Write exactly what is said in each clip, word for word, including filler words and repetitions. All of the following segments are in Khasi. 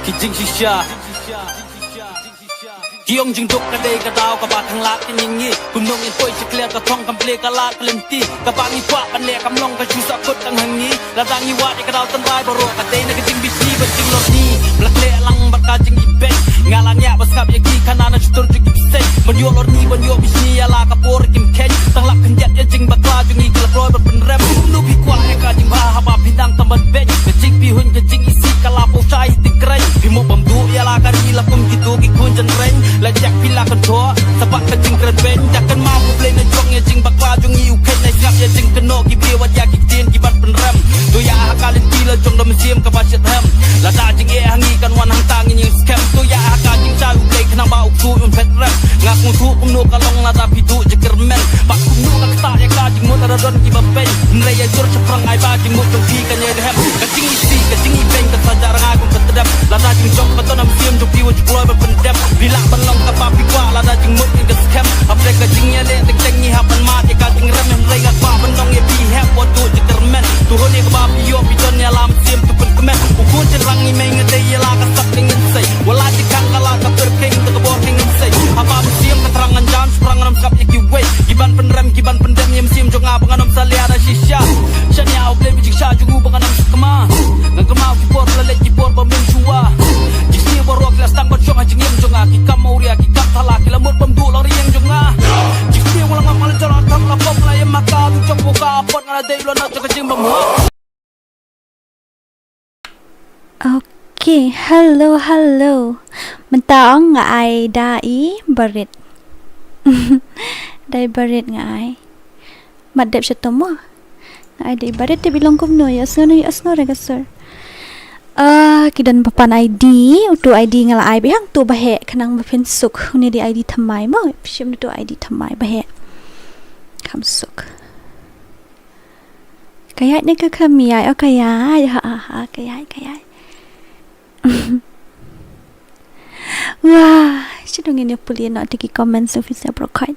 Ki jingshisha. Ki ong jingduk ka dei ka daw kaba khanglad ka jingim. Kumno ngin poi sha khlieh ka thong kam plie ka lad ka lynti. Kaba ngi kwah ban leh kam long ka shu sahkut tang ha ngi. Lada ngi wad ïa ka daw tynrai baroh ka dei na ka jingbishni bad jinglorni. Ba la khleh lang bad ka jingibeiñ. Nga la ngiah ba sngap ïa ki khana na shutur jong ki bseiñ. Ban ïoh lorni ban ïoh bishni ïa la ka por kim kheiñ. Tang lap khyndiat ïa jingbakla jong ngi ki la kloi ban pynrem. Kumno phi kwah ïa ka jingbha haba phi dang tam ban beiñ. Ka jingpyrhuh ka jingisih ka la pynshai ti kren. Phi mo bam duh ïa la ka ri la kum kito ki khun jynreng. La jak phi la kyntoh sa bad ka jingkren beiñ. Dak kynmaw U Blei na jong ïa jingbakla jong ngi u kheiñ na sngap ïa jingkynnoh ki briew wat ïa ki ktien ki ban pynrem. To ïa ha ka lynti la jong da mynsiem kaba shitrhem. Lada jingeh ha ngi kan wan hangta ngin ïeng skhem. To ïa ha ka jingshai U Blei khnang ba u ksuid un phet rem. Nga sngewthuh kumno ka long lada phi duh jingkyrmen. Bad kumno ka ktah ïa ka jingmut lada don kiba peiñ. Hynrei ïa jur shaphrang ai ba jingmut jong phi kan ïai dhem. Ka jingisih ka jingibeiñ ka sa jah rngai kum ka tdem. Lada jingjop ka don ha mynsiem jong phi wat ju kloi ban pyndem. Phi lah ban long kaba phi kwah lada jingmut ngin ka skhem. Hapdeng ka jingïaleh teng teng ngi hap ban mad ïa ka jingrem. Hynrei nga kwah ban ong ïa phi hep wat duh jingkyrmen. To hun ïa kaba phi ïoh phi don ïa la mynsiem to pynkmen. U khun jynrang ngi mei nga dei ïa la ka sap ka ngin sei. Wat la jingkhang ka la ka pyrkhing to ka bor ka ngin sei. Haba mynsiem ka thrang ngan jam shaphrang ngam sngap ïa kiwei. Ki ban pynrem ki ban pyndem ïa mynsiem jong nga ba ngan ym salia da shisha. Shaniah U Blei ba jingshah jong u ba ngan ym shakma. Ngan kynmaw ki por la leit ki por ba mynshuwa. Ki sniew baroh ki la sdang ban shong ha jingim jong nga. Ki kam awria ki kam thala ki la mut bam duh la ri ïing jong nga. Ki sniew la ngam la jala tam la pom la ïa ma ka du jong ka pot nga la dei la na jong ka jingbam ha. Okay, hello, hello. Mynta ong nga ai da i barit. Da i barit nga ai. Mat dep shato mo. Nga ai da i barit dep i long kumno ïa sngew ïa sngew re ka sur. Ah, ki don ba pan I D, uto I D nga la ai ba hangto ba heh khnang ba phin suk. Une dei I D thymmai mo. Shim uto I D thymmai ba heh. Kham suk. Ka ïaid ne ka kham ïaid, oh ka ïaid, ha ha ha, ka ïaid, ka ïaid. Wah, shano ngin ïa pule noh te ki comments officer bro khat.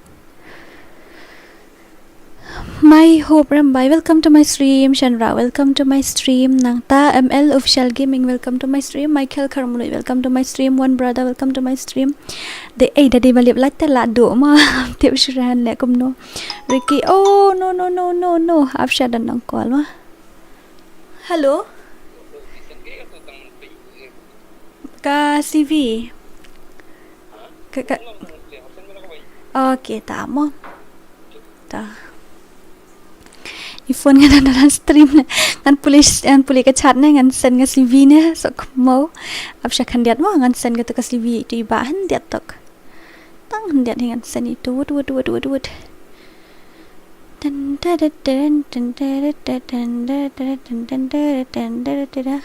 My Hope Rambai, welcome to my stream. Shanra, welcome to my stream. Nangta M L Official Gaming, welcome to my stream. Michael Kharmului, welcome to my stream. One Brother, welcome to my stream. De, eh, da dei ba lip light te la duh ma. Tip shuran le kumno. Ricky, oh no no no no no. Ap sha da nang call ma. Hello. Ka C V. Ka, ka. Okay, ta mo. Ta. I phone nga dang dang stream ne. Ngan pule, ngan pule ka chat ne, ngan send nga C V ne, so kmo. Ap sha khyndiat mo, ngan send ka to ka C V to i ba khyndiat tok. Tang khyndiat hi ngan send i to wut, wut, wut, wut, wut. Dun, da, da, dun, dun, da, da, da, dun, da, da, da, dun, dun, da, da, dun, da, da, da, da.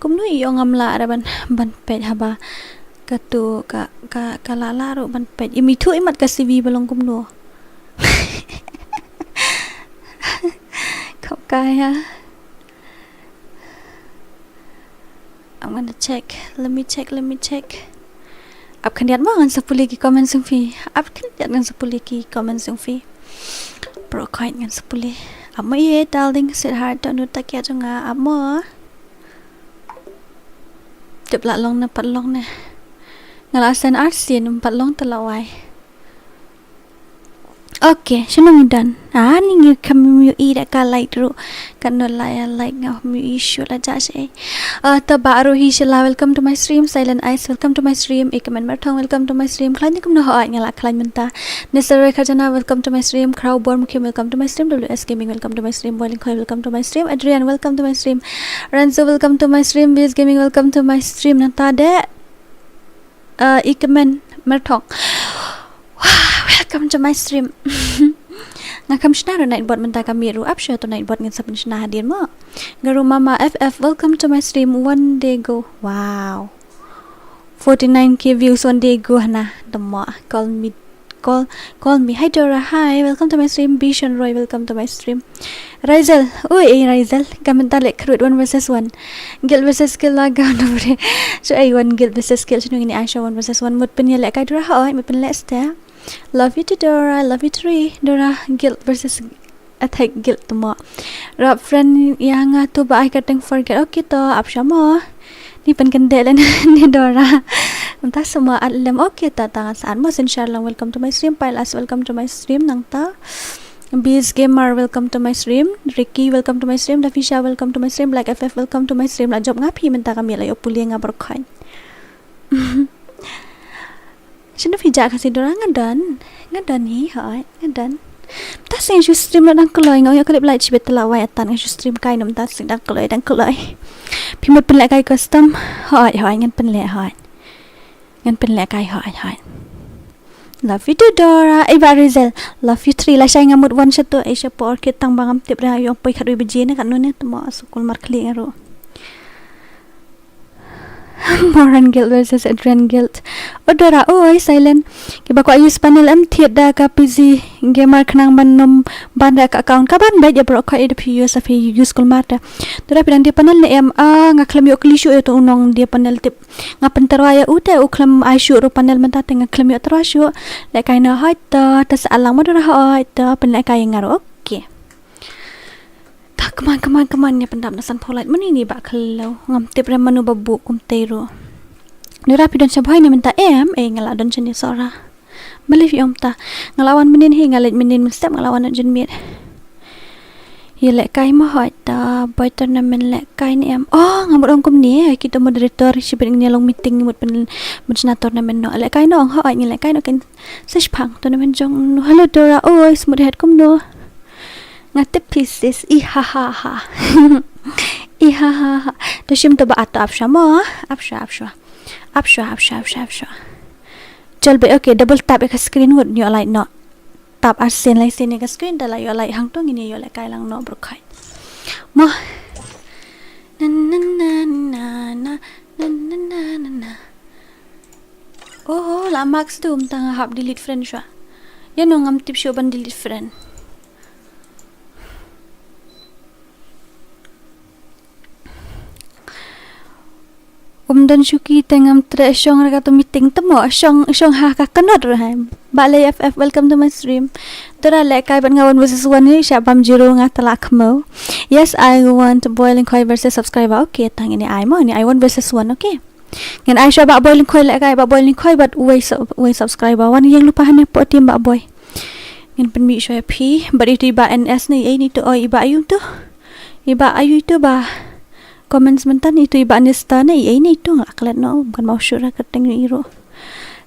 Kumno i ong ngam lah ruh ban, ban peit haba. Kato ka, ka, ka lah lah ruh ban peit. Im ithuh imat ka C V ba long kumno. Kham kaya. I'm gonna check. Let me check, let me check. Ap khyndiat mo ngan sa pule ki comment jong phi. Ap khyndiat ngan sa pule ki comment jong phi. Bro khat ngan sa pule. Ap mo ïa darling sweetheart, don't know tak ïa jong nga. Ap mo. Tip lah long ne pat long ne. Nga la send arsien ym pat long te la wai. Okay, shano ngi done? Ah, ni ngi kham ym ïohi da ka light ruh. Katno la ïa light nga ym ïohi shuh la jia shaei. Ah, Taba Arohi Shylla, welcome to my stream. Silent Ice, welcome to my stream. Ikemen Marthong, welcome to my stream. Khlaiñ kumno hooid nga la khlaiñ mynta. Nisaroi Kharjana, welcome to my stream. Khraw Bor Mukhim, welcome to my stream. W S Gaming, welcome to my stream. Boiling Khoi, welcome to my stream. Adrian, welcome to my stream. Renzo, welcome to my stream. V S Gaming, welcome to my stream. Nangta de, uh, Ikemen Merthong. Wah, welcome to my stream. Nga kham shna ruh Nightbot mynta ka miet ruh, ap sha to Nightbot ngan sa pynshna hadien mo. Garu Mama F F, welcome to my stream. One day go. Wow. Forty-nine K views one day ago hana. Dama call me, call, call me. Hi Dora, hi. Welcome to my stream. Bishon Roy, welcome to my stream. Raisel, oi, eh, Raisel. Ka mynta leh khrut one versus one. Guild versus Guild la ga na bre. So, eh, one Guild versus Guild. Shano ngin ai sha one versus one. Mut pynïaleh kai Dora, hoi, mut pynleh stia. Love you too, Dora. Love you three. Dora, Guild versus Attack guild to mo. Rap friend ïa nga to ba ai ka teng forget. Okay to, ap sha mo. Ni pynkyndeh lane ni Dora. Mynta sa mo at lem. Okay to, tang sa at mo. Synshar lang, welcome to my stream. Pailas, welcome to my stream. Nangta Beast Gamer, welcome to my stream. Ricky, welcome to my stream. Dafisha, welcome to my stream. Black F F, welcome to my stream. La jop nga phi mynta ka miet la ïoh pule nga baroh khoit. Shano phi jah ka si Dora? Nga don. Nga don hi hoi. Nga don. Ta sing shu stream la dang kloi nga ïa klip light shibit la wai atan nga shu stream kai num ta sing dang kloi dang kloi. Phi mut pynleh kai custom. Hoi hoi ngan pynleh hoi. Ngan pynleh kai hoi hoi. Love you too Dora. Ai ba Rizel. Love you three. La shai nga mut wan shatu ai sha por kit tang ba ngam tip ra yong poi khat wi baje ne kat nune tmo sukul mar khli nga ru. Moran Guild versus Adrian Guild. O Dora, oi, silent. Kiba kwah use panel em thied da ka P C Gamer khnang ban nym ban da ka account. Ka ban beit ïa baroh khoit ïa da phi use, phi use kulmar te. Dora phi dang die panel ne em, ah, nga khlem ïoh kylli shuh ïa uto u nong die panel tip. Nga pynterwa ïa u te u khlem ai shuh ruh panel mynta te nga khlem ïoh terwa shuh. Lehkai noh hoi to, ta sa alang ma Dora hoi to, pynlehkai ïa nga ruh. Okay. Ta kman kman kman ne pyndap na sanphew lait mane ni ba khlo. Ngam tip re mano ba buh kumtei ruh. Dora phi don sha bhoi ne mynta em, eh nga la don shane Sohra. Balei phi ong ta. Nga la wan mynnin hi nga leit mynnin mynstep nga la wan na jin miet. Ïa lehkai mo hoi ta boi tournament lehkai ne em. Oh nga mut ong kumne kito moderator shibit ngin ïa long meeting ngi mut pyn mut shna tournament noh. Lehkai noh ong hoi ngin lehkai noh kin sa shipang tournament jong no. Hello Dora, oi smut het kumno. Nga tip phi sis. I ha ha ha. I ha ha ha. To shim to ba at to ap sha mo. Ap sha ap sha. Ap sha ap sha ap sha ap sha. Jol be okay double tap ïa ka screen wut ïoh light noh. Tap arsien lai sien ïa ka screen da la ïoh light hangto ngin ïoh lehkai lang noh baroh khoit. Mo. Na na na na na na na na na na. Oh, la max dum tang hap delete friend shwa. Ïa no ngam tip shuh ban delete friend. Um don shuki te ngam treh shong ra ka to meeting te mo shong shong ha ka kanot ra hai. Ba lei F F welcome to my stream. Dora lehkai bad nga one versus one ni sha bam zero nga tala khmo. Yes, I want Boy Lyngkhoi versus subscriber. Okay, tang ini ai mo ni ai one versus one, okay. Ngan ai sha ba Boy Lyngkhoi lehkai ba Boy Lyngkhoi bad uwei sub- uwei subscriber. Wan ïeng lypa hane po team ba Boy. Ngan pynmih sha phi bad itu i ba N S ni ei ni to oi i ba ayu to. I ba ayu to ba comments mynta ni itu i ba Nesta ni ei ni to nga klet no kan mau shu ra ka teng ni ro.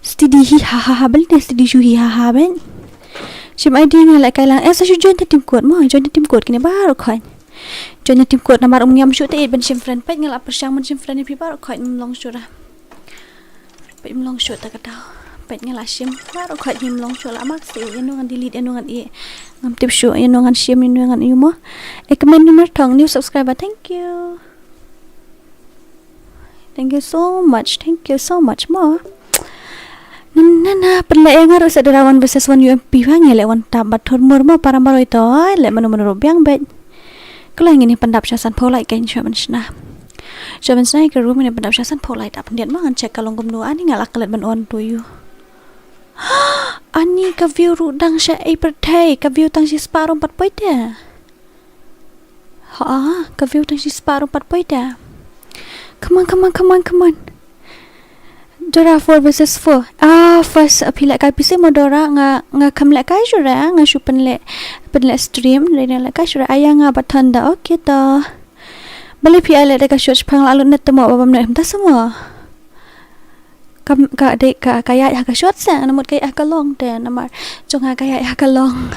Steady hi ha ha ha bel ni steady shu hi ha ha ben. Shim I D nga lehkai lang eh sa shu join ta team code mo join ta team code kine baroh khoit. Join ta team code namar um ngiam shu ta it ban shim friend peit nga la pyrshang ban shim friend ïa phi baroh khoit ngam long shu ra. Peit ngam long shuh ta ka daw. Peit nga la shim. Baroh khoit ngim long shuh la mak se ïa no ngan delete ïa no ngan ïeh. Ngam tip shuh ïa no ngan shim ïa no ngan ïeh mo. Eh kmen ni mar thong new subscriber thank you. Thank you so much. Thank you so much mo. Na na na pynleh ïa nga ruh sa da one versus one U M P ba ngi leh one tap ba thor mur mo para maroi to leh mano mano ruh biang beit. Kala ngin ïa pyndap sha sanphew lait kein shuwa ban shna. Shuwa ban shna ïa ka room ngin ïa pyndap sha sanphew lait. Ap ndiat ma ngan check ka long kumno ani nga la klet ban on to ïa u. Ani ka view ruh dang sha ei pyrthei ka view tang shi spah rum pat poi te. Ha ka view tang shi spah rum pat poi te. Come on, come on, come on, come on. Dora four versus four. Ah, first phi leh kai phi se mo Dora nga nga kham leh kai shu ra nga shu pynleh pynleh stream re leh kai shu ra aya nga ba thon da okay to. Balei phi ai leh da ka shot shipang la lut net to mo ba bam net ta se mo. Kam ka dei ka ka ïaid ha ka shot se na mut ka ïaid ha ka long te namar jong ha ka ïaid ha ka long.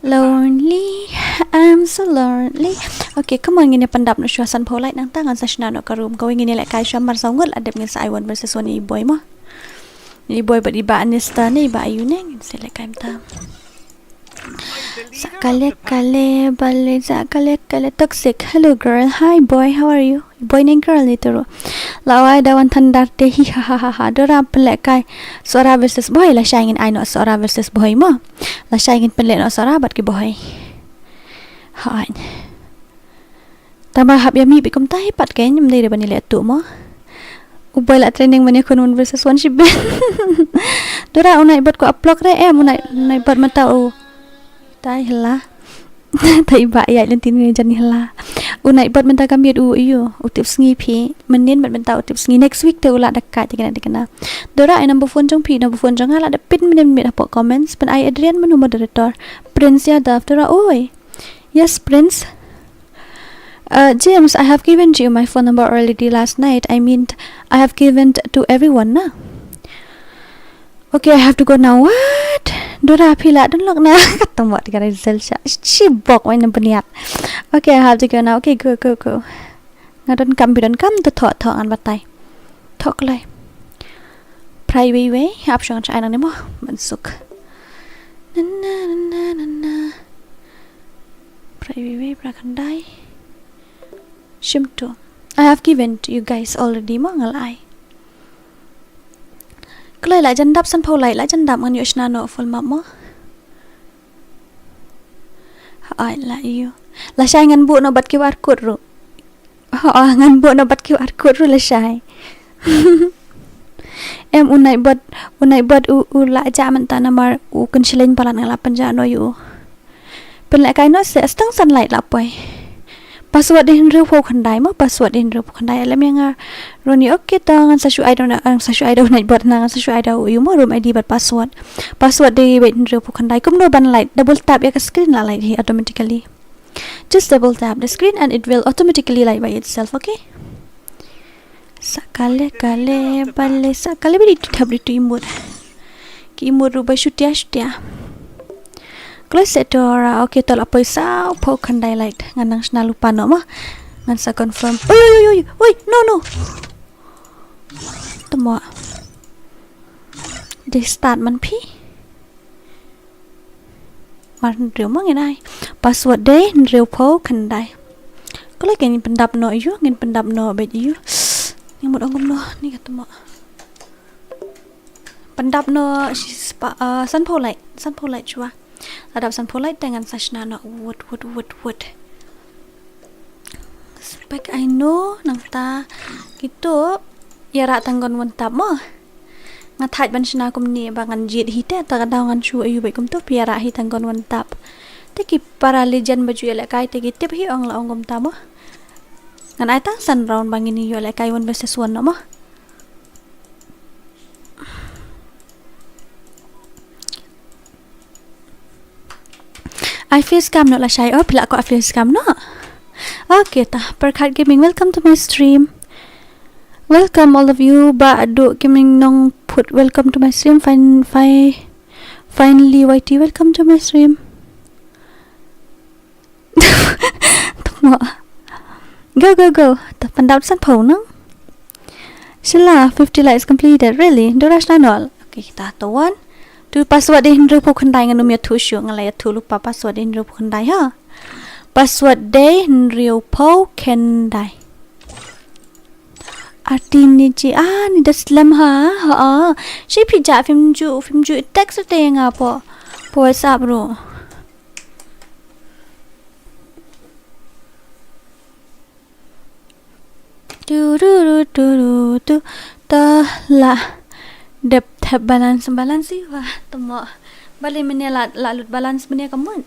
Lonely, I'm so lonely. Okay, come on ngin ïa pyndap noh shuwa sanphew lait nangta ngan sa shna noh ka room kawei ngin ïa leh kai shuwa mar saw ngut la dep ngin sa ai one versus one ïa i Boy mo. Ïa i Boy bad i ba Anista ne i ba ayu ne ngin sa leh kai mynta. Sa kale kale bale sa kale kale toxic. Hello girl, hi boy, how are you? Boy ne girl ni turu. La wai da wan thandar te hi ha ha ha ha. Dora pynleh kai. Sohra versus Boy la shai ngin ai noh Sohra versus Boy mo. La shai ngin pynleh noh Sohra bad ki Boy. Hai. Tama hap ïa mih bad kumta hi pat kein ym dei ban ïaleh tuh mo. U Boy la training ban ïakhun one versus one shibit. Dora u nai bad ko aplok re em u nai bad mata u. Tai hela. Thei ba ïa lynti ne jan ïa la. U Nightbot mynta ka miet u ïu. U tip sngi phi. Mynnin mynta u tip sngi. Next week te u la da ka te kena te kena. Dora ai number phone jong phi, number phone jong nga la da pin mynnin mynnin hapoh comments. Pyn ai Adrian mynnu moderator. Prince Yadav Dora oi. Yes, Prince. Uh, James, I have given you my phone number already last night. I mean, I have given t- to everyone na. Okay, I have to go now. What? Dora phi la don lok na. Katam wat ka result sha. Shi bok wai na bniat. Okay, I have to go now. Okay, go, go, go. Nga don kam bi don kam to tho tho ngan batai. Tho klai. Prai wei wei. Ap shong cha nang ne mo. Mansuk. Na na na na na. Prai wei wei pra khandai. Shim to. I have given to you guys already mo ngal ai. Kloi la jan dap san pau lai la jan dap ngan ïoh shna no full map mo. Ai la ïu. La shai ngan bu no bat Q R code ru. Ha ngan bu no bat Q R code ru la shai. Em u Nightbot u Nightbot u u la ja mynta namar u kan shileng palat nga la pynja no ïu. Pynleh kai no se stang san light la poi. Password dei hynriew phew khyndai mo password dei hynriew phew khyndai lem ïa nga. Roni okay to ngan sa shu ai da ngan sa shu ai da Nightbot na ngan sa shu ai da u mo room I D bad password. Password dei bad hynriew phew khyndai kumno ban light double tap ïa ka screen la light hi automatically. Just double tap the screen and it will automatically light by itself, okay? Sakale kale bale sakale bidi tu thap di tu imut. Ki imut rubai shutia shutia. Close the door. Okay, tol apoi sa pau khandai light. Ngan nang shna lupa no ma. Ngan sa confirm. Oi oi oi oi. No no. Tamo. Dei start man phi. Mar hynriew ma ngin ai. Password dei hynriew pau khandai. Kala ke ngin pyndap no ïu ngin pyndap no bad ïu. Ngin mut ong no ni ka tamo. Pyndap no shi spa uh, san pau light san pau light chua. Adap san pau light te ngan sa shna no wut wut wut wut. Spek ai no nangta kitu. Ïa ra tang gon wan tap mo. Nga thait ban shna kumne ba ngan jied hi te ta ka daw ngan shu ayu bad kumtu phi ïa ra hi tang gon wan tap. Te ki para legend ba ju ïa lehkai te ki tip hi ong la ong kumta mo. Ngan ai tang san round ba ngin ïa lehkai one versus one no mo. I face cam no la shai oh pila ko I face cam no. Okay ta Perkhat Gaming welcome to my stream. Welcome all of you ba adu Gaming nong put welcome to my stream fine fine finally Y T welcome to my stream. Tamo. Go go go. Ta pandap san pau nang. Shila fifty likes completed. Really? Dora shna nol. Okay, ta to one. Tu password dei hynriew pau khyndai ngan um ïa thu shu ngan la ïa thu lupa password dei hynriew pau khyndai ha. Password dei hynriew pau khyndai. Arti ni ji ah ni da slem ha ha. Shi phi ja phim ju phim ju text te nga po. Po WhatsApp ro. Tu tu tu tu tu tu ta la dep thep balance balance i wa tamo bali mene la la lut balance mene kamut.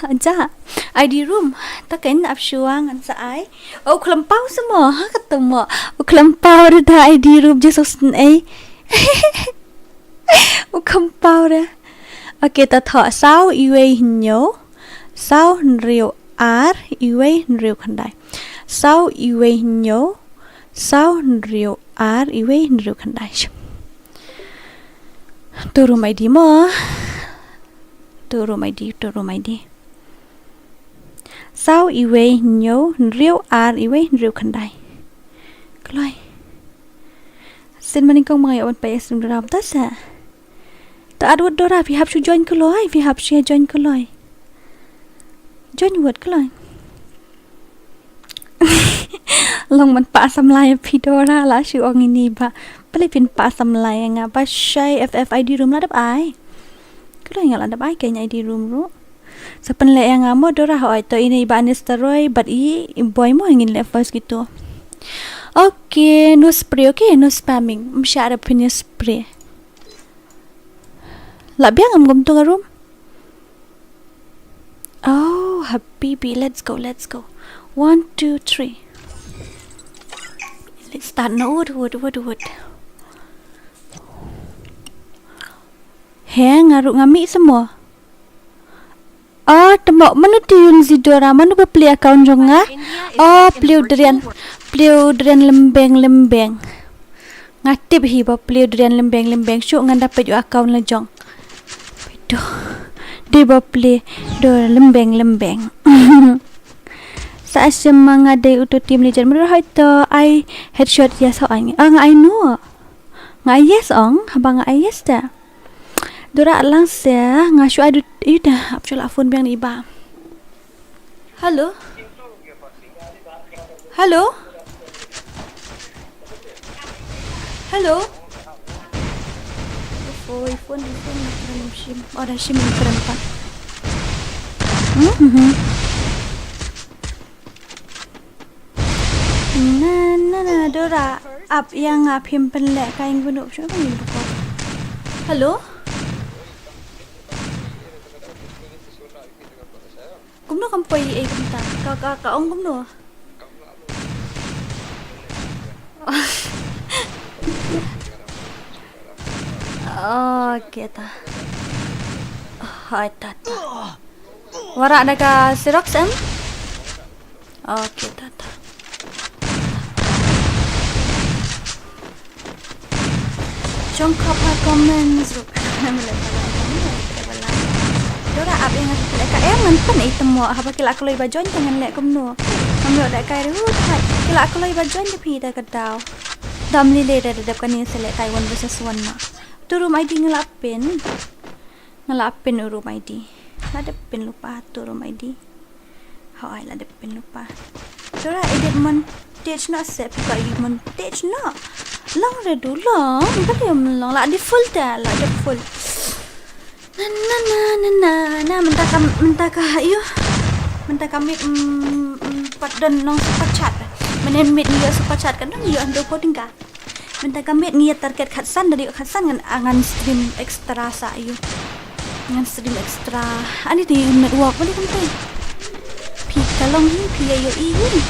Aja I D room ta ken ap shuang an sa ai. Oh khlem pau samo ha ka tamo. Oh khlem pau da I D room Jesus ai. Oh khlem pau da. Okay ta tho saw iwei hynñiew. Saw hynriew ar iwei hynriew khyndai. Saw iwei hynñiew. Saw hynriew ar iwei hynriew khyndai. Turum I D mo. Turum I D, turum I D. Saw iwei hynñiew hynriew ar iwei hynriew khyndai. Kloi. Sin maning kong mangai awan pa esum dram ta sa. Ta adwat dora phi hap shu join kloi phi hap shu join kloi. Join wot kloi. Long man pa samlai phi dora la shu ong ini ba pali pin pa samlai nga ba shai F F I D room la dap ai. Kloi nga la dap ai kenya I D room ru. Sa pynleh ïa nga mo dora hoi to ini ba anis taroi bad i boy mo ngin leh first gitu. Okay, no spray, okay, no spamming. Msha ada punya spray. La biang am gum tu room. Oh. Oh, habibi, let's go, let's go. One, two, three. Let's start now. Wood, wood, wood, wood. He, nga ruh nga mih semua. Oh, temo, mano te Yun Zidora, mano ba plie account jong nga? Oh, plie u Dorian, plie u Dorian lembeng lembeng. Nga tip hi ba plie u Dorian lembeng lembeng, shu ngan da peit u account la jong. Peit u. Dei ba plie u Dorian lembeng lembeng. Sa asem ma nga dei uto team legend. Mano hoi to ai headshot, yes ho ai. Ah, nga ai no. Nga ai yes ong, haba nga ai yes da. Dora lang se, nga shu ai dut, yu da, ap chula phone biang ni ba. Hello? Hello? Hello? Phone, phone, phone, phone, shim. Oh, da shim, phone pa. Hmm, hmm. Na, na, na, Dora, ap ïa nga phim pynlehkai ïa nga, shu pynlehkai. Hello? Kumno kam poi ei kumta? Ka, ka, ka ong kumno? Okay ta. Hai ta ta. Wara da ka Xerox em? Okay ta ta. Jong ka pa comments ruh. Dora ap ïa nga lehkai em, ngan pyn ei temo haba ki la kloi ba join te ngan leh kumno. Ngam ïoh lehkai ruh. Ki la kloi ba join te phi da ka daw. Dam lile da dep kane sa leh Taiwan versus one ma. Tu room I D nga la pyn. Nga la pyn u room I D. La dep pyn lypa tu room I D. Hooid, la dep pyn lypa. Dora edit montage noh se, phi ka edit montage noh. Long re du long, balei ym long, la dep full te, la dep full. Na, na, na, na, na, na, mynta ka, mynta ka, ïoh. Mynta ka miet, mm, mm, pat don long super chat. Mynne miet ngi ïoh super chat ka don ïoh hynriew phew tyngka. Mynta ka miet ngi ïa target khatsan, da dei khatsan ngan, ah, ngan stream extra sa ïoh. Ngan stream extra. Ani te network balei kumta. Phi ka long hi, phi ïa ïohi hi.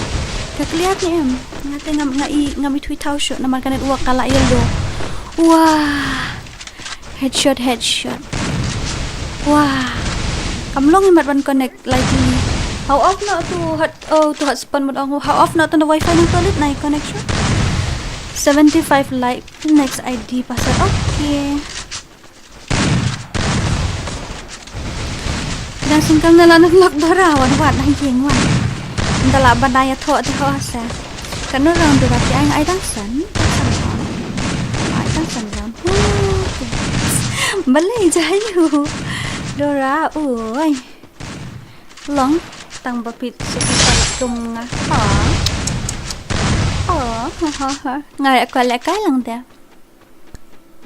Ka clear ne em? Nga te ngam, nga i, ngam ithuh ithaw shuh namar ka network ka la ïa low. Wah. Headshot, headshot. Wah. Kam long imat ban connect lagi. Hau off noh tu hot, oh, tu hotspot mut ong. Hau off noh tu na wifi nang toilet na connection. Seventy-five like. Next I D password. Okay. Dang singkam na la na vlog Dora wan wat na jing wan. Nda la ban da ïa thoh te ho sa. Kan no rang Dora ti ai ai dang san. Ai dang san rang. Balei jayu. Dora oi. Long tang ba pit su kum nga. Ha. Oh, ha ha ha. Ngai kwah lehkai lang te.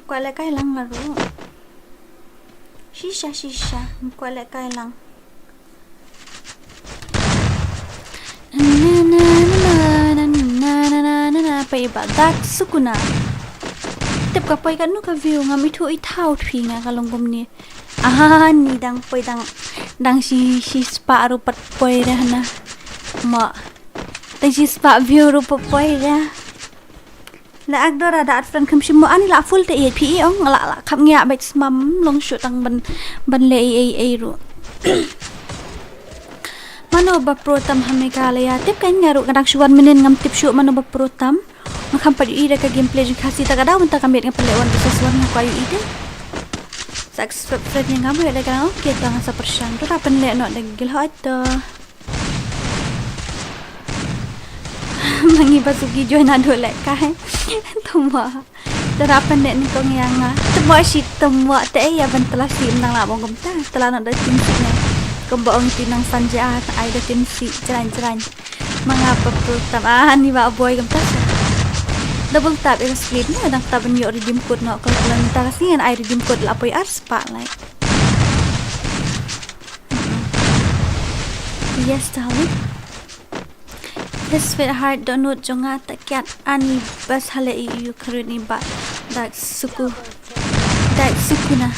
Kwah lehkai lang nga ruh. Shisha, shisha. Kwah lehkai lang. Na, na, na. Pei ba dak sukuna. Tip ka poi katno ka view, ngam ithuh ithaw phi nga ka long kumne. Ah, ni dang poi dang, dang shi, shi spah ruh pat poi re hana. Ma. Dang shi spah view ruh pat poi re. La ak Dora da at friend kham shim mo ani la full te ei phi ong la la kham ngia bait smam long shu tang ban, ban leh ei ei ei ruh. Mano ba pro tam ha Meghalaya tip ka nga ruh nga dang shu wan mynnin ngam tip shuh mano ba pro tam. Nga kham pat ïohi da ka gameplay jong Khasi ta ka daw mynta ka miet nga pynleh one versus one nga kwah ïohi te. Sa accept friend ïa nga mo ïa da ka okay to nga sa pyrshang to da pynleh noh da gil hoi to. Ma ngi ba suki join naduh lehkai. Tamo. Tara pynleh nyngkong ïa nga. Tamo shi tamo te ïa ban tla shi ym dang lah bong kumta. Tla noh da tin shi ne. Kumba ong ti nang san ja ai da tin shi jrain jrain. Ma nga ba pur tam ah ni ba boi kumta. Double tap ïa ka screen ne dang tap ban ïoh redeem code noh ka la mynta ka sngi ngan ai redeem code la poi ar spah lai. Yes, darling. Yes, sweetheart, dohnud jong nga ta kiad ani bas hale i ïu khrut ni ba. Dak suku. Dak suku na.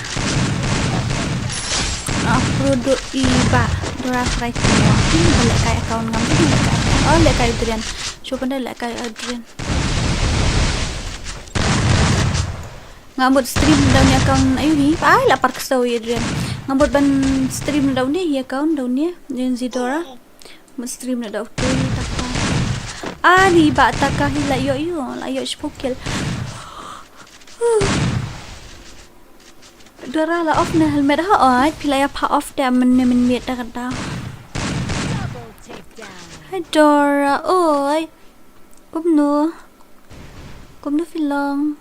Ah, produk i ba Dora Fry. Ini ba lehkai account ngam tu lehkai. Oh, lehkai Adrian. Cuba deh lehkai Adrian. Nga mut stream da uni account ayu hi. Ai la par ksew i Adrian. Nga mut ban stream da uni hi account da uni. Uni Zidora. Mut stream da utu hi Taka. Ah, ni ba Taka hi la ïoh ïoh, la ïoh shiphew kill. Dora la off na helmet ha oi, phi la ïa pha off te mynne mynmiet da kata. Hai Dora oi. Kumno? Kumno phi long?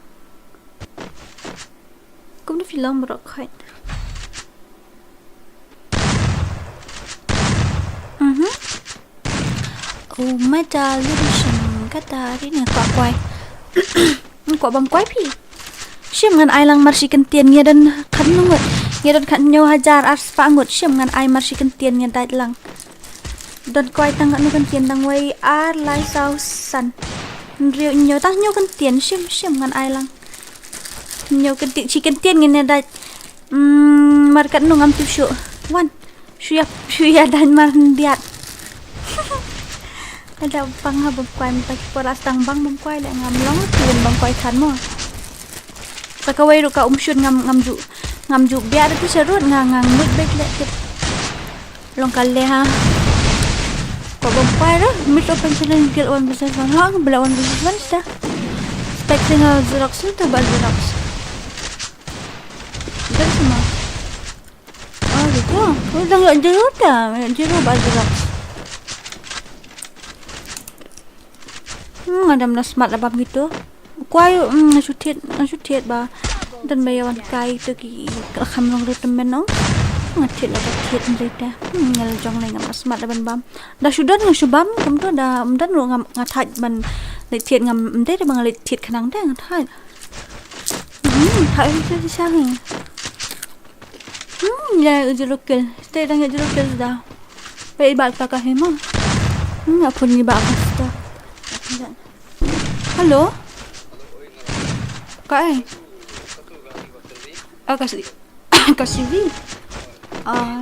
Kumno phi long baroh khoit? Mhm. Oh my darling, shim kata ri ne kwah kwai. Kwah bam kwai phi. Shim ngan ai lang mar shi kyntien, ngi don khatno ngut. Ngi don khatno hajar ar spah ngut. Shim ngan ai mar shi kyntien, ngi dait lang. Don kwai tang khatno kyntien, dang wei ar lai saw san. Hynriew hynñiew tang hynñiew kyntien, shim shim ngan ai lang. Hynñiew kyntien, shi kyntien ngin ïa dait. Mm, mar katno ngam tip shuh. Wan. Shu ïa, shu ïa dait mar hyndiat. Ada bang ha bam kwai mynta ki por la sdang bang bam kwai leh ngam long, ki wan bam kwai than mo. Sa kawei ruh ka umshun ngam, ngam ju, ngam ju biang ruh ki sharud nga, nga ngam mut beit leh tip. Long ka leh ha. Ko bam kwai ruh, mut open challenge guild one versus one. Ha, nga ba leh one versus one sa. Spek sing ha Xerox tu ba Xerox. Dah semua. Oh, gitu. Oh, dah nggak jeru dah. Nggak jeru ba Xerox. Hmm, nga dam na smart la bam gitu. Kwai, hmm, nga shu thied, nga shu thied ba. Don ba ïa wan kai tu ki la kham long ruh tymmen noh. Nga thied la ba thied ndai te. Hmm, nga la jong lei ngam la smart la ban bam. Da shu don nga shu bam, kumto da ym don ruh ngam, nga thait ban leit thied ngam, ym dei da ba nga leit thied khnang te nga thait. Hmm, thait shisha shisha hi. Hmm, ïa u zero kill. Stay dang ïa zero kill da. Pe i ba ta ka hi mo. Hmm, ïa phone ni ba ka sta. Hello. Ka ai. Ah, ka si, ka C V. Ah.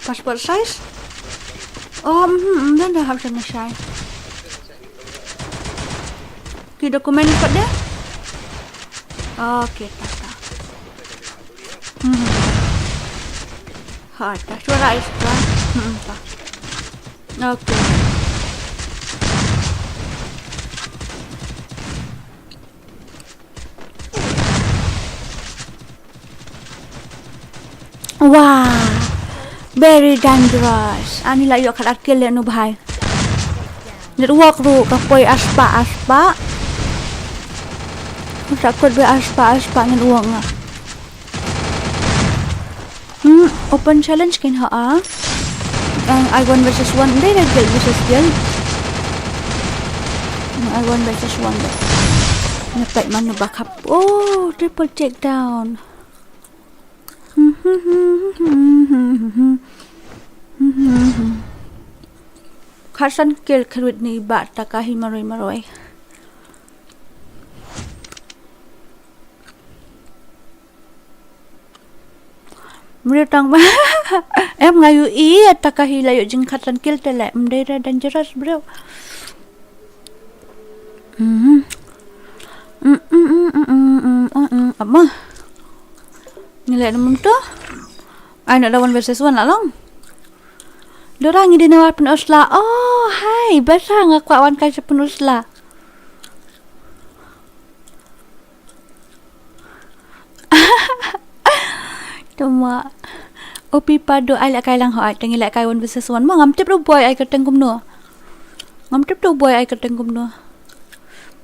Passport size? Oh, mhm, mhm, dah, dah, hap size. Ki dokumen kot deh? Okay, ta, ta. Mhm. Ha, ta, suara is ta. Mhm, ta. Okay. Wah, very dangerous. Ani la ïoh khat ar kill leh nu bhai. Network ruh ka poi ar spah ar spah. Sa kut ba ar spah ar spah network nga. Hmm, open challenge kein ha a. Ang ai one versus one, dei da guild versus guild. Ang ai one versus one dei. Nga peit mano ba khap. Oh, triple takedown. Khatsan kill khrut ni ba ta ka hi maroi maroi. Mri tang ba. Em nga ïohi ïa ta ka hi la ïoh jingkhatsan kill te leh. Ym dei re dangerous bro. Mhm. Mm, mm, mm, mm, mm, mm, mm, mm. Apa? Ngi leh na mynta. Ai na da one versus one la long. Dora ngi dei na wan pynusla. Oh, hai, basa nga kwah wan kai sa pynusla. Tuma. Opi padu ai leh kai lang ho ai, te ngi leh kai one versus one. Ma ngam tip ruh boi ai kyrteng kumno. Ngam tip ruh boi ai kyrteng kumno.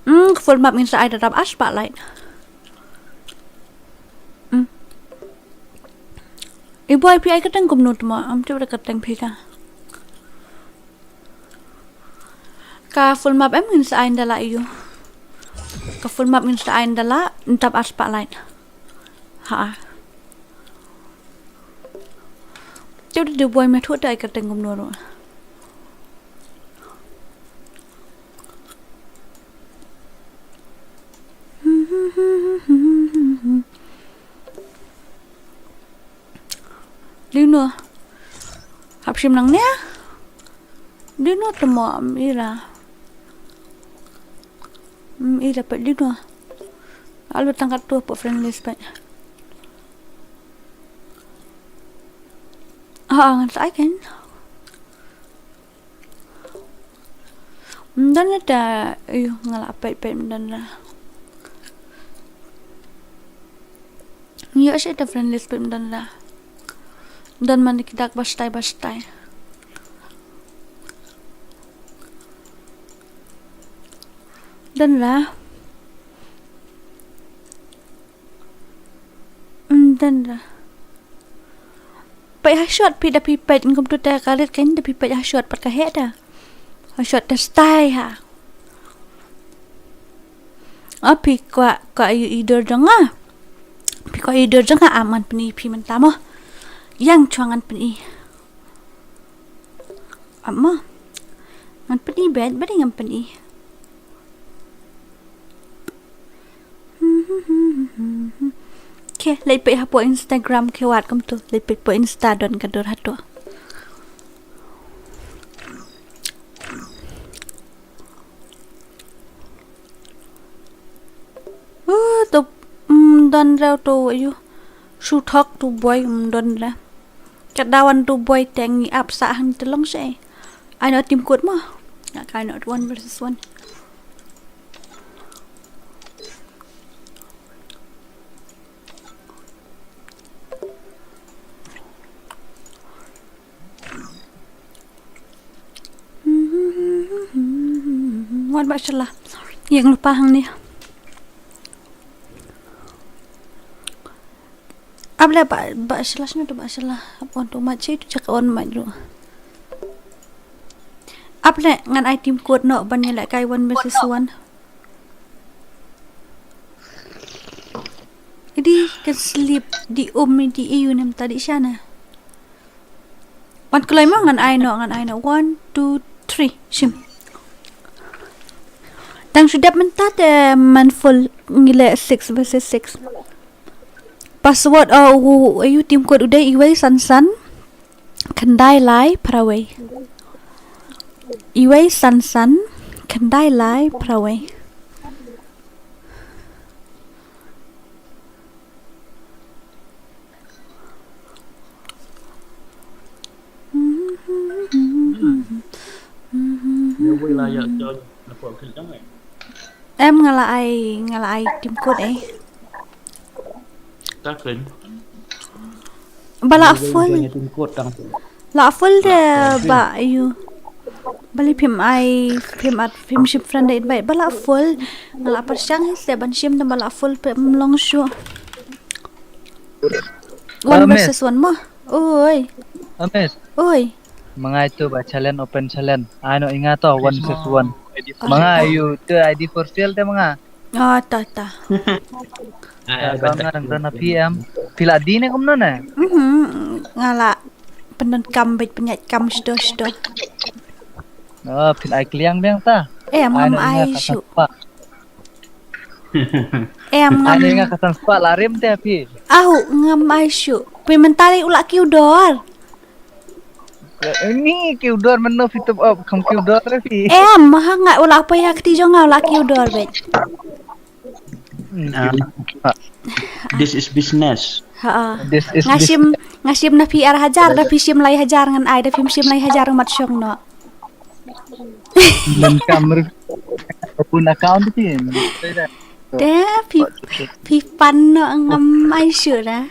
Hmm, full map ngin sa ai da dap ar spah light. Hmm. I boi phi ai kyrteng kumno tuma, am tip da kyrteng phi ka. Ka full map em ngin sa ai da la ïu. Ka full map ngin sa ai da la, ntap ar spah light. Ha. Tip da boi me thuh da ai kyrteng kumno ruh. Shim nang ne? Dino temo am ira. Am ira peit dino. Alu tang katto peit friend list peit. Ah, ngan sa ai kan. Ym don la da, ayu, nga la peit peit ym don la. Ïoh shi da friend list peit ym don la. Don man ki dak ba stai ba stai. Don la. Ym don la. Peit ha shot phi da phi peit ngam tu te ka rit kan da phi peit ha shot pat ka heh da. Ha shot te stai ha. A phi kwah kwah ïohi dur jong nga. Phi kwah ïohi dur jong nga, am ngan pyni phi mynta mo. Ïa nga shuwa ngan pyni. Am mo. Ngan pyni beit, beit ngan pyni. Ke, leit peit hapoh Instagram ke wat kumtu. Leit peit hapoh Insta don ka dur hato. Uh, tu, mm, don rau tu, ayu. Shu thok tu boy, mm, don ra. Ka dawan tu boy teng ngi ap sa hang telong se. Ai no team code mo. Nga kai no one versus one. Wat ba shala. Ïa nga lypa hangne. Ap le ba, ba shala shano tu ba shala. Ap on tu mat shi tu chak on mat ru. Ap le ngan ai team code no ban ïalehkai one versus one. Idi kan slip di um di iu nem tadi shana. Wan kloi mo ngan ai no, ngan ai no. One, two, three. Shim. Tang shu dep mynta te man full ngi leh six versus six. Password o u, u, u team code u dei iwei san san khyndai lai phra wei. Iwei san san khyndai lai phra wei. Em, nga la ai, nga la ai team code eh. Ba la full. La full de ba ayu. Bali phim ai, phim at, phim shim friend de ba, ba la full. Nga la pyrshang hi se ban shim de ba la full phi ym long shuh. One versus one mo. Oi. Ames. Oi. Mangai tu ba challenge, open challenge. Ai no inga to one versus one. Mangai yu tu I D for sale te mangai. Ah, ta, ta. Ka nang dang na P M. Phi la dih ne kumno ne? Mhm. Nga la pyndonkam bad pynïaid kam shito shito. Oh, phin ai kliang biang ta. Eh, ngam ai shuh. Em ngam. Ai nga ka san spah la rim te phi. Ahu ngam ai shuh. Phi mynta u la kiew dor. Ni kiew dor mynno phi top up kham kiew dor re phi. Em ha nga u la poi ha kti jong nga u la kiew dor bad. This is business. Ha. Nga shim, nga shim na phi ar hajar, da phi shim lai hajar ngan ai, da phim shim lai hajar mat shong no. Ngan kam ru pun account phi. Te phi, phi pan no ngam ai shuh da.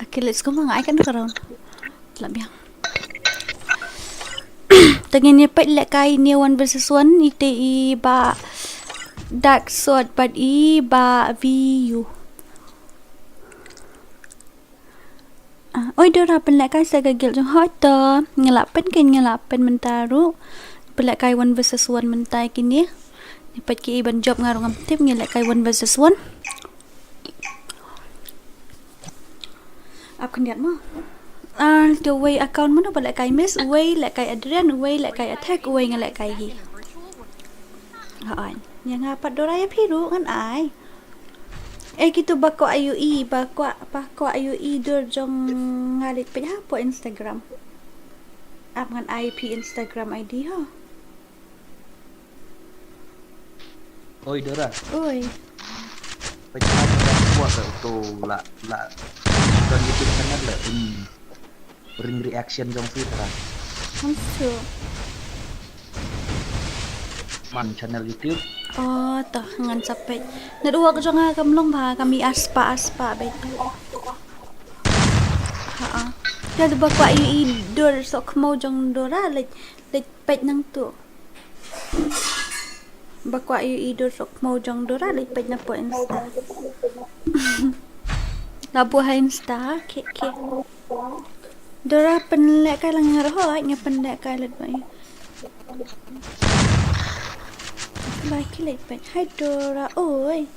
Okay, let's go, ma nga ai kan ka round. Lah biang. Te ngin ïa peit lehkai ne one versus one, ite i Bah Dark Sword bad i Bah V U. Ah, oi Dora, pynlehkai sa ka guild jong hoi to. Nga la pyn, kein nga la pyn mynta ruh. Pynlehkai one versus one mynta kine. Ni peit ki i ban jop nga ruh ngam tip, ngi lehkai one versus one. Ap khyndiat mo. Ah, to wei account mano ba lehkai Miss, wei lehkai Adrian, wei lehkai Attack, wei nga lehkai hi. Ha ai. Ïa nga pat Dora ïa phi ruh ngan ai. Eh, kito ba kwah ïohi, ba kwah, ba kwah ïohi dur jong nga leit peit hapoh Instagram. Ap ngan ai phi Instagram I D ho. Oi, Dora. Oi. Peit ha ka dashboard la uto la, la. Don YouTube channel la, hmm. Ring reaction jong phi tara. Thank you. Man channel YouTube. Oh, to ngan sa peit. Network jong nga kam long bha, ka mih aspah aspah beit. Ha ah. Ka ba kwah ïohi dur sohkhmaw jong Dora, leit, leit peit nangto. Ba kwah ïohi dur sohkhmaw jong Dora, leit peit napoh Insta. La buh ha Insta, okay, okay. Dora pynlehkai lang nga ruh, nga pynlehkai lut ba ïa. Ba ki leit peit. Hai Dora, oi.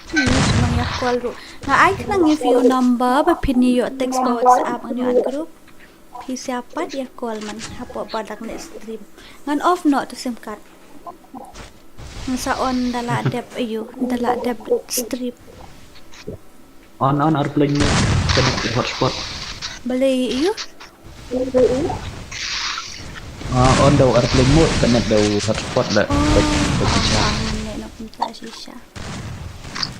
Hmm, nang ïa call ruh. Nga ai khnang ïa phi u number ba phin ïoh text ba WhatsApp ngan ïoh add group. Phi sa pat ïa call man hapoh ba dang leh stream. Ngan off noh to sim card. Ngan sa on da la dep aïu, da la dep stream. On, on airplane mode, connect to hotspot. Balei aïu? Ah, on da u airplane mode, connect da u hotspot la. Oh, oh, oh, ngan leh noh kumta shisha.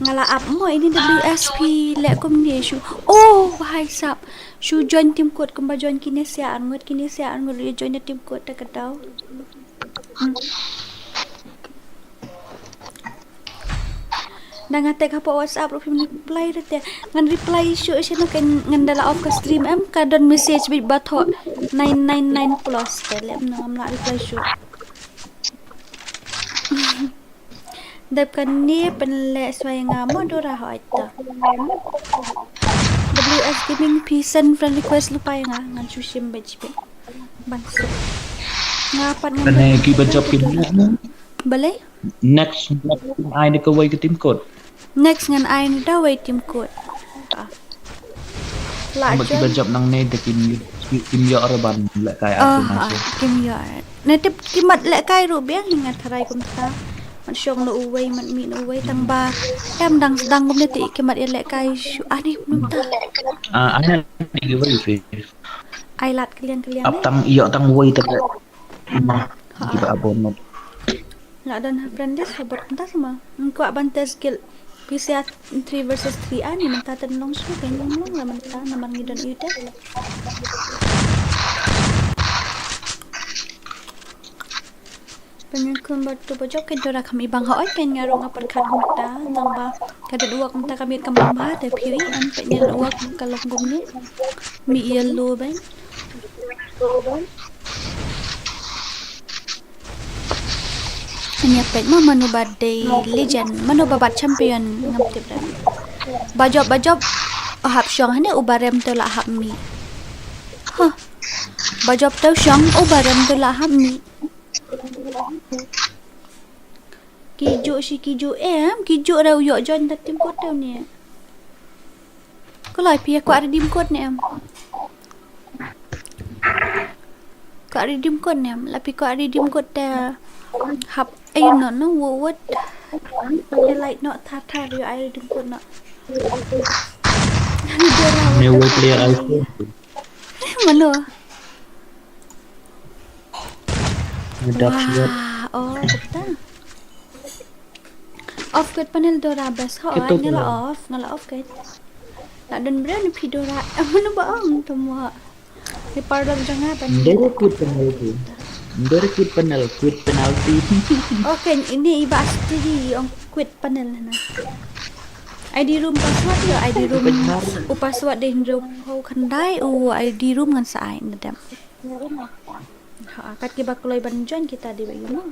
Nga la ap mo ini W S P leh kumne shu. Oh, bha ïa sap. Shu join team code kumba join kine sia arngut, kine sia arngut ïa join team code ta ka daw. Hmm. Da nga text hapoh WhatsApp ruh phim reply ruh te. Ngan reply shuh shuh noh, kan ngan da la off ka stream em, ka don message beit ba thoh nine nine nine plus te, lem noh ngam lah reply shuh. Dep kane pynleh shuwa ïa nga mo Dora, hooid to. W S Gaming, phi send friend request lypa ïa nga, ngan shu shim beit shibit. Ban suk. Nga pat ngan. Kane ki ba jop ki. Balei? Next, next ai ne kawei ka team code. Next ngan ai ne da wei team code. Ah. La ki ba jop nangne da kim, kim ïoh ruh ban lehkai. Ah, ah, kim ïoh. Ne tip ki mat lehkai ruh biang, nga tharai kumta. Mat shong na uwei, mat mih na uwei, tang ba em dang sdang kumne te ki mat ïa lehkai shuh. Ani kumta. Ah, ani ki wei. Ai lad kylliang kylliang. Ap tang ïoh tang wei te. Ki ba abon. La don ha friend list ha bor kumta sama. Kwah ban test guild P C R three versus three ani mynta, ten long shu kan long la mynta namar ngi don ute. Pynkhum ba tu ba jop ka Dora kham ibang, hooid kan nga ruh nga pyrkhat kumta tang ba ka dot work mynta ka miet ka mang ba te phi em pynïa work ka long kumne. Mi yellow bang. Nia peit ma mano ba dei legend, mano ba bat champion ngam tip re. Ba jop ba jop hap shong hane, uba rem to la hap mih. Huh. Ba jop to shong, uba rem to la hap mih. Ki ju shi ki ju em, ki ju rau ïoh join da team code tau ne. Ko lai phi kwah redeem code ne em? Kwah redeem code ne em? La phi kwah redeem code te hap ayu no no wo wo. Te like no tha tha yu ai redeem code no. Ne wo player iPhone. Mano? Dark side. Wah, oh, betul. Off kwit panel Dora best ho. Nga la off, nga la off kwit. La don briew ne phi Dora. Mano ba ong tu mo. Ni parlor jong nga ban. Ndere kwit panel tu. Ndere kwit panel, kwit penalty. Okay, ini iba asti ong kwit panel na. I D room password ïa, I D room u password dei hynriew phew khyndai, u I D room ngan sa ai na dem. Ha, kat kiba kloi ban join kita dei ba ïa mo.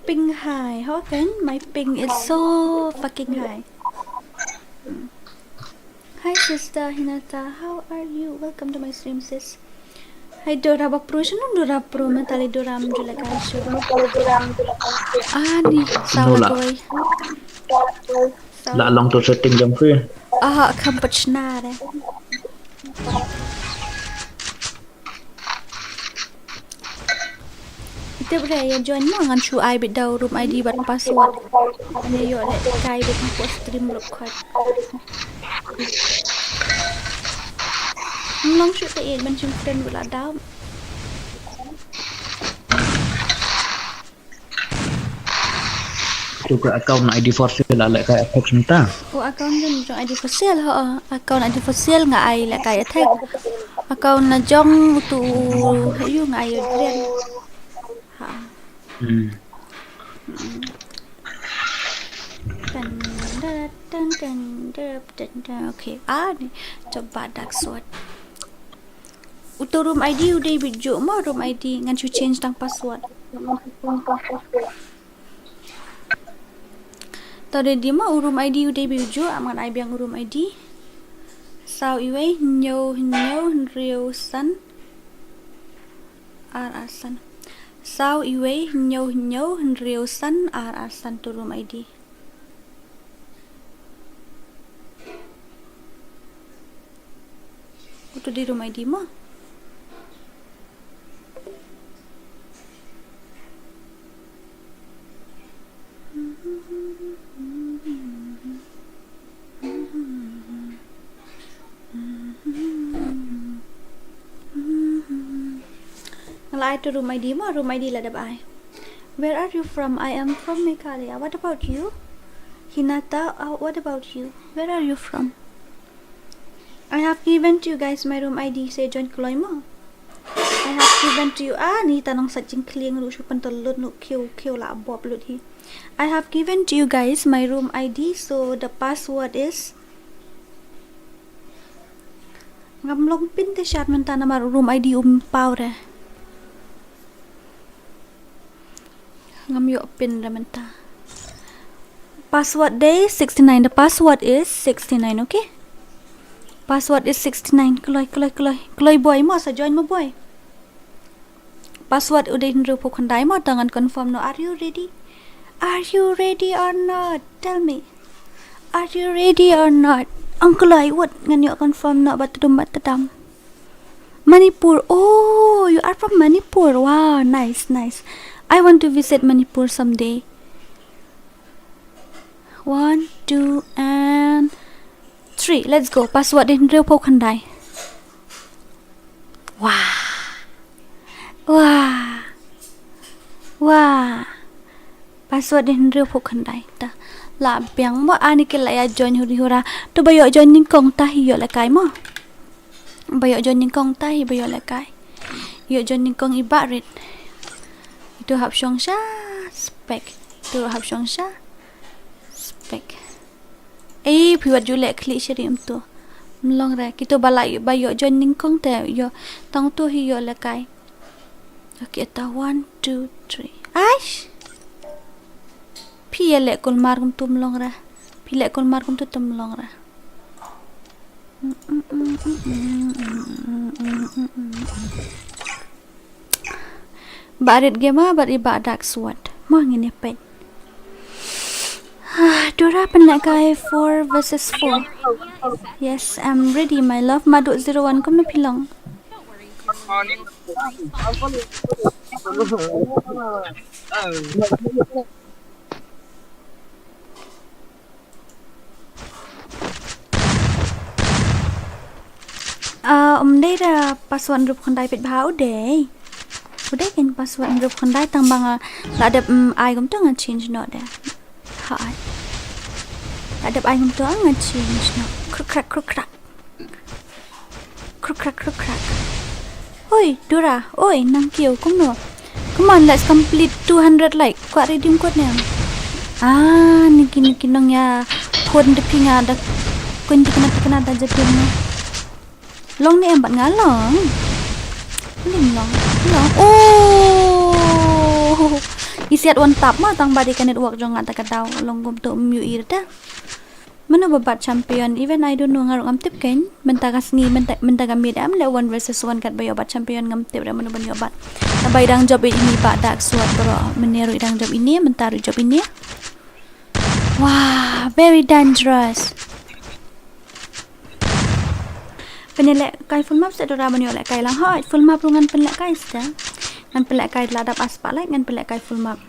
Ping high, ho kan? My ping is so fucking high. Hmm. Hi sister Hinata, how are you? Welcome to my stream, sis. Hi Dora ba pro, shano Dora pro, mentally Dora am jula ka shu. Ah, ni, salah koi. La long to setting jam free. Ah, kam pachna re. Tip re, ïa join mo, ngan shu ai beit da u room I D bad password. Ngan ïoh lehkai beit hapoh stream lok khot. Long shu te in ban shu friend bad la dau. Tu ka account I D for sale la lehkai attack mynta. O account jong, jong I D for sale ho. Account I D for sale nga ai lehkai attack. Account na jong utu, ïa nga ai adrian. Ha. Hmm. Tan, tan, tan, tan, tan, tan. Okay. Ah, ni. Coba dark sword. Utu room I D u dei beit juh mo, room I D ngan shu change tang password. Ta ready mo, u room I D u dei beit juh, am ngan ai biang u room I D. Saw iwei, hynñiew, hynñiew, hynriew, san. Ar, ar, san. Saw iwei, hynñiew, hynñiew, hynriew, san, ar, ar, san tu room I D. Utu dei room I D mo. Nga la ai tu room I D mo, room I D la dep ai. Where are you from? I am from Meghalaya. What about you? Hinata, uh, what about you? Where are you from? I have given to you guys my room I D, sa join kloi mo. I have given to you. Ah, ni ta nong sa jingkling ruh shu pyntyllun ruh khiew khiew la bob lut hi. I have given to you guys my room I D, so the password is. Ngam long pin te shat mynta namar room I D um paw re. Ngam ïoh pin re mynta. Password dei sixty-nine. The password is sixty-nine, okay? Password is sixty-nine. Kloi, kloi, kloi. Kloi boy mo, sa join mo boy. Password u dei hynriewphew khyndai mo, tang ngan confirm noh. Are you ready? Are you ready or not? Tell me. Are you ready or not? Ong kloi, wat ngan ïoh confirm noh, bad tdum bad tdam. Manipur. Oh, you are from Manipur. Wow, nice, nice. I want to visit Manipur someday. One, two, and three. Let's go. Password dei hynriewphew khyndai. Wah. Wah. Wah. Password dei hynriewphew khyndai. Ta. La biang mo, ani ki la ïa join huri hura. To ba ïoh join nyngkong ta hi ïoh lehkai mo. Ba ïoh join nyngkong ta hi ba ïoh lehkai. Ïoh join nyngkong i Bah Rit. Itu hap shong sha spek. Itu hap shong sha spek. Ei, phi wat ju leh khlieh sha ri um tu. Mlong re, kito ba la ïoh, ba ïoh join nyngkong te ïoh. Tang tu hi ïoh lehkai. Okay, ta one, two, three. Aish. Phi ïa leh kulmar kum tu mlong re. Phi leh kulmar kum tu te mlong re. Bah Rit Gamer bad i Bah Dark Sword. Mo ngin ïa peit. Ah, Dora pynlehkai four versus four. Yes, I'm ready, my love. Madu zero one, kumno phi long? Ah, um dei da password hynriewphew khyndai peit bha u dei. U dei kein password hynriewphew khyndai tang ba nga la dep, um, ai kumto nga change noh de. Ha ai. La dep ai kumto nga change noh. Kruk krak, kruk krak. Kruk krak, kruk krak. Oi, Dora, oi, nang kiew, kumno? Come on, let's complete two hundred like. Kwah redeem code ne em? Ah, niki, niki nong ïa phone da phi nga da. Kun tikna tikna da jabin ne. Long ne em bad nga long. Lim long. Long. Oh. Isiat one tap ma tang ba dei ka network jong nga ta ka daw long kumto um ïohi re ta. Mano ba bat champion? Even I don't know, nga ruh ngam tip kein. Mynta ka sngi, mynta, mynta ka miet em leh one versus one kat ba ïoh bat champion ngam tip re mano ban ïoh bat. Naba i dang jop ine i Bah Dark Sword baroh, mynne ruh i dang jop ine, mynta ruh jop ine. Wah, very dangerous. Pynlehkai full map seh Dora ban ïoh lehkai lang. Hooid, full map ruh ngan pynlehkai seh. Ngan pynlehkai la dap ar spah like, ngan pynlehkai full map.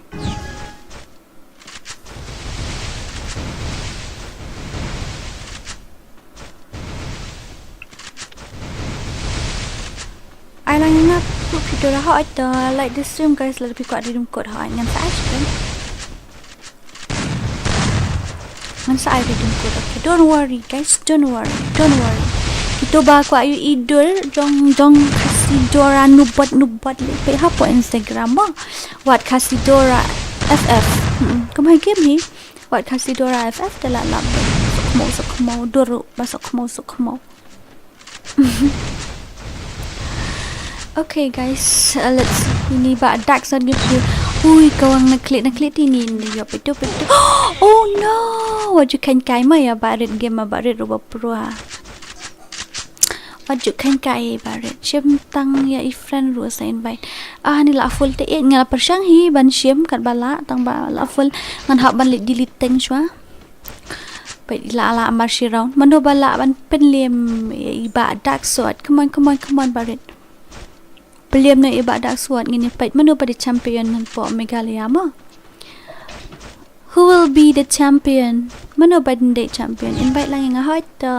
Ai lang ïa nga, phi Dora, hooid to like the stream guys, lada phi kwah redeem code, hooid ngan sa ai shuh. Ngan sa ai redeem code. Okay, don't worry guys, don't worry, don't worry. Kito ba kwah ïohi dur jong jong Khasi Dora, nubot nubot leh peit hapoh Instagram mo. Wat Khasi Dora F F. Hmm, kumba game hi. Wat Khasi Dora F F te la lap. Suk mo suk mo dur ba suk mo suk mo. Okay guys, uh, let's see. Ini ba Dark Sword ngi phi. Ui, kawang na klik na klik tini ni yo petu petu. Oh no! Wat ju khein kai ma ïa Barit, game ma Barit ruh ba pro ha. Wat ju khein kai Barit. Shim tang ïa i friend ruh sa invite. Ah, ni la full te, eh, nga la pyrshang hi ban shim katba lah, tang ba la full ngan hap ban leit delete teng shuwa. Peit la la mar shi round. Mano ba lah ban pynliem ïa i ba Dark Sword. Come on, come on, come on, Barit. Pynliem noh ïa i ba Dark Sword ngin ïa peit mano ba dei champion hapoh Meghalaya mo. Who will be the champion? Mano ba dei champion? Invite lang ïa nga, hooid to.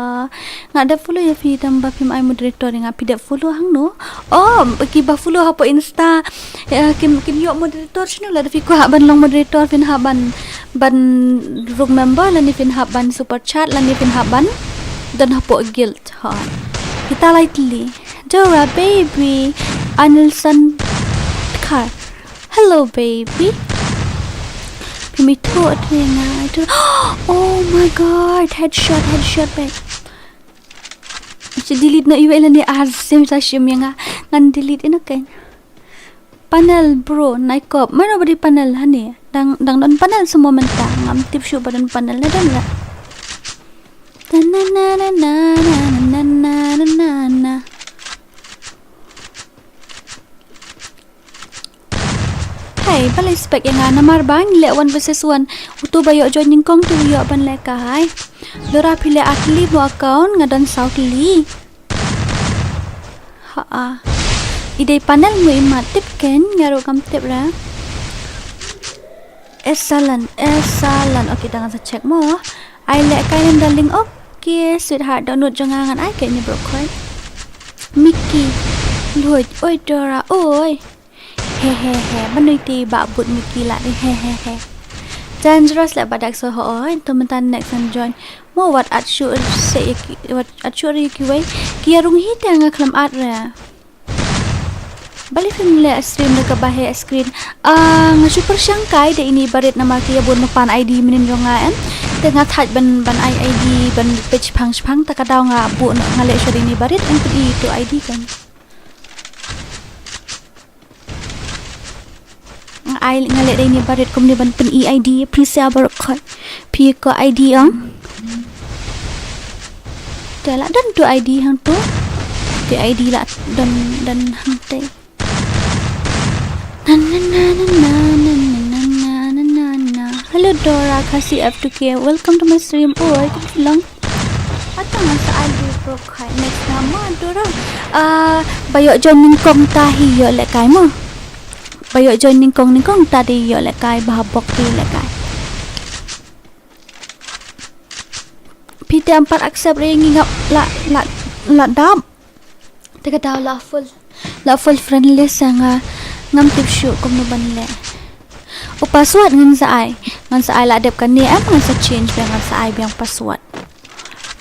Nga dep follow ïa phi tang ba phim ai moderator ïa nga, phi dep follow hangno? Oh, ki ba follow hapoh Insta. Eh, kim, kim ïoh moderator shano, lada phi kwah ban long moderator phin hap ban, ban rung member lane phin hap ban super chat lane phin hap ban don hapoh guild. Hooid. Kita lai tylli. Dora baby. Anilson Kar. Hello baby. Phi mi thuh te nga. Oh my god, headshot, headshot babe. Shi delete noh iwei lane ar sim sa shim ïa nga. Ngan delete ïa nga kan. Panel bro, naikop. Mano ba dei panel hane? Dang, dang don panel semua mynta. Ngam tip shuh ba don panel, na don la. Na na na na. Hei, balei spek ïa nga, namar ba ngi leh one versus one. Uto ba ïoh join nyngkong te u ïoh ban leh ka hai. Dora phi leh ar tylli mo account, nga don saw tylli. Ha a. I dei panel mo i mat, tip ken, nga ruh kam tip ra. Esalan, esalan. Okay, dang sa check mo. Ai leh kai nem darling. Okay, sweetheart, download jong nga ngan ai kane bro koi. Mickey. Lloyd, oi Dora, oi. He he he. Mano ite ba bud Mickey la ni, he he he. Dangerous la ba Dark Sword, oi. To mynta next and join. Mo wat at shu se ïa ki, wat at shu ïa kiwei. Ki ïa rung hi te nga khlem at re. Balei phim leh stream da kaba heh screen? Ah, nga shu pyrshang kai da ine i barit namar ki ïa bun mapan I D mynnin jong nga em. Te nga thait ban, ban ai I D ban peit shipang shipang, ta ka daw nga buh noh, nga leh shuwa da ine i barit, em, pyn-i ïa uto I D kan. Nga ai, nga leh da ine i barit kumne ban pyn-i I D, phi sa baroh khoit. Phi ko I D ong. Te la don tu I D hangtu. Tu I D la don, don hangte. Na, na, na. Hello Dora, Khasi F two K. Welcome to my stream. Oi, kum shylong. Ata nga sa ai di bro khai next nama Dora. Ah, ba ïoh join nyngkong ta hi ïoh lehkai mo. Ba ïoh join nyngkong, nyngkong ta di ïoh lehkai, ba ha bok di ïoh lehkai. Phi te em pat accept re, ngi ngap la, la, la dap. Te ka daw la full, la full friend list, nga ngam tip shuh kumno ban leh. U password ngan sa ai, ngan sa ai la dep kane em, ngan sa change biang, ngan sa ai biang password.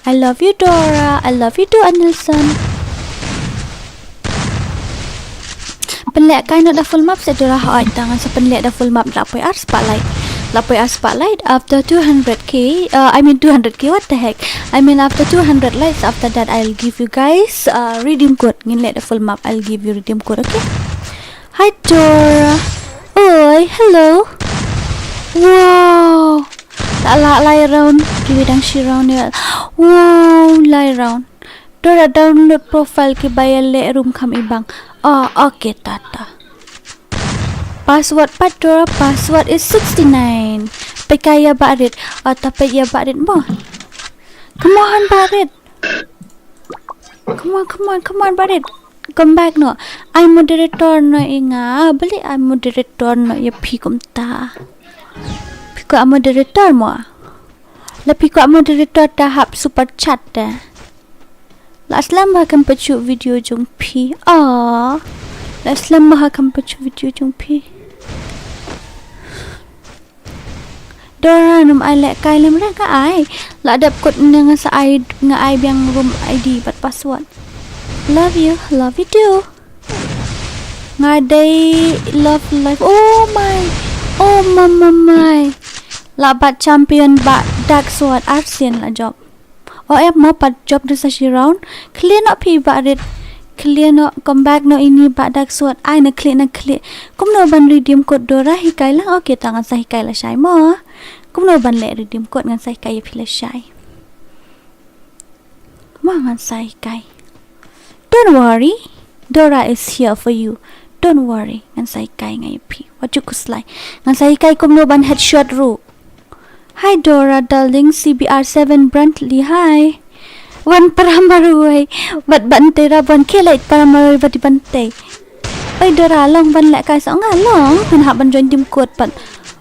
I love you Dora, I love you too Anilson. Pynlehkai noh da full map se Dora, hooid, tang ngan sa pynleh da full map, la poi ar spotlight. La poi ar spotlight after two hundred K, uh, I mean two hundred K, what the heck? I mean after two hundred likes, after that I'll give you guys, uh, redeem code. Ngin leh da full map, I'll give you redeem code, okay? Hi Dora. Oi, hello. Wow. La, la, lai round. Kiwi dang shi round ïa. Wow, lai round. Dora download profile ki ba ïa leh room kham ibang. Oh, okay, tata. Password pat Dora, password is sixty-nine. Peit ka ïa barit. Oh, ta peit ïa barit mo. Come on, barit. Come on, come on, come on, barit. Come back noh. Ai moderator noh ïa nga. Balei ai moderator noh ïa phi kumta? Phi kwah moderator mo? La phi kwah moderator te hap super chat te. La slem bha kam pat shu video jong phi. Aw. La slem bha kam pat shu video jong phi. Dora, nym ai lehkai lem re? Nga ai. La dep kot ne nga sa ai, nga ai biang room I D bad password. Love you, love you too. Nga dei love life. Oh my. Oh mama my. La bat champion ba dark sword arsien la jop. O em mo pat jop da sa shi round. Khlieh noh phi ba rit. Khlieh noh, come back noh ïa ini ba dark sword. Ai na khlieh, na khlieh. Kumno ban redeem code Dora, hikai lang? Okay, ta ngan sa hikai lashai mo. Kumno ban leh redeem code, ngan sa hikai ïa phi lashai. Mo, ngan sa hikai. Don't worry. Dora is here for you. Don't worry. Ngan sa hikai nga ïa phi. Wat ju khuslai. Ngan sa hikai kumno ban headshot ruh. Hi Dora darling, C B R seven Bradley, hi. Wan para marwei bad ban tei ra, ban khie leit para marwei bad ban tei. Oi Dora, long ban lehkai sa? Nga long, phin hap ban join team code pat.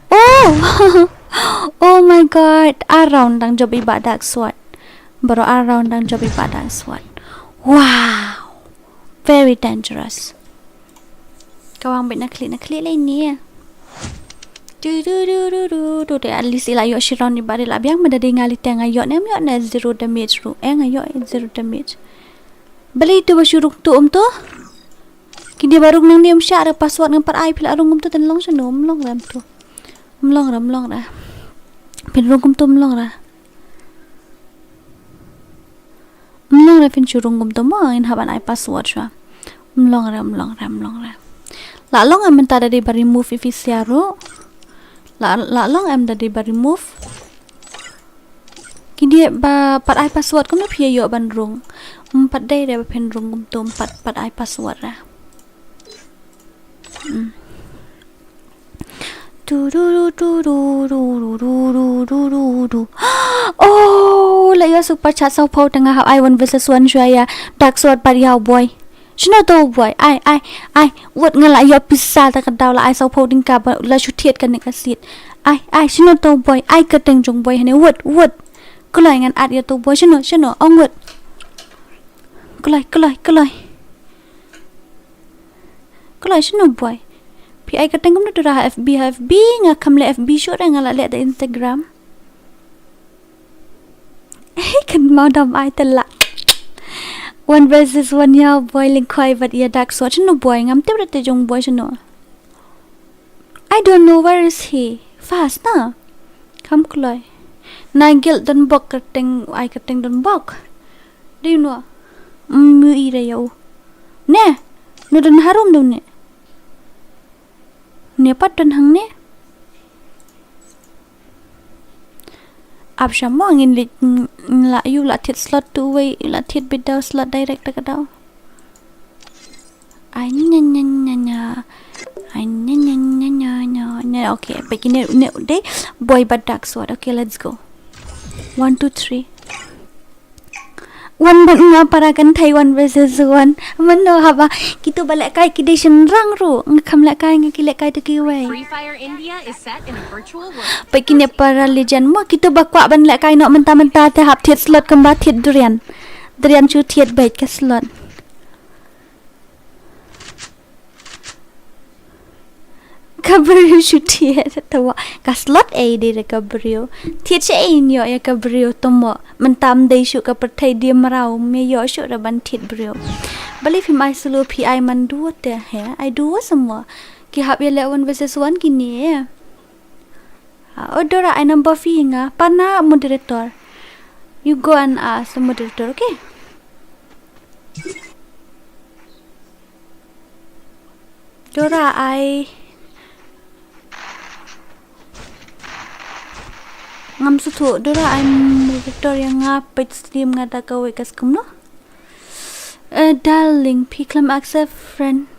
Oh. Oh my god, ar round dang jop i ba dark sword. Bro, ar round dang jop i ba dark sword. Wow. Very dangerous. Ka wang beit na khlieh, na khlieh lei ni. Du du du du du du. Te at least i la ïoh shi round i ba rit la biang, ma da dei nga lei te nga ïoh ne em ïoh ne zero damage ruh. Eh, nga ïoh zero damage. Balei tu ba shu rung tu um tu? Ki dei ba rung nang ne um shah re, password ngam pat ai, phi la rung um tu, ten long shano, um long re um tu. Um long re, um long re. Phin rung um tu, um long re. Mlong re, phin shu rung kumto mo, ngin hap ban ai password shuwa. Mlong re, mlong re, mlong re. La long em mynta da dei ba remove i phi sia ruh. La, la long em da dei ba remove. Ki dei ba pat ai password kumno phi ïoh ban rung. Ym pat dei re ba phin rung kumto, ym pat, pat ai password re. Hmm. Du, du, du. Oh, la ïa super chat saw phew te nga hap ai one versus one shuwa ïa Dark Sword bad ïa u boi. Shano to u boi? Ai, ai, ai. Wut, nga la ïoh pisa ta ka daw, la ai saw phew tyngka ba la shu thied kane ka seat. Ai, ai, shano to u boi? Ai kyrteng jong u boi hangne. Wut, wut. Kloi, ngan add ïa to u boi. Shano, shano? Ong wut. Kloi, kloi, kloi. Kloi, shano u boi? Phi ai kyrteng kumno tu ra ha F B, ha F B, nga kham leh F B shuh re, nga la leh da Instagram. Kan mau dam ai te la. One versus one ïa u boi Lyngkhoi bad ïa Dark Sword. Shano u boi? Ngam tip re te jong u boi shano. I don't know where is he. Fast na. Kham kloi. Nigel don bok kyrteng, ai kyrteng don bok. Dei u no. Mm, mu i re ïa u. Ne. No don harum do ne. Ne pat don hangne. Ap shamo ngin leit, mm, la ïa u la thied slot tu wei, la thied bit daw slot direct ta ka daw. Ai nya nya nya nya. Ai nya nya nya nya nya. Nya, okay, peit kine ne dei boi bad Dark Sword. Okay, let's go. One, two, three. One bad nga para kan thai one versus one. Mano haba kito ba lehkai ki dei shynrang ruh. Nga kham lehkai, nga ki lehkai te kiwei. Free Fire India is set in a virtual world. Peit kine para legend mo, kito ba kwah ban lehkai noh mynta mynta te hap thied slot kumba thied durian. Durian shu thied beit ka slot. Ka briew shu thied, tawa. Ka slot ei dei re ka briew. Thied sha ei ïoh ïa ka briew tomo. Mynta ym dei shuh ka pyrthei dei mraw, me ïoh shuh re ban thied briew. Balei phim ai solo, phi ai man duo te he, ai duo samo. Ki hap ïa leh one versus one kine. Ah, oh, Dora, ai number phi nga, pana moderator. You go and ask the moderator, okay? Dora, ai ngam sngewthuh. Dora, ai moderator ïa nga, peit stream nga da kawei ka skum no. Eh, darling, phi khlem accept friend.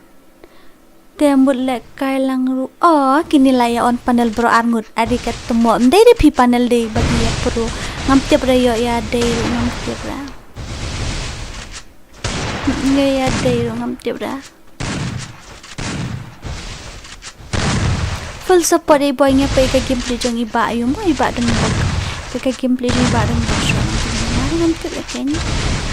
Te mut lehkai lang ruh. Oh, kine la ïa on panel bro arngut. Adi kat temo. Ym dei dei phi panel dei bad ïa pro. Ngam tip re ïoh ïa dei ruh ngam tip re. Nga ïa dei ruh ngam tip da. Full support ïa i boy, nga peit ka gameplay jong i Bah, ïa mo i Bah Don Bok. Ka, ka gameplay jong i Bah Don Bok shuwa ngam tip ïa kane.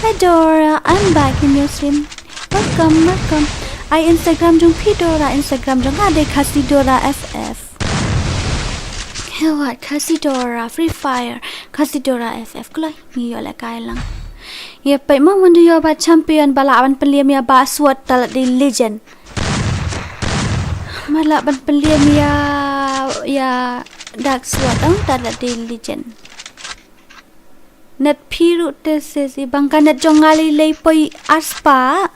Hi Dora, I'm back in your stream. Welcome, welcome. Ai Instagram jong phi Dora, Instagram jong nga dei Khasi Dora F F. Hewat Khasi Dora, Free Fire, Khasi Dora F F kloi. Ngi ïoh lehkai lang. Ïa peit mo mynta ïoh ba champion ba lah ban pynliem ïa Bah Sword, ta la dei legend. Ba lah ban pynliem ïa, ïa Dark Sword, ong ta la dei legend. Net phi ruh te sesi bang ka net jong nga lei lei poi ar spah.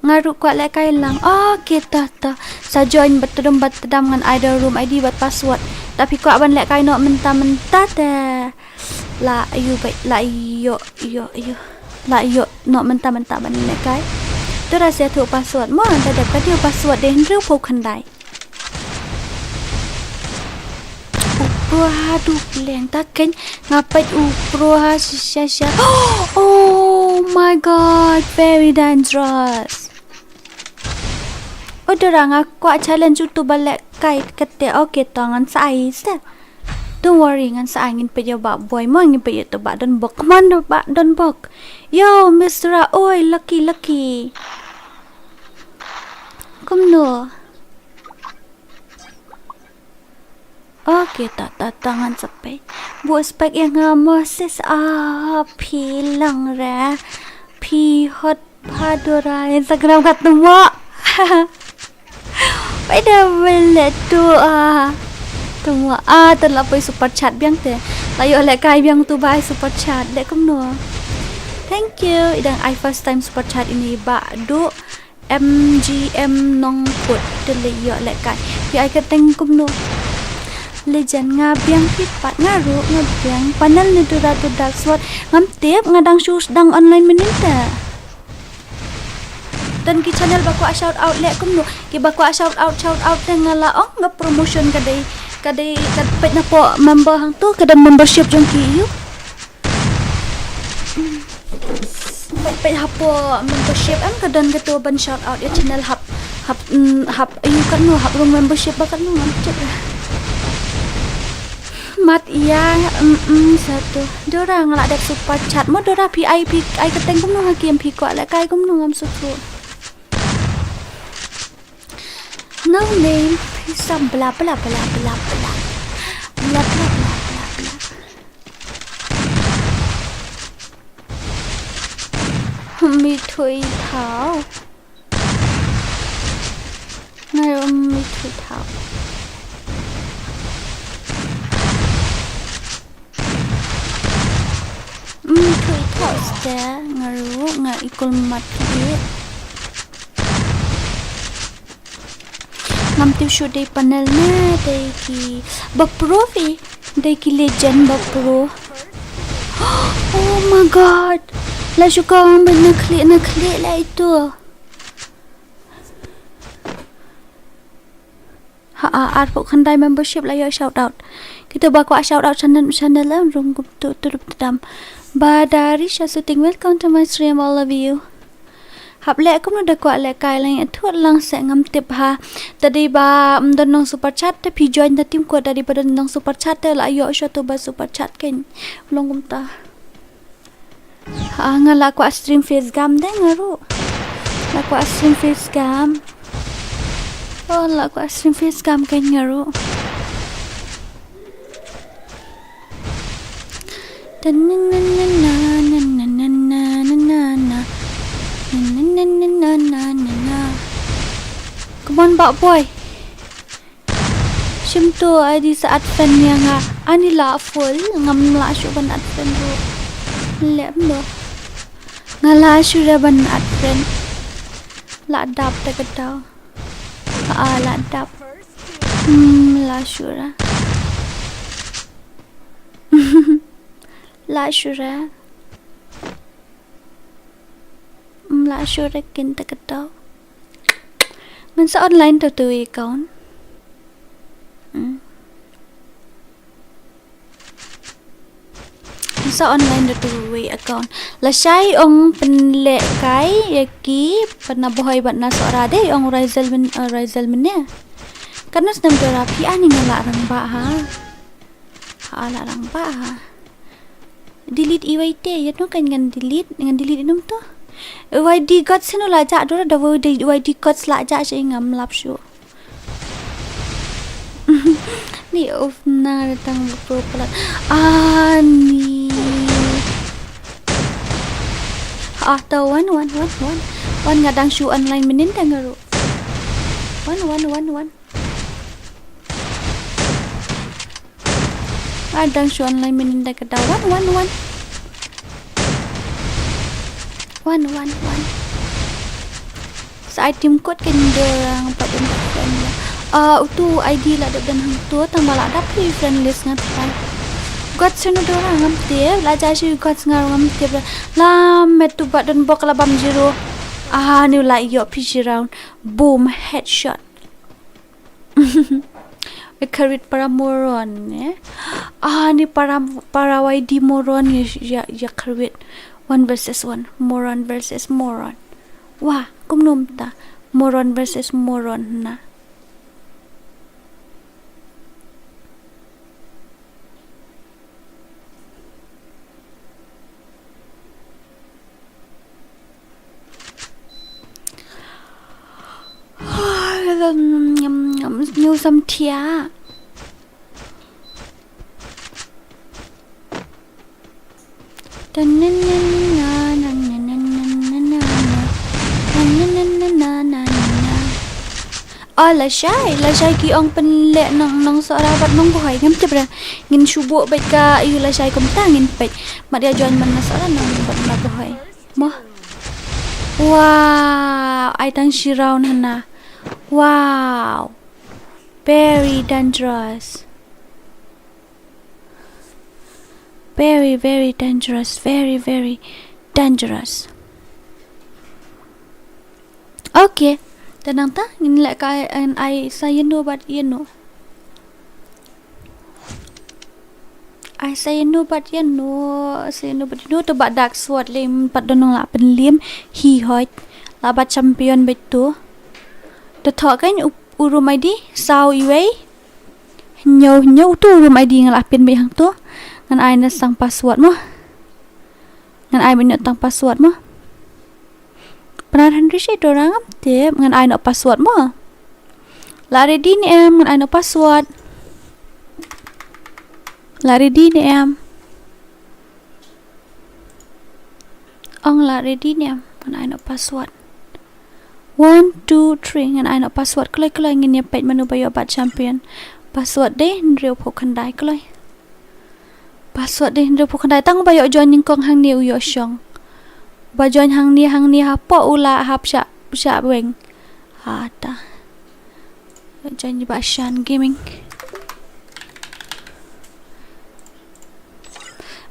Nga ruh kwah lehkai lang. Okay, ta ta. Sa join bad tdum bad tdam ngan ai da room I D bad password. Ta phi kwah ban lehkai noh mynta mynta te. La ïoh bad la ïoh ïoh ïoh. La ïoh noh mynta mynta ban lehkai. Te ra sia thuh password mo, ngan da dep ka dei password dei hynriew phew khyndai. U Pro ha tu pleng ta keiñ, nga peit u Pro ha shisha shisha. Oh my God, very dangerous. O Dora, nga kwah challenge utu ba lehkai kate. Okay to, ngan sa ai se. Don't worry, ngan sa ai. Ngin peit ïa Bah Boy mo, ngin peit ïa utu Bah Don Bok. Come on Bah Don Bok. Yo Miss Dora, oi Lucky Lucky. Kumno? Okay, ta ta ta ngan sa peit. Buh spek ïa nga mo sis, ah phi lang re. Phi hot bha Dora, Instagram katno mo. Peit da bel tu ah. Tu mo ah, te la poi super chat biang te. La ïoh lehkai biang tu ba ai super chat. Leh kumno? Thank you. I dang ai first time super chat ine i Bah Duh. M G M Nongkut te leh ïoh lehkai. Phi ai kyrteng kumno? Legend, nga biang phi pat. Nga ruh nga biang. Panel ne Dora to Dark Sword. Ngam tip, nga dang shu sdang online mynnin te. Don ki channel ba kwah shout out leh kumno? Ki ba kwah shout out, shout out te nga la ong, nga promotion ka dei, ka dei ka peit na poh member hangto, ka don membership jong ki ïa u. Peit, peit hapoh membership em ka don kato ban shout out ïa channel hap, hap, mm, hap, ïa katno, hap rung membership ba katno ngam check. Mat ïa, mm, mm, satu. Dora nga la dep super chat. Mo Dora phi ai, phi ai kyrteng kumno ha ki em, phi kwah lehkai kumno ngam sngewthuh. No name, phi sam bla bla bla bla bla. Bla bla bla bla bla. Mi thui thau. Nga ïoh mi thui thau. Mi thui thau ste nga ruh nga ikul mat ki. Ngam tip shuh dei panel ne dei ki ba pro phi, dei ki legend ba pro. Oh my God. La shu kawang ban na khlieh na khlieh la ito. Ha a arphew khyndai membership la ïoh shout out. Kito ba kwah shout out channel channel em rung kumto turup tdam. Ba dari sha shooting, welcome to my stream all of you. Hap leh kumno da kwah lehkai lang, ïathuh lang se ngam tip ha. Tadi ba, mm, don nong super chat te phi join da team ko, tadi ba don nong super chat te la ïoh shuh to ba super chat keiñ. Long kumta. Ha nga la kwah stream face cam de nga ruh. La kwah stream face cam. Oh, la kwah stream face cam keiñ nga ruh. Come on, Bah Boy. Shim to, ai di sa add friend ïa nga. Ani la full, ngam lah shuh ban add friend ruh. Lem do. Nga lah shuh ban add friend. La dap te ka daw. Ah, la dap. Hmm, la shuh ra. La shuh ra. Hmm, la shuh ra kin te ka daw. Ngan sa online to tu account. Hmm. Sa online da tu wei account. Lashai ong pynleh kai ïa ki Pynabhoi bad na Sohra dei ong Raisel men, uh, Raisel men ne. Kan snem dora phi ani nga la rangbah ha. Ha la rangbah ha. Delete iwei te, ïa no kan ngan delete, ngan delete inum to. Y D codes no la ja dora da y D codes la ja sha ngam lap shu. Ni of na tang pro palat. Ani. Ah, to one, one, one, one. One nga dang shu online mynnin da nga ruh. One, one, one, one. Nga dang shu online mynnin da ka da one, one, one. One, one, one. Sa item code kan dora pat un friend la. Ah, utu I D la dep don hangto tang ba la dap ki friend list nga try. God seno dora ngam tip, la ja shu God nga ngam tip. La met tu ba don bok la bam zero. Ah, ni la ïoh P G round. Boom, headshot. Kharit para moron, eh? Ah, ni para, para Y D moron ïa, ïa, ïa kharit. One versus one, moron versus moron. Wah, kumno mynta? Moron versus moron na. Ñu sam thiah. Oh, lashai, lashai ki ong pynleh nong, nong Sohra bad nong Bhoi. Ngam tip re. Ngin shu buh beit ka ïa u lashai kumta ngin peit. Mat ïa join man na Sohra nong bad na Bhoi. Mo. Wow, ai tang shi round hana. Wow. Very dangerous. Very, very dangerous. Very, very dangerous. Okay. Te nangta ngin leh ka ai, ai sa ïano bad ïano. Ai sa ïano bad ïano, sa ïano bad ïano, to ba dark sword lem pat don nong la pynlem hi hoi. La ba champion beit to. To thoh kan u, u room I D saw iwei. Hynñiew, hynñiew to u room I D nga la pyn beit hangto. Ngan ai na tang password mo. Ngan ai beit na tang password mo. Pynat hynriew shi to ngam tip ngan ai noh password mo. La ready ne em ngan ai noh password. La ready ne em. Ong la ready ne em ngan ai noh password. One, two, three ngan ai noh password kloi kloi ngin ïa peit mano ba ïoh bad champion. Password dei hynriew phew khyndai kloi. Password dei hynriew phew khyndai tang ba ïoh join nyngkong hangne u ïoh shong. Ba join hangne hangne hapoh u la hap shah shah weng. Ha ta. Ïoh join ba Shan Gaming.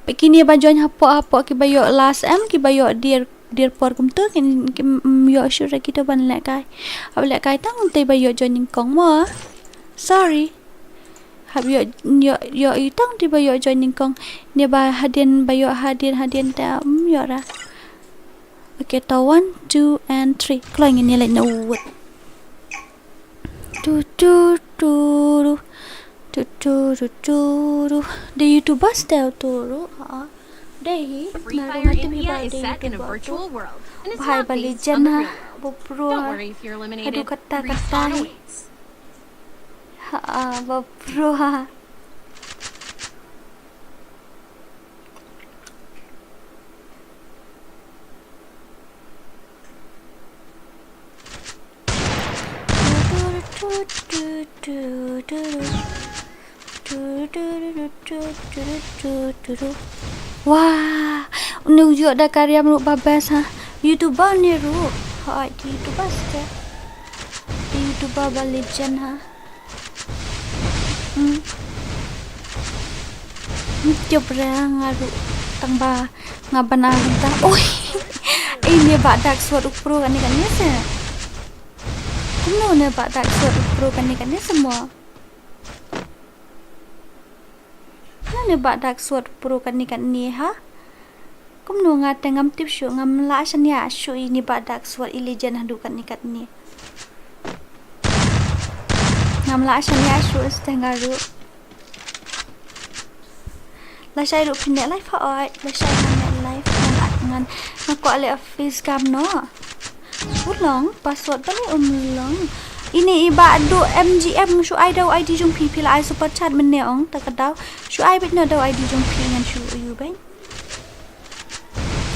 Ba kine ba join hapoh hapoh ki ba ïoh last em ki ba ïoh dir dir por kumto kin ki ïoh shuh ra kito ban lehkai. Hap lehkai tang te ba ïoh join nyngkong mo. Sorry. Hap ïoh, ïoh, ïoh i tang te ba ïoh join nyngkong. Ne ba hadien ba ïoh hadien hadien te ym ïoh ra. Okay, to one, two and three. Kloi ngin ïa leit na wut. Tu tu tu ru. Tu tu tu tu ru. The YouTubers te tu ru. Ha. Dei hi. Free Fire India is set in a virtual world, and it's not based on the real world. Don't worry if you're eliminated. Respawn awaits. Ha, ba pro ha. Wah, une u ïoh da ka riam ruh ba best ha. YouTuber ne ruh. Ha, YouTuber step. YouTuber ba legend ha. Hmm. Jop re nga ruh tang ba nga bana ta. Oi. Ini ba dark sword u pro kane kane se. Kumno ne ba dark sword u pro kane kane se mo. Ne ba Dark Sword Pro katne katne ha. Kumno nga te ngam tip shuh, ngam lah shaniah shuh ïa ne ba Dark Sword i Legend haduh katne katne. Ngam lah shaniah shuh, steh nga ruh. Lashai ruh phin leh live ha oi, lashai ngan leh live ngan at ngan. Nga kwah leh face cam noh. U long, password ba leh um long. Ine i Bah Duh M G M shu ai da u I D jong phi, phi la ai super chat mynne ong, ta ka daw. Shu ai beit noh da u I D jong phi ngan shu ïoh beit.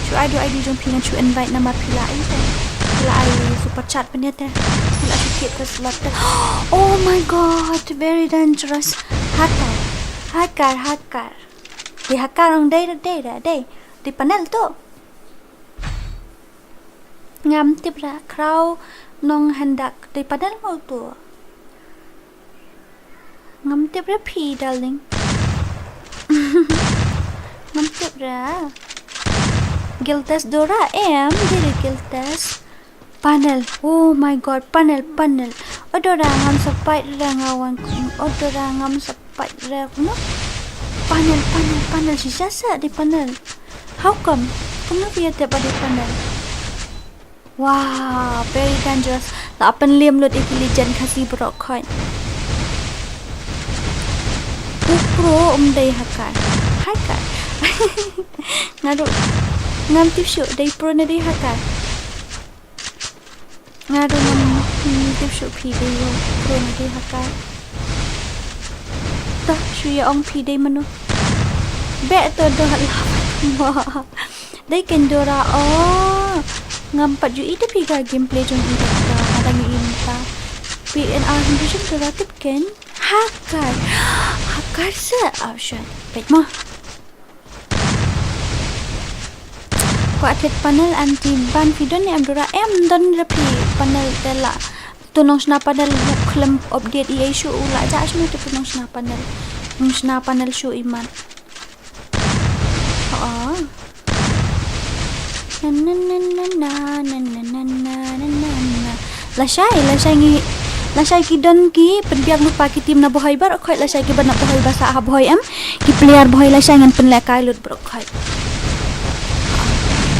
Shu ai da u I D jong phi ngan shu invite namar phi la ai te. Phi la ai super chat mynne te. Phi la shu kit ka slot te. Oh my god, very dangerous. Hacker. Hacker, hacker. Dei hacker ong, dei, dei, dei, dei. Dei panel to. Ngam tip ra, Khraw Nonghyndak, dei panel mo to. Ngam tip ra phi, darling. Ngam tip ra. Guild test Dora em, dei re guild test. Panel, oh my god, panel, panel. O Dora ngam sa pait ra nga wan. O Dora ngam sa pait ra kumno. Panel, panel, panel, shisha sa dei panel. How come? Kumno phi ïa tip ba dei panel? Wow, very dangerous. La pynliem lut ïa ki Legend Khasi baroh khoit. U Pro um dei hacker. Hacker. Nga ruh ngam tip shuh dei pro ne dei hacker. Nga ruh ngam, ngam tip shuh phi dei pro ne dei hacker. Tah shu ïa ong phi dei mano. Beh to doh la. Dei ken Dora o. Ngam pat ju i te phi ka gameplay jong i da ka nga dang i mynta. P N R hynriew jong Dora tip ken. Hacker. Hacker sa option. Peit mo. Kwah thied panel anti ban phi don ne em Dora em don ra phi panel te la. To nong shna panel bu khlem update i ei shu u la ja shnu te to nong shna panel. Nong shna panel shu i mat. Oh. Na na na na na na na na na na na. Lashai, lashai ngi, lashai ki don ki pynbiang lypa ki team na Bhoi baroh khoit, lashai ki ba na Bhoi ba sah ha Bhoi em, ki player Bhoi lashai ngan pynlehkai lut baroh khoit.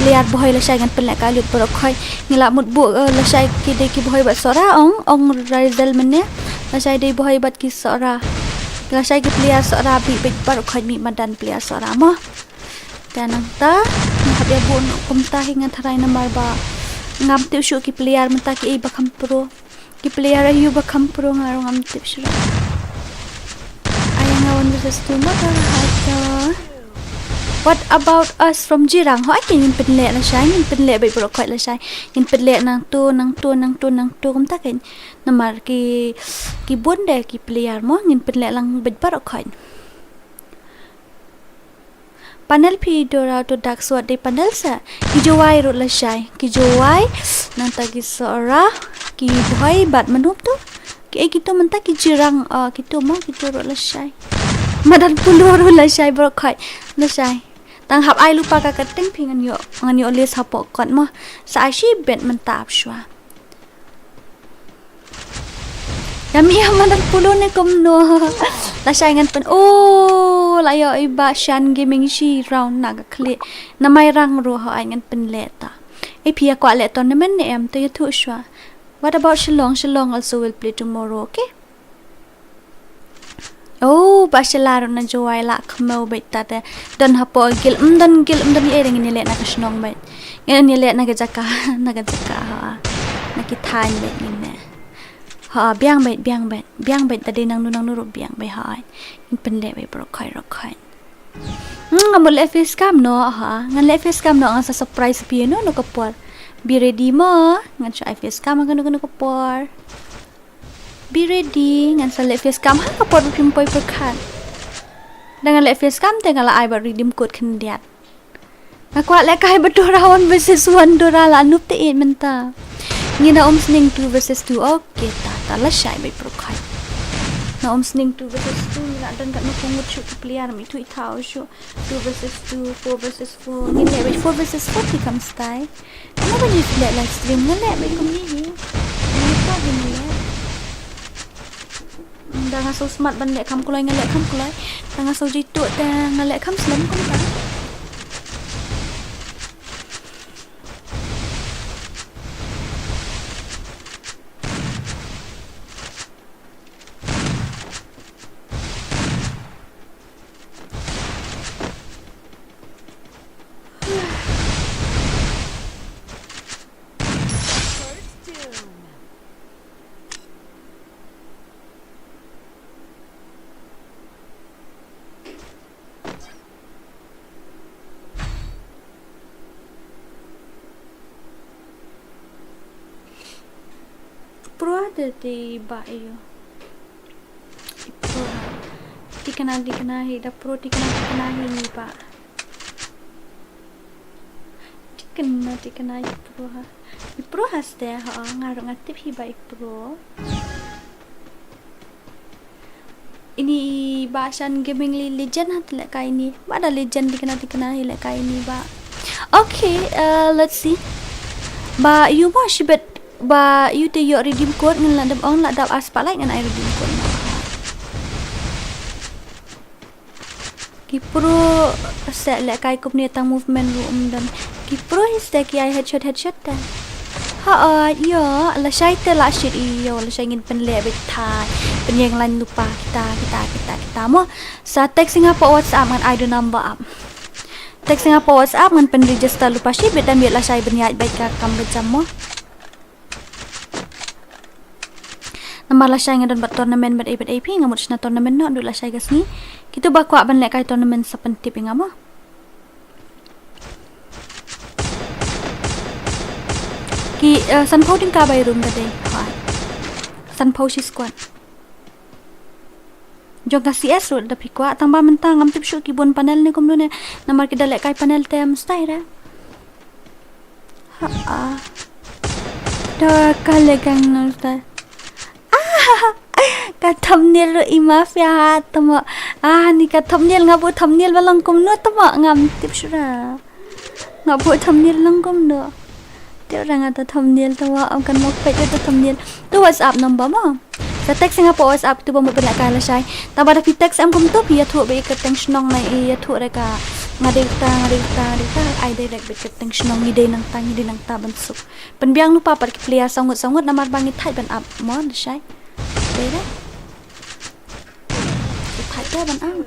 Player Bhoi lashai ngan pynlehkai lut baroh khoit. Ngi la mut buh, eh, lashai ki dei ki Bhoi ba Sohra ong, ong Razel mynne. Lashai dei Bhoi bad ki Sohra. Lashai ki player Sohra bit bit baroh khoit mih madan player Sohra mo. Te nangta ngi hap ïa buh noh kumta hi nga tharai namar ba ngam tip shuh ki player mynta kiei ba kham pro. Ki player aïu ba kham pro nga ruh ngam tip shuh. Ai nga one versus two mo ka hata. What about us from Jirang? Ho ai ngin pynleh lashai, ngin pynleh bad baroh khoit lashai. Ngin pynleh nangto, nangto, nangto, nangto kumta kan. Namar ki, ki bun de ki player mo ngin pynleh lang bad baroh khoit. Panel phi Dora to Dark Sword dei panel sa. Ki Jowai ruh lashai. Ki Jowai. Nangta ki Sohra. Ki Bhoi bad mano to. Ki ei kito mynta ki Jirang, ah, kito mo kito ruh lashai. Madan Polo ruh lashai baroh khoit. Lashai. Tang hap ai lypa ka kyrteng phi ngan ïoh, ngan ïoh list hapoh kot mo. Sa ai shibit mynta ap shuwa. Ïa mi ïa Madan Polo ne kumno. Lashai ngan pyn, oh, la ïoh i Bah Shan Gaming shi round na ka khlieh. Na Mairang ruh ho ai ngan pynleh ta. Ei phi ïa kwah leh tournament ne em to ïathuh shuwa. What about Shillong? Shillong also will play tomorrow, okay? Oh, Bah Shella ruh na Jowai la khmew beit ta te. Don hapoh guild, ym don guild, ym don ei, ngin ïaleh na ka shnong beit. Ngin ïaleh na ka jaka, na ka jaka ha. Na ki thaiñ beit ngin ne. Ha, biang beit, biang beit, biang beit ta dei nangno nangno ruh biang beit ha. Ngin pynleh beit baroh khoit, baroh khoit. Hmm, ngam leh face cam noh ha. Ngan leh face cam noh ngan sa surprise phi noh, noh ka por. Be ready mo. Ngan sa ai face cam ha kano kano ka por. Be ready, ngan sa leh face cam ha ka por ba phim poi pyrkhat. Da ngan leh face cam te nga la ai bad redeem code khyndiat. Nga kwah lehkai bad Dora one versus one, Dora la noob te ïeit mynta. Ngin ym sneng two versus two, okay, ta, ta lashai beit pyrkhat. Ngin ym sneng two versus two, ngi la don katno ka ngut shuh ki player, mi tu i thaw shuh. Two versus two, four versus four. Ngin leh beit four versus four ki kam stai. Kano ba ngi leh live stream, ngan leh beit kumne hi. Ngi to hi ngi leh. Nga sngewsmat ban leh kham kloi, nga leh kham kloi. Nga sngewjai tuh te nga leh kham slem kumta. Pro de ti ba ïa. Pro. Tikna tikna hi da pro tikna tikna hi ni ba. Tikna tikna i pro ha. I pro ha ste ha nga ruh nga tip hi ba i pro. Ini ba shan gaming li legend ha te lehkai ini. Ba da legend tikna tikna hi lehkai ini ba. Okay, uh, let's see. Ba ïa u ba shibit ba ïa u te ïoh redeem code ngan la dep ong la dap ar spah like ngan ai redeem code. Ki pro se lehkai kumne tang movement ruh um don. Ki pro hi se ki ai headshot headshot te. Ha, uh, ïa, lashai te la shit ïa, lashai ngin pynleh beit thai. Pynïeng line lypa kita, kita, kita, kita mo. Sa text ïa nga hapoh WhatsApp ngan ai da u number app. Text ïa nga hapoh WhatsApp ngan pynregister lypa shibit dan beit lashai ban ïaid beit ka kam ba jam mo. Namar lashai nga don bad tournament bad ei bad ei phi nga mut shna tournament noh du lashai ka sngi. Kitu ba kwah ban lehkai tournament sa pyntip ïa nga mo. Ki, eh, sanphew tyngka bai room ka dei. Hai. Sanphew shi squad. Jong ka C S ruh da phi kwah tang ba mynta ngam tip shuh ki bun panel ne kumno ne namar ki da lehkai panel te mesti re. Ha a. Da ka le gang no mesti. Ah, ka thumbnail ruh i mafia ha tamo. Ah, ni ka thumbnail nga buh thumbnail ba long kumno tamo ngam tip shuh ra. Nga buh thumbnail long kumno. Te ora nga ta thumbnail te wa am kan mok peit ta thumbnail. Tu WhatsApp number mo. Sa text nga hapoh WhatsApp tu ba mut pynlehkai lashai. Tang ba da phi text em kumtu phi ïathuh beit kyrteng shnong na ïathuh re ka. Nga dei ta, nga dei ta, nga dei ta. Ai direct beit kyrteng shnong ngi dei nangta, ngi dei nangta ban suk. Pynbiang lypa pat ki player saw ngut saw ngut namar ba ngi thait ban ap mo lashai. Dei re. Ki thait te ban ap.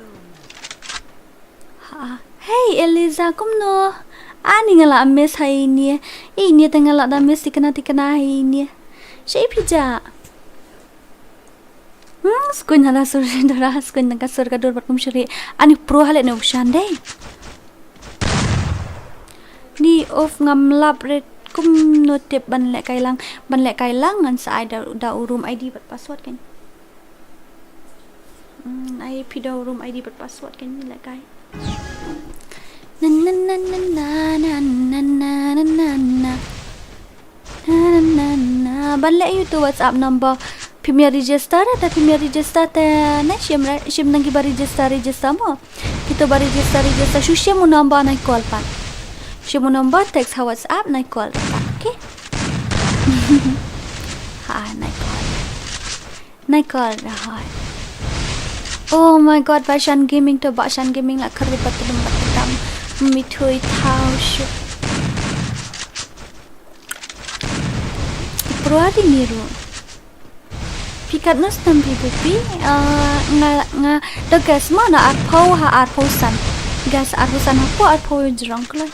Ha. Hey Eliza, kumno? Ani nga la miss ha ine. Ine te nga la da miss tikna tikna ha ine. Shei phi ja. Hmm, skuin hala sur dora, skuin tang ka sur ka dur bad kum shri. Ani pro hale ne u shan dei. Ni of ngam lap red kumno tip ban lehkai lang, ban lehkai lang ngan sa ai da, da u room I D bad password kan. Hmm, ai phi da u room I D bad password kan ni lehkai. Na na na na na na na na na na. Na na na na. Ban leh ïa u tu WhatsApp number. Phim ïa register, ta phim ïa register te na shim re, shim nang ki ba register, register mo. Kitu ba register, register shu shim u number na call pat. Shim u number text ha WhatsApp na call pat. Okay. Ha na call. Na call ra hoi. Oh my god, ba shan gaming to ba shan gaming la kar ba tum ba tam. Mi thui thau shu. Pro ri ni ru. Phi katno snem phi bupi? Ah, nga, nga, to guess mo na arphew ha arphew san. Guess arphew san hapoh arphew jrong kloi.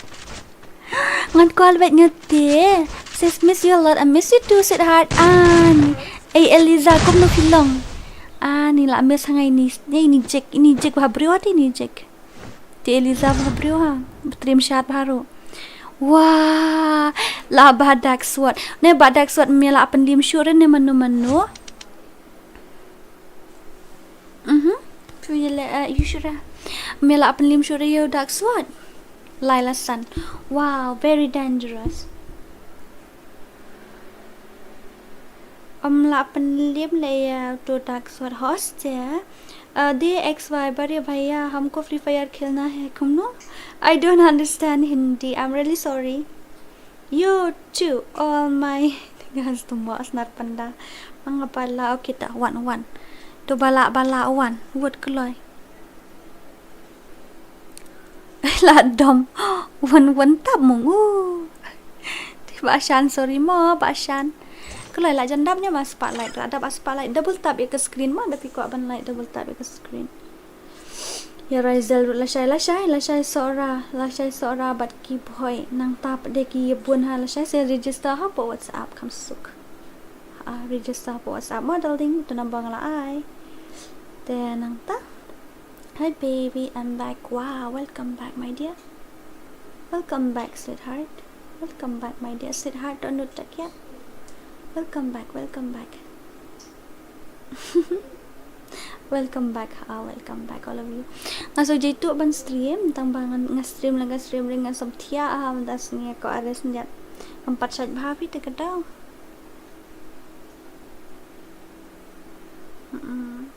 Ngan call back nga te. Sis, miss you a lot. I miss you too, sweetheart. Ani. Ei, Eliza, kumno phi long? Ani la miss ha nga ini, ini jek, ini jek ba briew te ini jek. Te Eliza ba briew ha. Ba triem shad ba haru. Wah, la ba dark sword. Ne ba dark sword me la pynlim shuh re ne mano mano. Mhm. Phi le, eh, ïu shuh re. Me la pynlim shuh re ïa u dark sword. Lai la san. Wow, very dangerous. Am la pynlim le ïa u dark sword host ya. Uh, de X Y, बड़े भैया, हमको Free Fire खेलना है, kumno? I don't understand Hindi. I'm really sorry. You too, all my guys, tumbo asnar panda. Manga pala, okay ta, one, one. To ba lah, ba lah wan, wat kloi. La dom. Wan, wan tap mung. Uh. Te Bah Shan, sorry mo, Bah Shan. Kloi la jan dap ne ma spotlight, la dap a spotlight. Double tap ïa ka screen mo, da phi kwah ban light double tap ïa ka screen. Ïa Raizel ruh lashai, lashai, lashai Sohra, lashai Sohra bad ki Bhoi. Nangta pat de ki ïa bun ha lashai, sa register hapoh WhatsApp kham suk. Ha, register hapoh WhatsApp mo darling, to number nga la ai. Te nangta. Hi baby, I'm back. Wow, welcome back my dear. Welcome back sweetheart. Welcome back my dear sweetheart, don't look tak yet. Welcome back, welcome back. Welcome back, ah, welcome back all of you. Nga shu jai tuh ban stream, tang ba nga, nga stream la nga stream ring nga sop thiah, ah, mynta sngi ko ares njat. Ngam pat shait bha phi te ka daw. Mm-mm.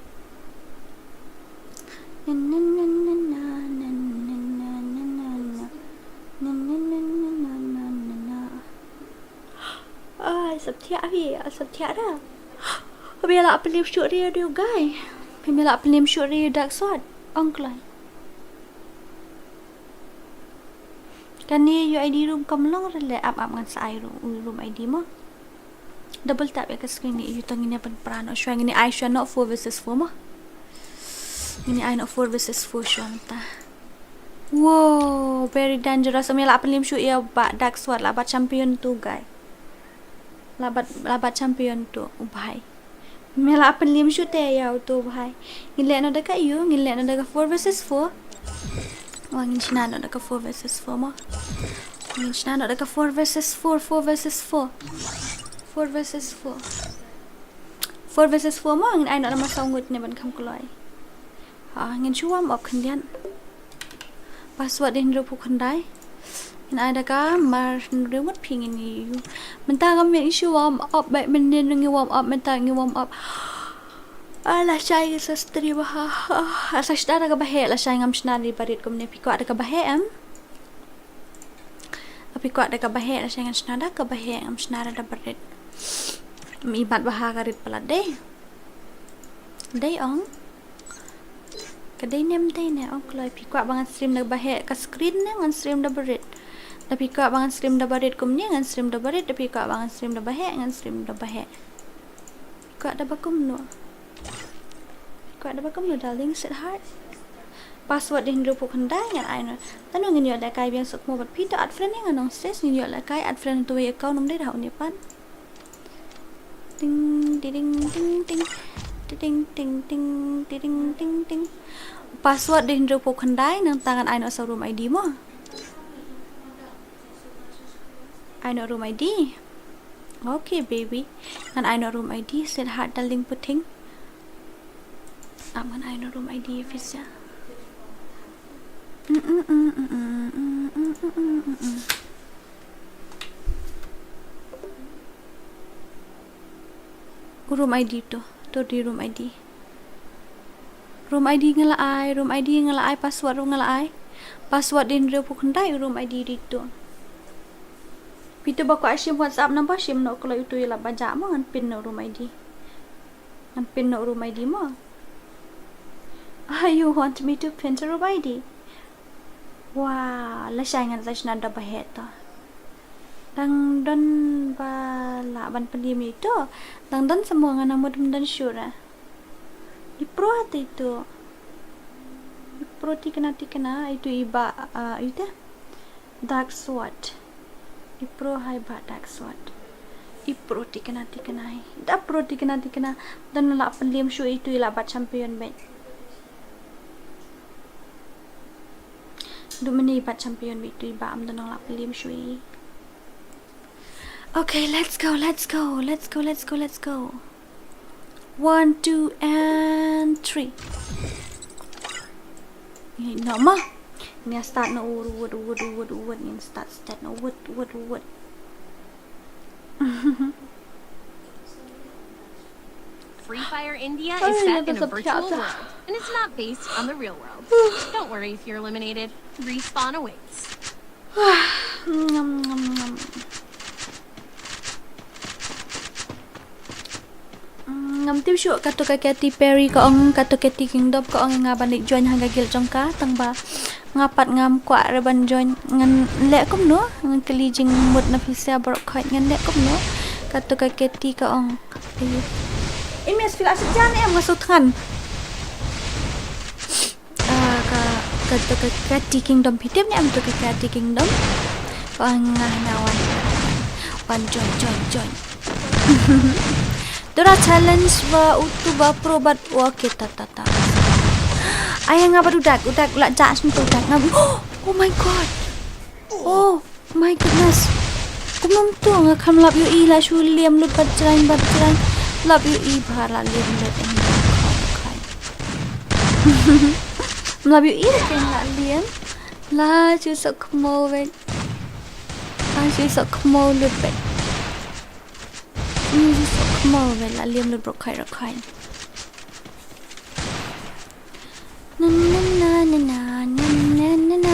Ai, sop thiah phi, sop thiah da. Phi la pynliem shuh ri ïa u guy. Phi la pynliem shuh ri ïa u Dark Sword. Ong kloi. Kane U I D room kam long re le, ap ap ngan sa ai room, room I D mo. Double tap ïa ka screen ne, ïa u tang ngin ïa pynpra noh shuwa, ngin ïa ai shuwa noh four versus four mo. Ngin ïa ai noh four versus four shuwa mynta. Wow, very dangerous. Ym ïa lah pynliem shuh ïa u Bah Dark Sword, lah bat champion tu guy. Lah bat, lah bat champion tu u bhai. Ym ïa lah pynliem shuh te ïa utu u bhai. Ngin leh noh da ka ïu, ngin leh noh da ka four versus four. Wa ngin shna noh da ka four versus four mo. Ngin shna noh da ka four versus four, four versus four. Four versus four. Four versus four mo, ngin ai noh namar saw ngut ne ban kham kloi. Ha, ngin shu warm up khyndiat. Password dei hynriewphew khyndai. Ngin ai da ka mar hynriew ngut phi ngin ïa u. Mynta ngam ïa shu warm up, ba mynnin ngi warm up, mynta ngi warm up. Ah, lashai ngi sa stream ha. Ah, sa shna da kaba heh, lashai ngam shna da barit kumne, phi kwah da kaba heh em? Phi kwah da kaba heh, lashai ngan shna da kaba heh, ngam shna da barit. Ym i mat bha ka rit palat dei. Dei ong. Ka dei ne ym dei ne, ong kloi, phi kwah ba ngan stream da ba heh ka screen ne ngan stream da barit. Da phi kwah ba ngan stream da barit kumne ngan stream da barit, da phi kwah ba ngan stream da ba heh ngan stream da ba heh. Phi kwah da ba kumno? Phi kwah da ba kumno darling sweetheart? Password dei hynriewphew khyndai ngan ai noh. Tang ngin ïoh lehkai biang suk mo bad phi to add friend ïa nga nong stress, ngin ïoh lehkai add friend to wei account, ym dei da ha une pat. Ting, ti, ting, ting, ting. Ti, ting, ting, ting, ti, ting, ting, ting. Password dei hynriewphew khyndai, nangta ngan ai noh sa room I D mo. Ai noh room I D. Okay baby. Ngan ai noh room I D, sweetheart darling puting. Ap ngan ai noh room I D ïa phi sa. U room I D to, to dei room I D. Room I D nga la ai, room I D nga la ai, password ruh nga la ai. Password dei hynriewphew khyndai, u room I D dei to. Phi to ba kwah shim WhatsApp number shim noh kloi, uto ïa la ba jah mo, ngan pin noh room I D. Ngan pin noh room I D mo. Ah, you want me to pin to room I D? Wow, lashai ngan sa shna da ba heh to. Dang don ba lah ban pynliem ïa ito. Dang don sa mo, nga nang mut ym don shuh re. I pro ha te ito. I pro tikna tikna, ito i ba, ah, ito. Dark Sword. I pro ha i ba Dark Sword. I pro tikna tikna i. Da pro tikna tikna. Don lah pynliem shuh, ito i lah bat champion bad. Duh mynne i bat champion bad, ito i ba, ym don lah pynliem shuh i. Okay, let's go, let's go, let's go, let's go, let's go. One, two, and three. Ngin ïa noh mo. Ngin ïa start noh wut, wut, wut, wut, wut. Ngin start, start noh wut, wut, wut. Free Fire India is set in a virtual world, and it's not based on the real world. Don't worry if you're eliminated. Respawn awaits. Nom, nom, nom. Mm, Ngam tip shuh, kato ka Katy Perry ka ong, kato Katy Kingdom ka ong nga ban leit join ha ka guild jong ka, tang ba nga pat ngam kwah re ban join. Ngan leh kumno, ngan kylli jingmut na phi sha baroh khoit, ngan leh kumno. Kato ka Katy ka ong. Im ïa phi la shu jan em, nga shu thngan. Ah, ka, ka, ka, ka Katy Kingdom, phi tip ne em to ka Katy Kingdom? Ka ong nga hana wan, wan join, join, join. To da challenge ba utu ba pro bad, okay, ta, ta, ta. Ai nga bad u Dak, u Dak la jah sum to Dak ngam. Oh my God. Oh my goodness. Kumno to nga kham lap ïohi, la shu liam lut bad jrang bad jrang. Lap ïohi bha, la liam lut em. Lap ïohi, la liam. La shu sok khmo bad. La shu sok khmo lut bad. Shu sok khmo bad, la liam lut baroh khoit baroh khoit. Na, na, na.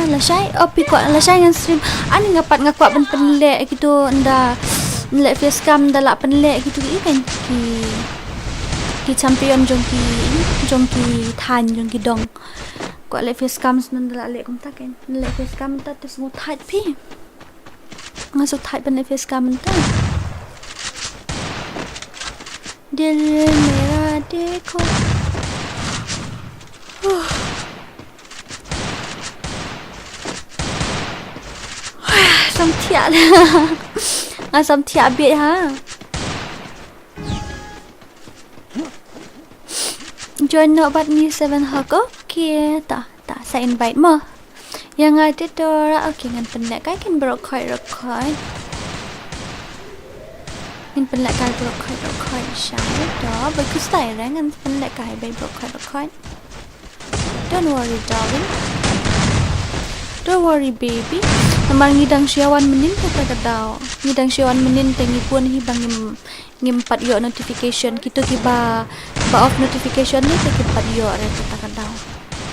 Lashai, oh, phi kwah lashai ngan stream. Ani nga pat nga kwah ban pynleh kito ynda leh face cam, ynda lah pynleh kito ki kan ki, ki champion jong ki, jong ki thaiñ, jong ki dong. Kwah leh face cam, ynda lah leh kumta kan. Leh face cam ta te sngewthuh phi. Nga sngewthuh ban leh face cam mynta. Dil mera dekho. Huh. Samthiah. Nga samthiah bit ha. Join noh bad ngi seven hok. Okay, ta, ta sa invite mo. Ïa nga te to ra, okay, ngan pynleh kai kin baroh khoit baroh khoit. Ngan pynleh kai baroh khoit baroh khoit, shai to, ba ku stai re ngan pynleh kai baroh khoit baroh khoit. Don't worry, darling. Don't worry, baby. Namar ngi dang shu ïa wan mynnin kata ka daw. Ngi dang shu ïa wan mynnin te ngi bun hi ba ngim ngim pat ïoh notification, kito kiba, ba off notification ne te kim pat ïoh re kata ka daw.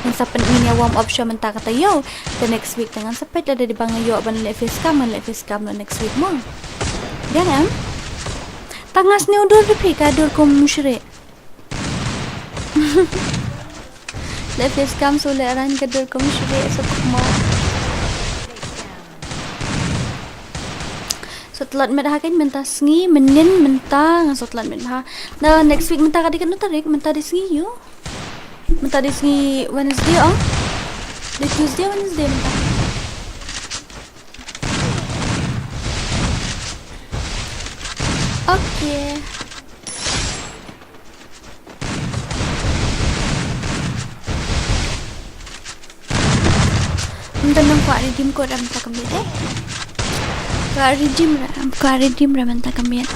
Ngan sa pyn, ngin ïa warm up shuwa mynta kata ïoh. Te next week te ngan sa peit lada dei ba nga ïoh ban leh face cam, ngan leh face cam noh next week mo. Ïa ne em? Tang nga sniew dur phi ka dur kum shrieh. Leh face cam shu leh ran ka dur kum shrieh shu kum mo. Shu tlot met ha kein mynta sngi, mynnin mynta nga shu tlot met ha. Na next week mynta ka dei katno tarik, mynta dei sngi ïoh. Mynta dei sngi Wednesday ong. Dei Tuesday, Wednesday mynta. Okay. Ym don nang kwah redeem code em ta ka miet eh. Kwah redeem re, kwah redeem re mynta ka miet.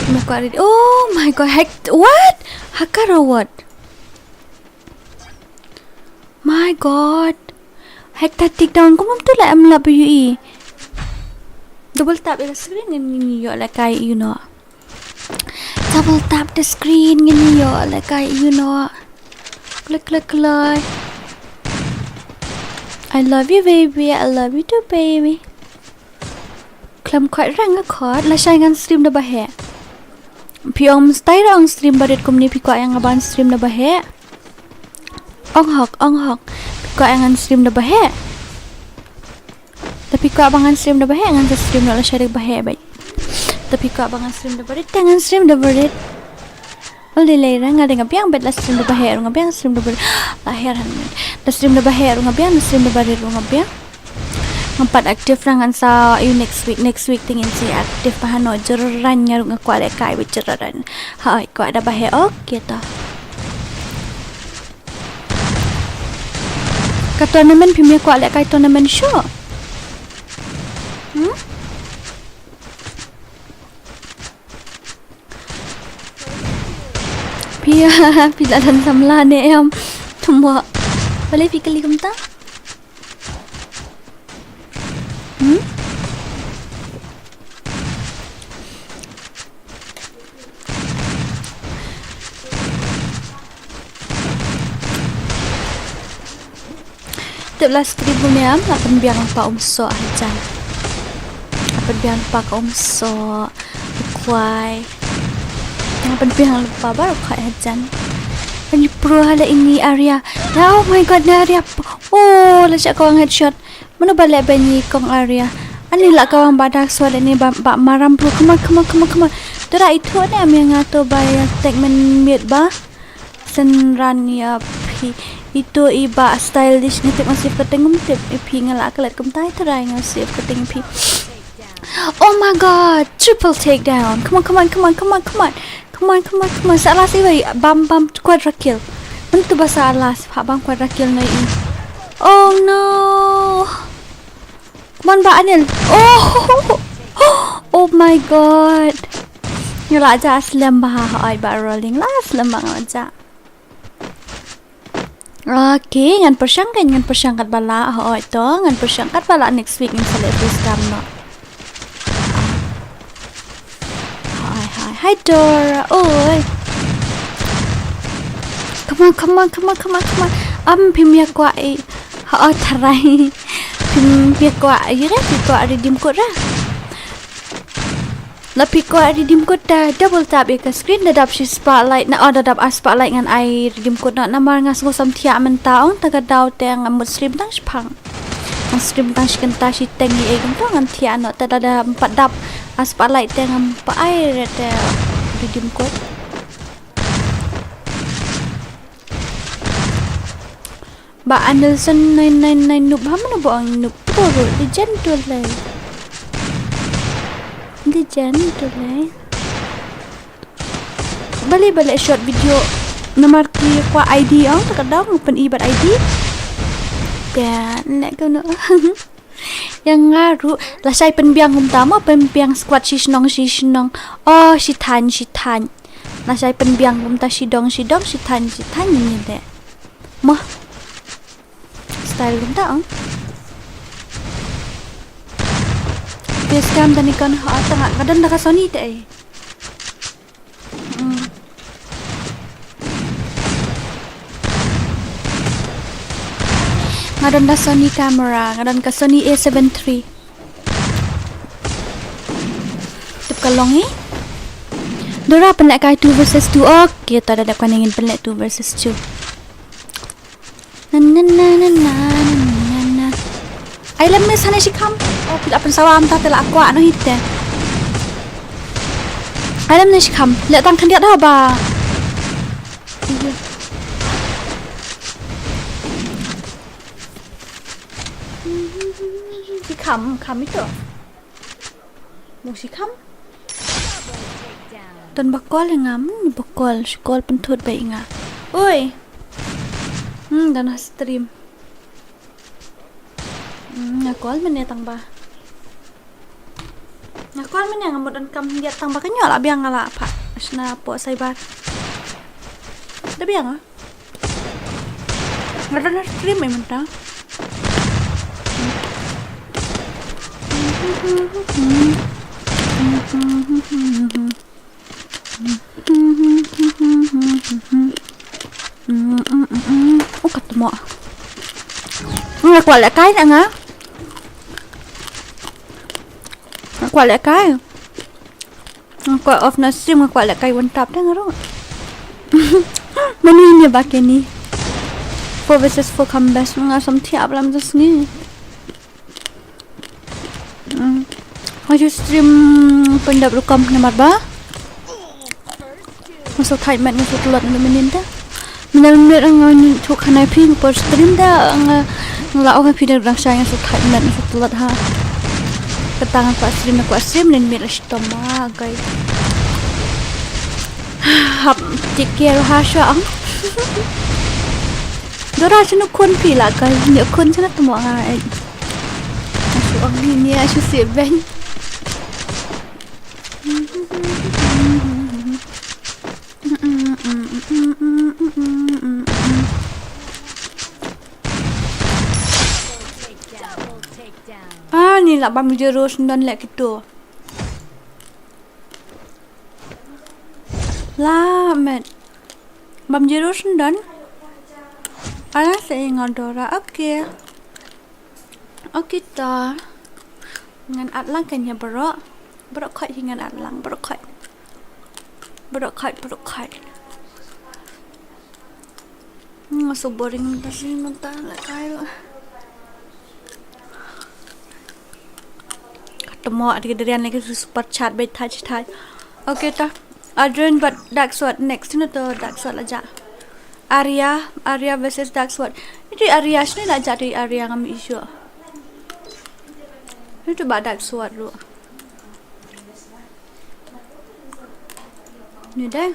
Ym kwah redeem. Oh my god, hack what? Hacker or what? My god. Hack tactic down kumno to la em lap ïohi. Double tap ïa ka screen ngin ïoh lehkai ïa u noh. Double tap the screen ngin ïoh lehkai ïa u noh. Click click click. I love you baby, I love you too baby. Khlem khot rang nga khot, lashai ngan stream da ba heh. Phi ong mstai ra ong stream barit kumne, phi kwah ïa nga ban stream da ba heh. Ong hok, ong hok. Phi kwah ïa ngan stream da ba heh. Te phi kwah ba ngan stream da ba heh, ngan sa stream noh lashai da ba heh bad. Te phi kwah ba ngan stream da barit, te ngan stream da barit. Ol dei lei ra nga dei nga biang bad la stream da ba heh ruh nga biang, stream da barit. La her han. La stream da ba heh ruh nga biang, la stream da barit ruh nga biang. Ngam pat active ra, ngan sa ïoh next week, next week te ngin sa active bha noh, jyrran nga ruh nga kwah lehkai bad jyrran. Hai, kwah da ba heh, okay ta. Ka tournament phim ïa kwah lehkai tournament shuh. Hmm? Phi, phi la don samla ne em? Tymwa. Balei phi kylli kumta? Hmm? Tip la stream kumne em, la pynbiang pa um soh hajan. La pynbiang pa ka um soh, u kwai. Pynpih hang lypa baroh khoit hajan. Ani pro ha la ini Arya. Ya, oh my god, na Arya. Oh, la shah kawang headshot. Mano ba leh ba ini kong Arya. Ani la kawang ba dark sword ini ba, ba maram pro. Come on, come on, come on, come on. Tura itu ne ami nga to ba ya tag men miet ba. Sen ran ya phi. Itu i ba stylish ngi tip ngi save ka teng um tip. I phi nga la ka let kumta i trai ngi save ka teng i phi. Oh my god, triple takedown. Come on, come on, come on, come on, come on. Come on, come on, come on. Sa last i bai bam bam quadra kill. Mentu ba sa last ha bam quadra kill na i. Oh no. Come on ba Anil. Oh. Oh my god. Nga la ja slem ba ha ai ba rolling la slem ba nga ja. Okay, ngan pyrshang kan, ngan pyrshang kat ba la, hoi to, ngan pyrshang kat ba la next week ngan sa leh face cam noh. Hi, hi, hi Dora, oi. Come on, come on, come on, come on, come on. Am phim ïa kwah i. Hoi, tharai. Phim ïa kwah i re, phim kwah redeem code ra. La phi kwah redeem code ta double tap ïa ka screen da dap shi spotlight na, oh, da dap ar spotlight ngan ai redeem code noh namar nga sngewsam thiah mynta ong ta ka daw te ngam mut stream tang shipang. Ngan stream tang shi kynta shi teng ïa kumta ngan thiah noh te da da pat dap ar spotlight te ngam pat ai re te redeem code. Ba Anilson nine nine nine noob ha mano ba ong noob to ru legend to lei. Legend to lei. Bali bali short video namar ki kwah I D ong ta ka daw ngan pyni bad I D. Te ne ko no. Ïa nga ruh lashai pynbiang kumta mo pynbiang squad shi shnong shi shnong. Oh shi thaiñ shi thaiñ. Lashai pynbiang kumta shi dong shi dong shi thaiñ shi thaiñ ni de. Mo. Style kumta ong. Face cam da Nikon ha tang nga don da ka Sony te ai. Hmm. Nga don da Sony camera, nga don ka Sony A seven three. Tip ka long i. Dora pynleh kai two versus two. Okay, to da dep ka ngin pynleh two versus two. Na na na na na na na na. Ai lem ne sane shi kham. Oh, phi la pynsawa mynta te la kwah noh hi te. Ai lem ne shi kham. Leh tang khyndiat ha ba. Shi kham, kham ito. Mo shi kham. Don ba call ïa nga, hmm, ba call, shi call pynthut ba ïa nga. Oi. Hmm, don ha stream. Hmm, nga call mynne tang ba. Nga call mynne nga mut donkam ïa tang ba ka ñiuh la biang nga la pha. Shna po cyber. Da biang ah. Nga don ha stream mynta. Oh, ka tmo. Nga kwah leh kai na nga. Nga kwah leh kai. Nga kwah off na stream, nga kwah leh kai one tap te nga ruh. Mani ne ba ke ni. Four versus four kham best, nga sam thiah blam just ni. Hmm. Nga shu stream pyndap rukom namar ba nga shu thait met, nga shu tlot na mynnin ta. Mynne mynne nga ngi thuk khanai phi por stream da nga la ong phi da rang shai nga shu thait met, nga shu tlot ha. Kata nga kwah stream, nga kwah stream nen met la shitom ma gai. Hap take care ha shu ang. Dora shinu khun phi la kai, ni khun shinu tmo nga ai. Shu ang ni ni shu si ben. Ah, ni la bam jero sendon lek kito. La met. Bam jero sendon. Ala se ngadora. Okay. Okay ta. Ngan at lang kan ïa baroh. Baroh khoit hi ngan at lang, baroh khoit. Bro khat, bro khat. Nga so boring mynta shi mynta la kai lo. Tamo ada ke derian lagi super chat bai thach thach. Okay ta. Adrian bad Dark Sword next, sino to Dark Sword la jah. Arya, Arya versus Dark Sword. Itu Arya sini la jah tu Arya ngam isu. Itu ba Dark Sword lu. Ni deh.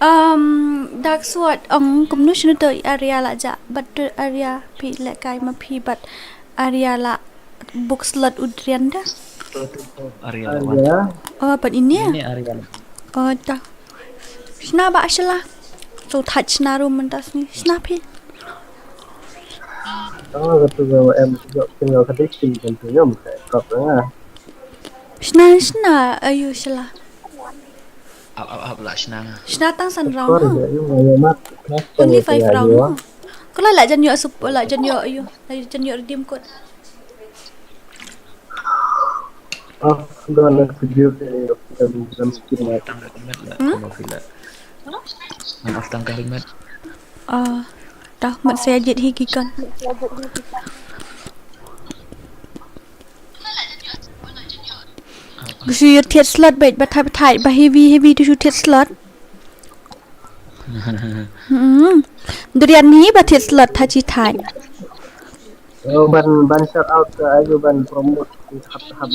Um, Dark Sword ong kumno sino to Arya la jah, bad to Arya phi lehkai ma phi bad Arya la book slot u Drian da. Arya la wan. Arya. Oh, bad ini ya? Ini Arya. Oh, ta. Shna ba shla. So thach shna ru mynta sni. Shna phi. Oh, katu ga em jok kin ga kati ki kan tu nyom ka kop nga. Shna shna ayu shla. Ap ap ap la shna nga. Shna tang san round. Kor ha. Ya, ya, mat. Only five round. Ko la la jan yo sup la jan yo ayu. La jan yo redeem code. Ah, dah nak video ke dalam dalam skin lah. Tang dah helmet lah. Hmm? Kalau feel lah. Ngan off tang ka helmet. Ah, dah mat saya jit hi ki kan. Gusu yo thiat slot bait ba thai ba thai ba heavy heavy tu shu thiat slot. Hmm. Durian ni ba thiat slot tha chi thai. Oh, ban ban shout out ka ayu ban promote hap hap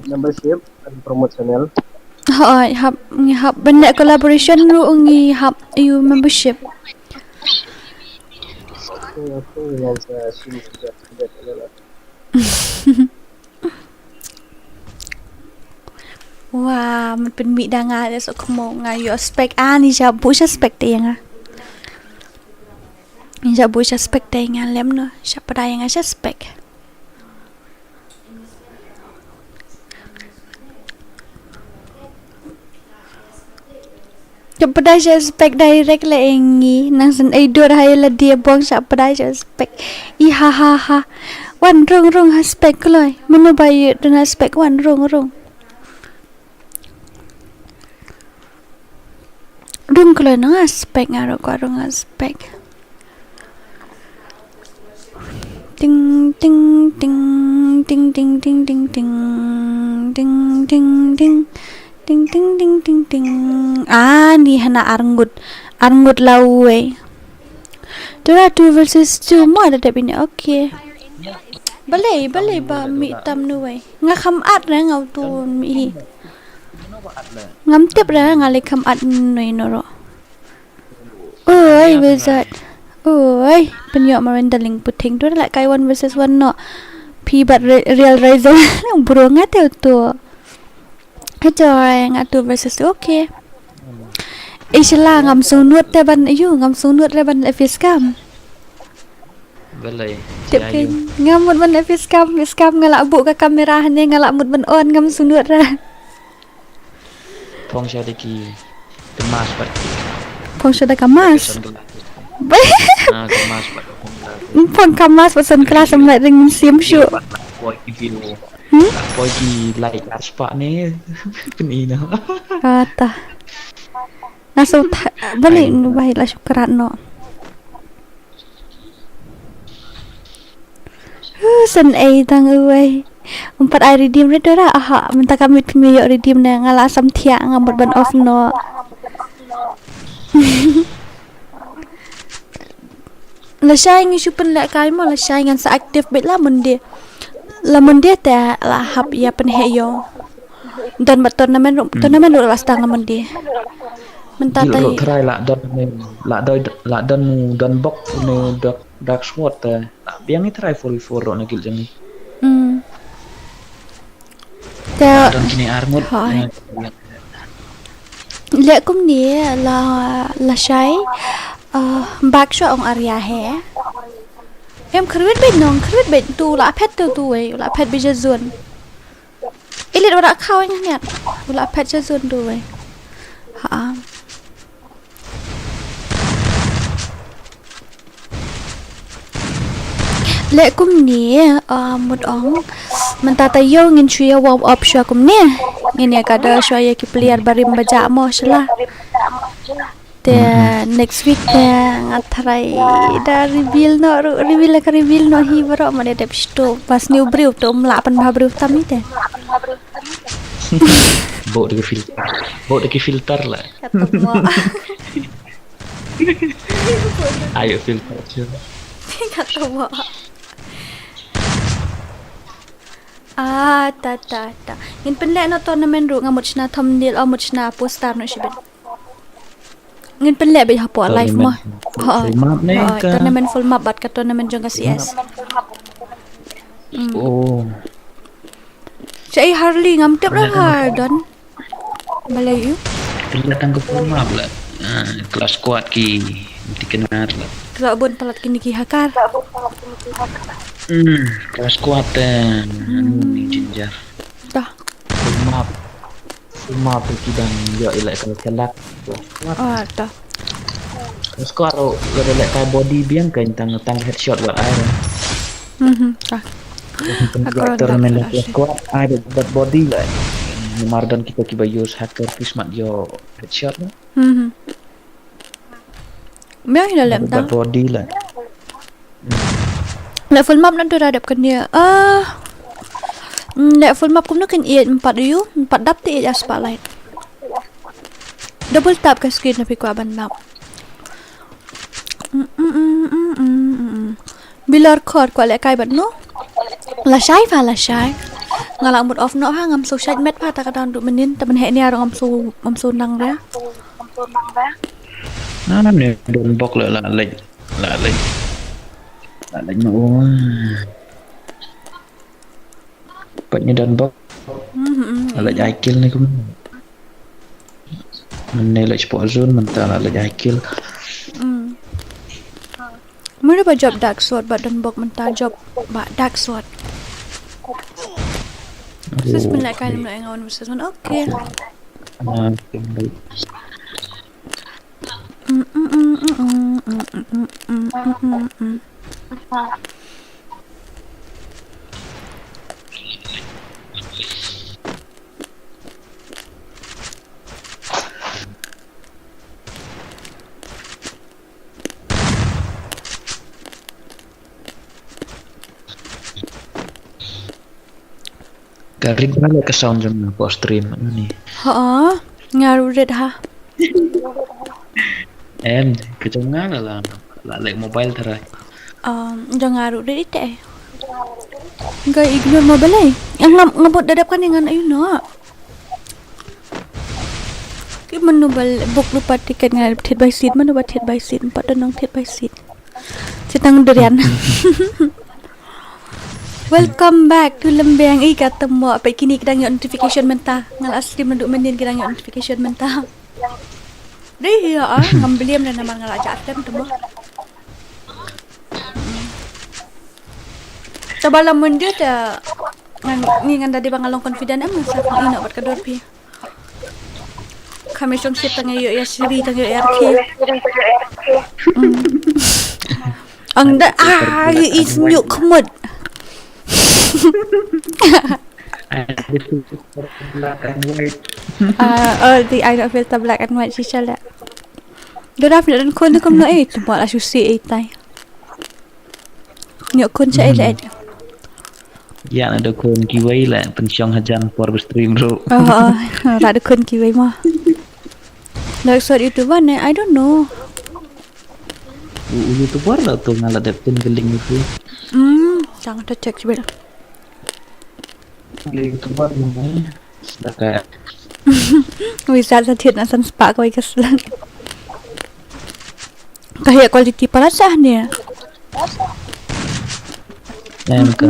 membership ban promote channel. Hoi hap ngi hap ban ne collaboration ru ngi hap ayu membership. Okay, okay, yang sa sini sudah sudah. Wa, mut pynmih da nga da sok mo nga yo spek ani ja bu ja spek te nga. Ni ja bu ja spek te nga lem no, ja pada nga ja spek. Ka pdai sha spek direct la engi nang san ai dur hai la dia bong sha pdai sha spek. I ha ha ha. Wan rung rung ha spek kloi. Mano ba yu dun ha spek wan rung rung. Rung kloi nang ha spek nga ro kwa rung ha spek. Ting ting ting ting ting ting ting ting ting ting ting ting ting ting ting ting ting. Ah, ni hana arngut arngut lawei. Tura two versus two mo ada dep ini. Okay. Balei balei ba mi tam nuwei. Nga kham at re nga utu mi hi. Ngam tip re nga le kham at nui noro. Oi, wizard. Oi, pynïoh ma ren daling puting tu la kai one versus one no. Phi bat re-, real raiser. Bro nga teu tu. Ajo nga tu versus tu. Okay. Isla ngam sunut te ban ayu ngam sunut re ban le fiskam. Balai. Tip ke ngam mut ban le fiskam fiskam nga la bu ka kamera hane nga la mut ban on ngam sunut re. Phong sha da ki kamas pat. Phong sha da kamas. Ah, kamas pat. Phong kamas pat sunglass am lai ring sim shu. Poi ki view. Hmm? Poi ki like la spah ne. Peni na. Ata. Nga so balik nu bai la shukrat no. Huh, san ei tang uwei. Umpat ai redeem re dora aha mynta ka mit phi me ïoh redeem ne nga la sam thiah nga mut ban off no. Lashai ngi shu pynlehkai mo lashai ngan sa active beit la Monday. La Monday te la hap ïa pynheh ïoh. Don ba tournament ruh, tournament ruh la stang la Monday. Mynta tai. Ruh try la don ne, la don, la don, don bok ne dak, dak squad te. La biang i try four v four ruh na guild jong i. Hmm. Te don kine armut. Hoi. Leh kumne la, lashai, uh, bak shuwa ong Arya he. Em khyrwit beit nong, khyrwit beit tu la phet tu tu wei, la phet beit ja zone. Ilit wara khaw ing haniat. La phet ja zone tu wei. Ha. Leh kumne, uh, mut ong. Mynta ta ïoh ngin shu ïa warm up shuwa kumne. Ngin ïa ka da shuwa ïa ki player barim ba jah mo shala. Te next week te nga try da reveal noh ruh, reveal ka reveal noh hi baroh, mane dep shto pas new brew to mla pan ba brew tam hi te. Bok da ki filter. Bok da ki filter la. Kata mo. Ayo filter je. Kata mo. Ah, ta ta ta. Ngin pynleh noh tournament ruh, nga mut shna thumbnail, oh mut shna poster noh shibit. Ngin pynleh beit hapoh live mo. Tournament. Ho. Full map ne ka? Tournament full map bad ka tournament jong ka C S. Hmm. Oh. Sa i Harley ngam tip ra ha don. Balei ïu? Tang ka pun map la. Ah, class squad ki ti kenar la. Kala bun palat kini ki hakar. Hmm, class squad te. Hmm. Anu ni jinjar. Dah. Pun map. Pun map ki dang ïoh ilek ka kelak. Class squad. Ah, dah. Class squad ro la da lek kai body biang ka tang tang headshot wat ai. Mhm, dah. Tournament da class squad ai da body la. Namar don kita kiba use hacker ki smat ïoh headshot la. Mhm. Mia hi la lem ta. Body la. Lek full map na tu radep kan dia. Ah. Mm, lek full map kumno kan eight empat ïu, empat dap te eight spotlight. Double tap ka screen na phi kwah ban map. Mm, mm, mm. Bilor khor kwah lek kai bad no. Lashai pha lashai. Nga la mut off noh ha, ngam shu shait met pha ta ka dang du mynnin, ta ban heh nia ruh ngam shu, ngam shu nang ria. Na na ne don bok la la lek la lek la lek no. Pat ni don bok. Mhm. La lek ai kill ni kum. Mynne lek spot zone mynta la lek ai kill. Mm. Mula ba jop dark sword ba don bok mynta jop ba dark sword. Sus pun lek kai lem no engawan sus man. Okay. Ah, okay. Ka rit bha leh ka sound jong nga hapoh stream ni. Ho, nga ruh rit ha. Em, ka jong nga la la la leh mobile tara. Um, jong nga ruh rit ite. Nga ignore mobile ai. Nga ngam ngam bud dadap kan ngan ayu no. Ki manu bal book lypa tiket nga thied by seat, manu ba thied by seat, pat don nong thied by seat. Sitang durian. Welcome back to Lembeng. Ih, kata mo, apa kini ki dang ïoh notification mynta. Nga la stream naduh mynnin ki dang ïoh notification mynta. Dei hi ah, ngam beliam na namar nga la jah tem tu mo. Taba la mynde te ngan, ni ngan da dei ba nga long confident em, nga sa ïeh noh bad ka dur phi. Kham ïa shong shit tang ïa ïa shiri tang ïa ïa rkhi. Mm. Ang da, ah, ïa i sñiuh khmut. Black and white. Ah, oh, the I don't filter black and white shisha leh. Dora phi la don khun kumno eh, tu ba la shu si eh tai. Ñiuh khun sha eh leh. Ïa na da khun kiwei leh pynshong hajan por ba stream ruh. Oh, oh, la da khun kiwei mo. Dark Sword YouTuber ne, I don't know. U, u YouTuber la tu nga la dep pyn ka link itu. Hmm, tang ta check sibel. Ka YouTuber ni. Sdaka. Wi sa sa thied na san spah ko ka slang. Ka heh quality palat sah ni. Em ka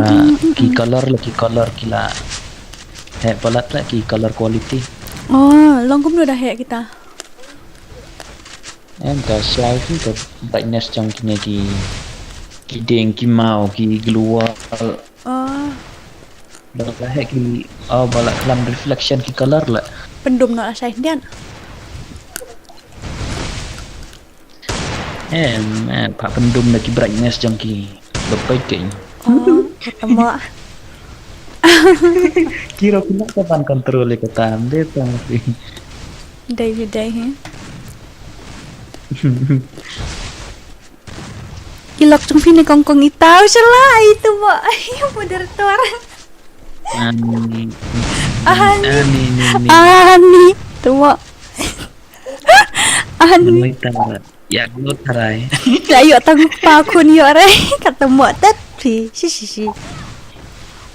ki color la ki color ki la heh palat la ki color quality. Oh, long kumno da heh kita. Em ka size ki ka brightness jong kine ki ki ding ki maw ki gloo wall. Oh. Ba la heh ki, oh, ba la klam reflection ki color la. Pyndum noh la size dian. Em, em, pa pyndum na ki brightness jong ki. Ba peit ki. Oh, kata mo. Kiro pina ka ban control ka tam de tam. Dei hi, dei hi. Ilok chung phi ne kong kong ita u shala ai tu mo. Ai moderator. Ani. Ani. Ani, ni, ni. Ani tu mo. Ani. Nui tara. Ya, nui tarai. Ya, yo tang pa khun yo re. Kata mo tet phi. Shi, shi, shi.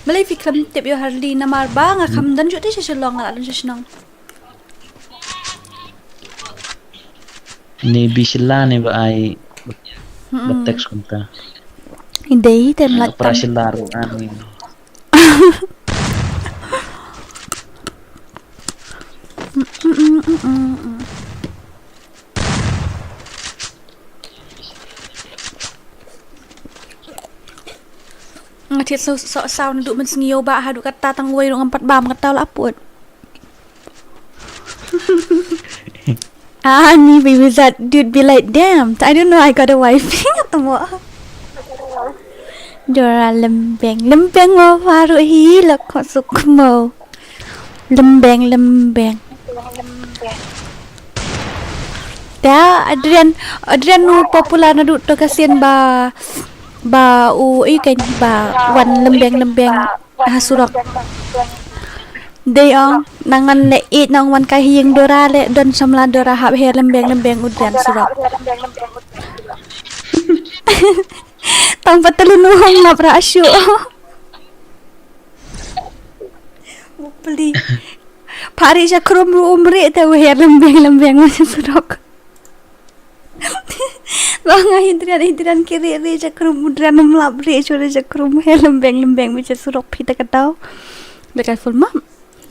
Malai phi khlem tip yo Harley namar ba nga kham don ju te shi shi long nga la don shi shi nong. Ni bi shi la ni ba ai. Ba text kumta. Dei te mlat. Para shi la ru ani. Nga thied so so saw naduh mynsngi ba haduh katta tang wei ruh ngam pat bam katta la put. Ah, ni baby that dude be like, damn, I don't know, I got a wife. Tamo. Dora lembeng, lembeng mo baru hi lak kosuk mo. Lembeng, lembeng. Ta Adrian, Adrian nu popular naduh to kasian ba ba u ikan ba wan lembeng lembeng ha surok. Dei ong nangan le it nang wan kai hieng Dora le don samla Dora hap he lembeng lembeng u Adrian surok. Tang patalun u hong ngap ra shu. Pli. Pari sha krum ru umri te u her lembeng lembeng ma surok. Ba nga hidrian hidrian kiri ri sha krum u Adrian um lap ri shu ri sha krum her lembeng lembeng ma surok phi ta katau. Lekai full map.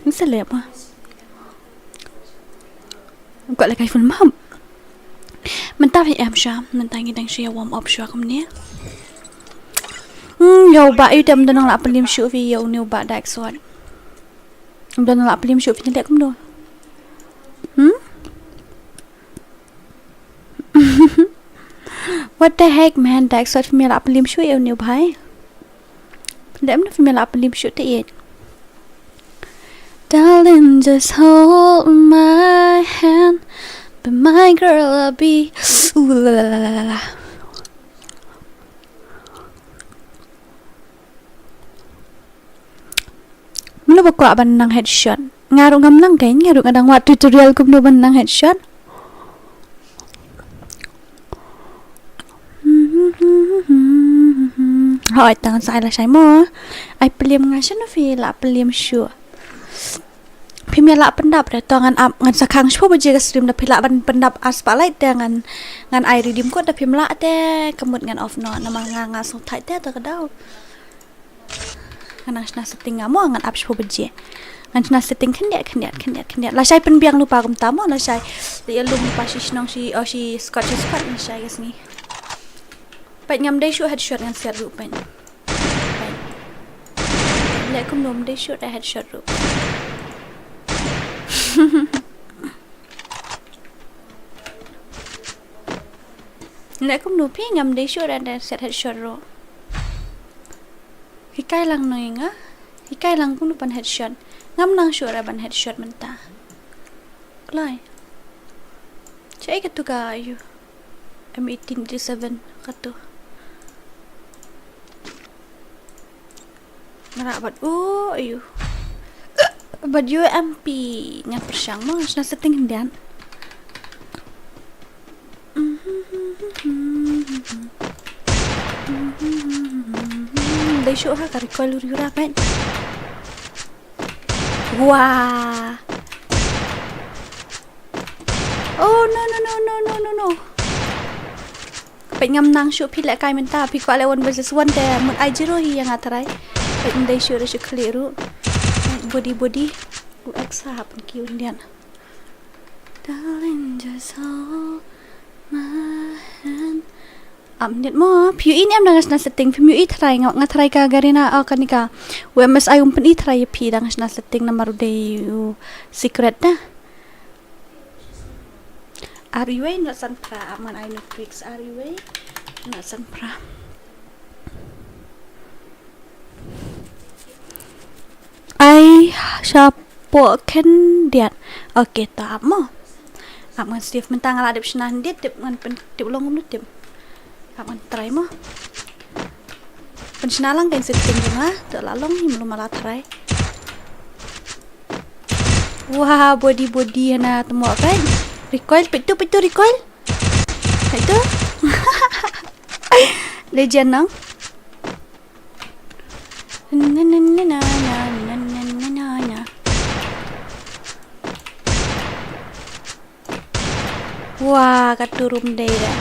Nse le ma. Ko lekai full map. Mynta hi em sha, mynta ngi dang shu warm up sha kumne. Hmm, yo ba yu tem don la plim shu fi yo new ba dak sot. Don la plim shu fi le kumno. Hmm? What the heck, man? Dak sot fi me la plim shu yo new bhai. Dem na fi me la plim shu te yet. Darling, just hold my hand. Be my girl, I'll be. Ooh, la, la, la, la, la. Mano ba kwah ban nang headshot? Nga ruh ngam nang kein, nga ruh nga dang wad tutorial kumno ban nang headshot. Hoi, tang sa ai la shai mo. Ai plim nga shano fi la plim shu. Phim ïa lah pyndap re to ngan ap ngan sa khang shiphew baje ka stream da phi lah ban pyndap ar spotlight te ngan ngan ai redeem code da phim lah te ka mut ngan off noh namar nga nga sngewthait te to ka daw. Ngan nang shna setting nga mo ngan ap shiphew baje. Ngan shna setting khyndiat khyndiat khyndiat khyndiat. Lashai pynbiang lypa kumta mo lashai. Ïa lum lypa shi shnong shi oh shi squad shi squad lashai ka sngi. Peit ngam dei shuh headshot ngan siat ruh peit. Leh kumno ym dei shuh da headshot ruh. Leh kumno phi ngam dei shuh da da siat headshot ruh. Hikai lang noi nga. Hikai lang kumno ban headshot. Ngam nang shuh da ban headshot mynta. Kloi. Che ai katu ka ayu. M eighteen eighty-seven katu. Ngarah bad u ayu. Bad U M P ngan pyrshang mo shna setting hyndiat. Dei shuh ha ka recoil uri ura peit. Wah. Oh no no no no no no no. Peit ngam nang shuh phi leh kai mynta phi kwah leh one versus one te mut ai zero hi ïa nga trai. Peit ym dei shuh da shu khlieh ruh. Body body. U X ha hap ki un dian. Darling, just hold my hand. Am nit mo, phi ïohi ne em da nga shna setting, phim ïohi trai nga, nga trai ka Garena, oh, kane ka. U M S I um pyn-i trai ïa phi da nga shna setting namar u dei u secret da. Ar iwei not san pra, am ngan ai no tricks, ar iwei not san pra. Ai shapoh khyndiat. Okay, to ap mo. Ap ngan save mynta, nga la dep shna khyndiat, tip ngan pyntip long kumno tip. Ap ngan try mo. Pynshna lang ka setting jong nga, to la long hi mlu ma la try. Wah, body body hana tmo kan. Recoil, peit tu, peit tu recoil. Peit tu. Legend nang. Na, na, na, na, na, na, na, na, na. Wah, katu ruh ym dei da.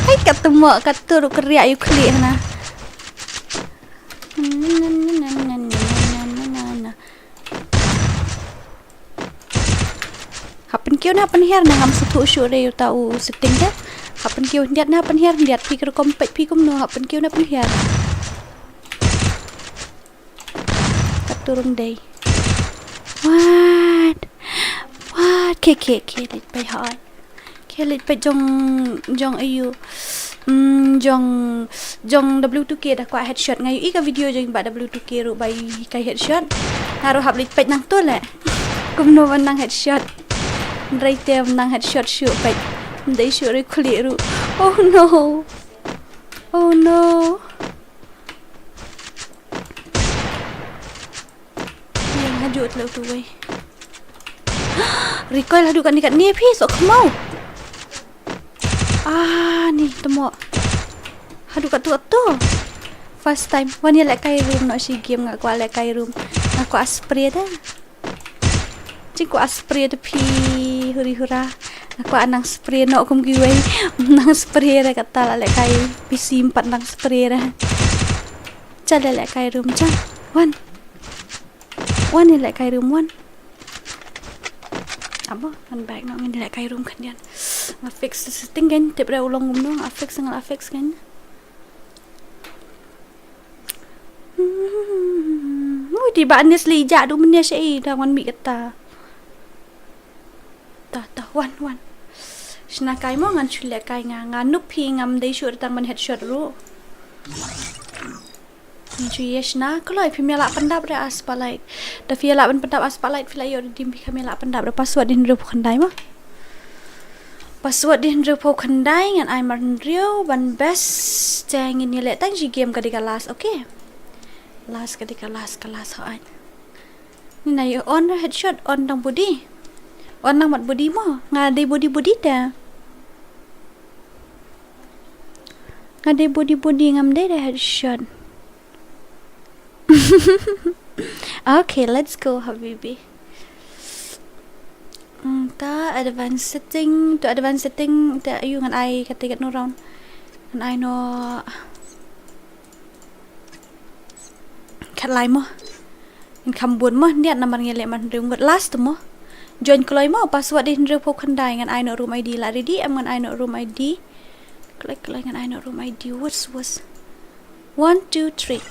Hai, katu mo, katu ruh keriak ïa u khlieh na. Na, na, na, na. Hap pynkiew ne hap pynhiar ne, ngam sngewthuh shuh re uta u setting te. Hap pynkiew khyndiat ne hap pynhiar khyndiat, phi ka rukom peit phi kumno, hap pynkiew ne pynhiar. Katu ruh ym dei. What? What? Ke, ke, ke, leit peit hoi. Ke leit peit jong, jong aiu. Hmm, jong, jong W two K da kwah headshot, nga ïohi ka video jong i bah W two K ruh ba i hikai headshot. Nga ruh hap leit peit nangtu leh. Kumno ban nang headshot. Hynrei te ban nang headshot shuh peit. Ym dei shuh re khlieh ruh. Oh no. Oh no. Ïa nga ju tlot tu wei. Recoil haduh katne katne phi, soh khmaw. Ah, ni tmo. Haduh katu katu. First time wan ïa lehkai room noh shi game, nga kwah lehkai room. Nga kwah spray da. Jing kwah spray da phi, huri hura. Nga kwah nang spray noh kum kiwei. Nang spray da kata la lehkai P C ym pat nang spray da. Cha leh lehkai room cha. Wan. Wan ïa lehkai room wan. Abo, wan back noh, ngin lehkai room khyndiat. Nga fix setting kan, tip re u long kumno, nga fix, nga la fix kan. Hmm, ui, di ba anis li ja du menia sha i da wan mih kata. Ta, ta, wan, wan. Shna kai mo, ngan shu lehkai nga. Nga nup hi, ngam dei shuh tang ban headshot ruh. Ngan shu ïa shna kloi, phim ïa lah pyndap re a spotlight. Da phi ïa lah ban pyndap a spotlight, phi la ïoh redeem, phi kam ïa lah pyndap re. Password dei hynriew phew khyndai mo. Password dei hynriew phew khyndai, ngan ai mar hynriew ban best. Te ngin ïa leh tang shi game, ka dei ka last, okay. Last, ka dei ka last, ka last hooid. Ni na ïa on re headshot, on tang body. On tang mat body mo. Nga dei body body te. Nga dei body body, ngam dei re headshot. Okay, let's go, habibi. Hmm, ta advanced setting, to advanced setting, ta aiu ngan ai kata katno round. Ngan ai noh khatlai mo. Ngin kham bun mo, hyndiat namar ngi leh man hynriew ngut, last mo. Join kloi mo, password dei hynriew phew khyndai, ngan ai noh room I D, la ready em, ngan ai noh room I D. Kloi kloi, ngan ai noh room I D, wus wus. One, two, three.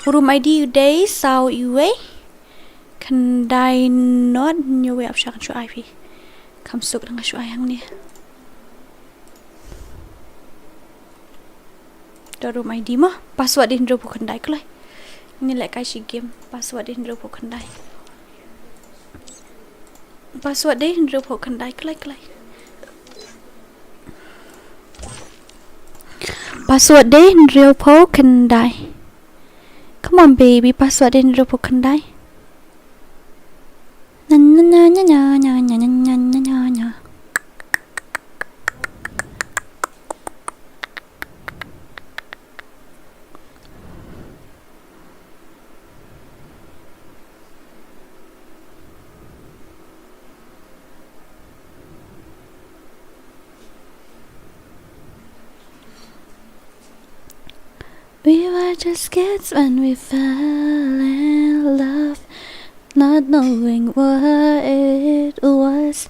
Room I D u dei saw uwei. Khyndai not, hynñiew wei, ap sha ngan shu ai phi. Kham suk dang shu ai hangne. To room I D mo, password dei hynriew phew khyndai kloi. Ngi lehkai shi game, password dei hynriew phew khyndai. Password dei hynriew phew khyndai kloi kloi. Password dei hynriew phew khyndai. Come on baby, password dei hynriew phew khyndai. Na, na, na. We were just kids when we fell in love, not knowing what it was.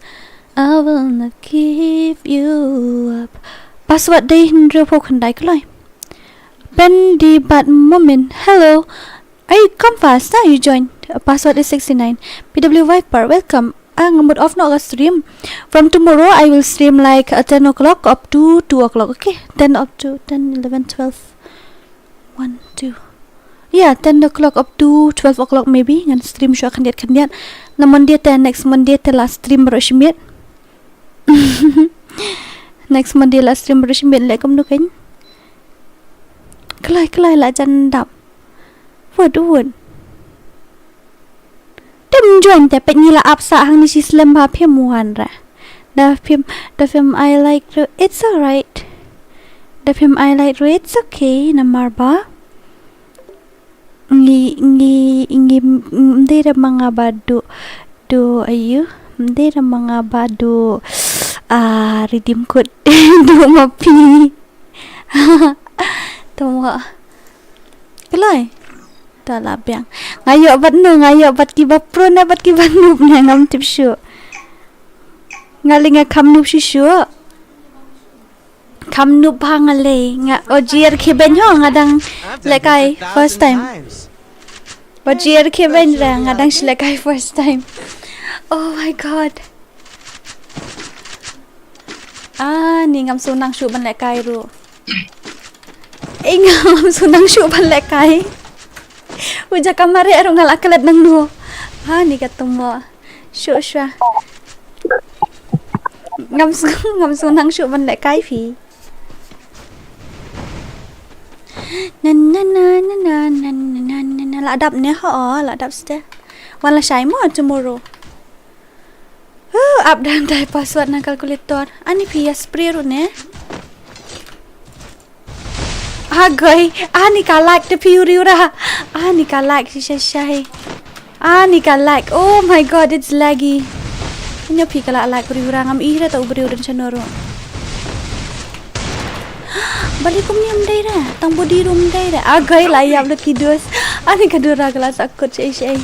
I will not give you up. Password dei hynriew phew khyndai kloi. Pendi bad Mumin. Hello. Are you come fast? Now you join. Password is sixty-nine. P W Viper, welcome. Ah, nga mut off noh ka stream. From tomorrow, I will stream like, uh, ten o'clock up to two o'clock, okay? Ten up to ten, eleven, twelve. Two. Yeah, ten o'clock up to twelve o'clock maybe. Ngan stream shuwa khyndiat khyndiat. Na Monday te, next Monday te la stream baroh shi miet. Next Monday la stream baroh shi miet leh kumno kein. Kloi kloi la jan dap. Wut wut. Tem join te peit ngi la ap sa hangne shi slem ba phim wan re. Da phim, da phim I like ru, it's alright. Da phim I like ru, it's okay namar ba ngi, ngi, ngi, mm, ym dei re ma nga ba duh, duh aïu, ym dei re ma nga ba duh, ah, redeem code, duh ma phi. Tang wa. Kloi. Ta la biang. Nga ïoh bad no, nga ïoh bad kiba pro ne bad kiba noob ne ngam tip shuh. Nga lei nga kham noob shuh shuh. Kham noob bha nga lei, nga o jier khie beiñ ho nga dang lehkai first time. O jier khie beiñ re nga dang shu lehkai first time. Oh my god. Ani ngam sngewsih shuh ban lehkai ruh. Ei ngam sngewsih shuh ban lehkai. U jaka mareh ruh nga la klet nangno. Ani ka tymmo. Shuh shuh. Ngam sngewsih, ngam sngewsih shuh ban lehkai phi. Na na na na. La dap ne ho, la dap ste. Wan la shai mo tomorrow. Huh, ap dang dai password na calculator. Ani phi ïa spray ruh ne? Hagoi, ani ka lag te phi uri ura. Ani ka lag shisha shai. Ani ka lag. Oh my god, it's laggy. Ina phi ka la lag uri ura ngam ih re ta u briew dang shano ruh. Bali kum ni um dai re. Tang body room dai re. Hagoi la ïap lucky dos. Ani ka dura ka la sakut shai shai.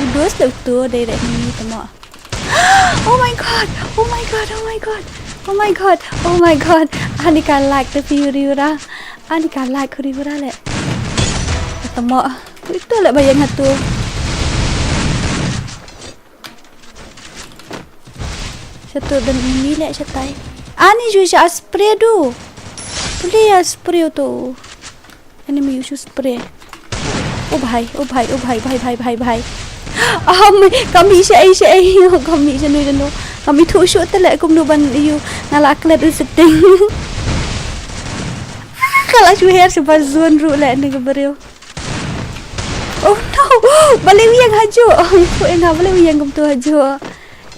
U dos le uto dai re ni tamo. Oh my god! Oh my god! Oh my god! Oh my god! Oh my god! Ani ka lag te phi uri ura. Ani ka lag uri ura le. Tamo. Ito le ba ïeng hatu. Shatu don enemy le shatai. Ani ju sha spray du. Pule ïa spray tu. Enemy ïa u shu spray. Oh bhai, oh bhai, oh bhai, bhai, bhai, bhai, bhai. Ah, me, kami sha ei, sha ei. Kami sha nu, sha nu. Kami tu shu tele kumno ban ïa u. Nga la klet u setting. Ka la shu her sha ba zone ruh le ne ka briew. Oh no. Balei u ïeng hajuh. Oh, ïa nga balei u ïeng kumtu hajuh.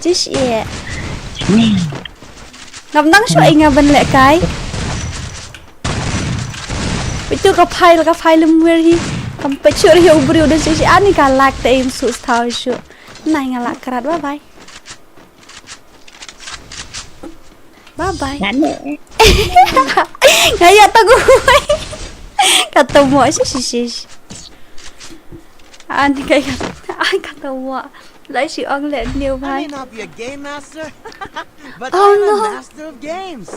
Jish ye. Ngam nang shu ei nga ban lehkai. Peit tu ka file, ka file ym wer hi. Kam peit shuh ri u briew da shu shi ani ka lag te im su sthaw shu. Nai nga la krat, bye bye. Bye bye. Nane. Nga ïa ta gu. Ka tomo shi shi shi. Ani ka ïa. Ai ka tomo. Lai shi ong le new I may bhai. Not be a game master, but Oh, I'm no. A master of games.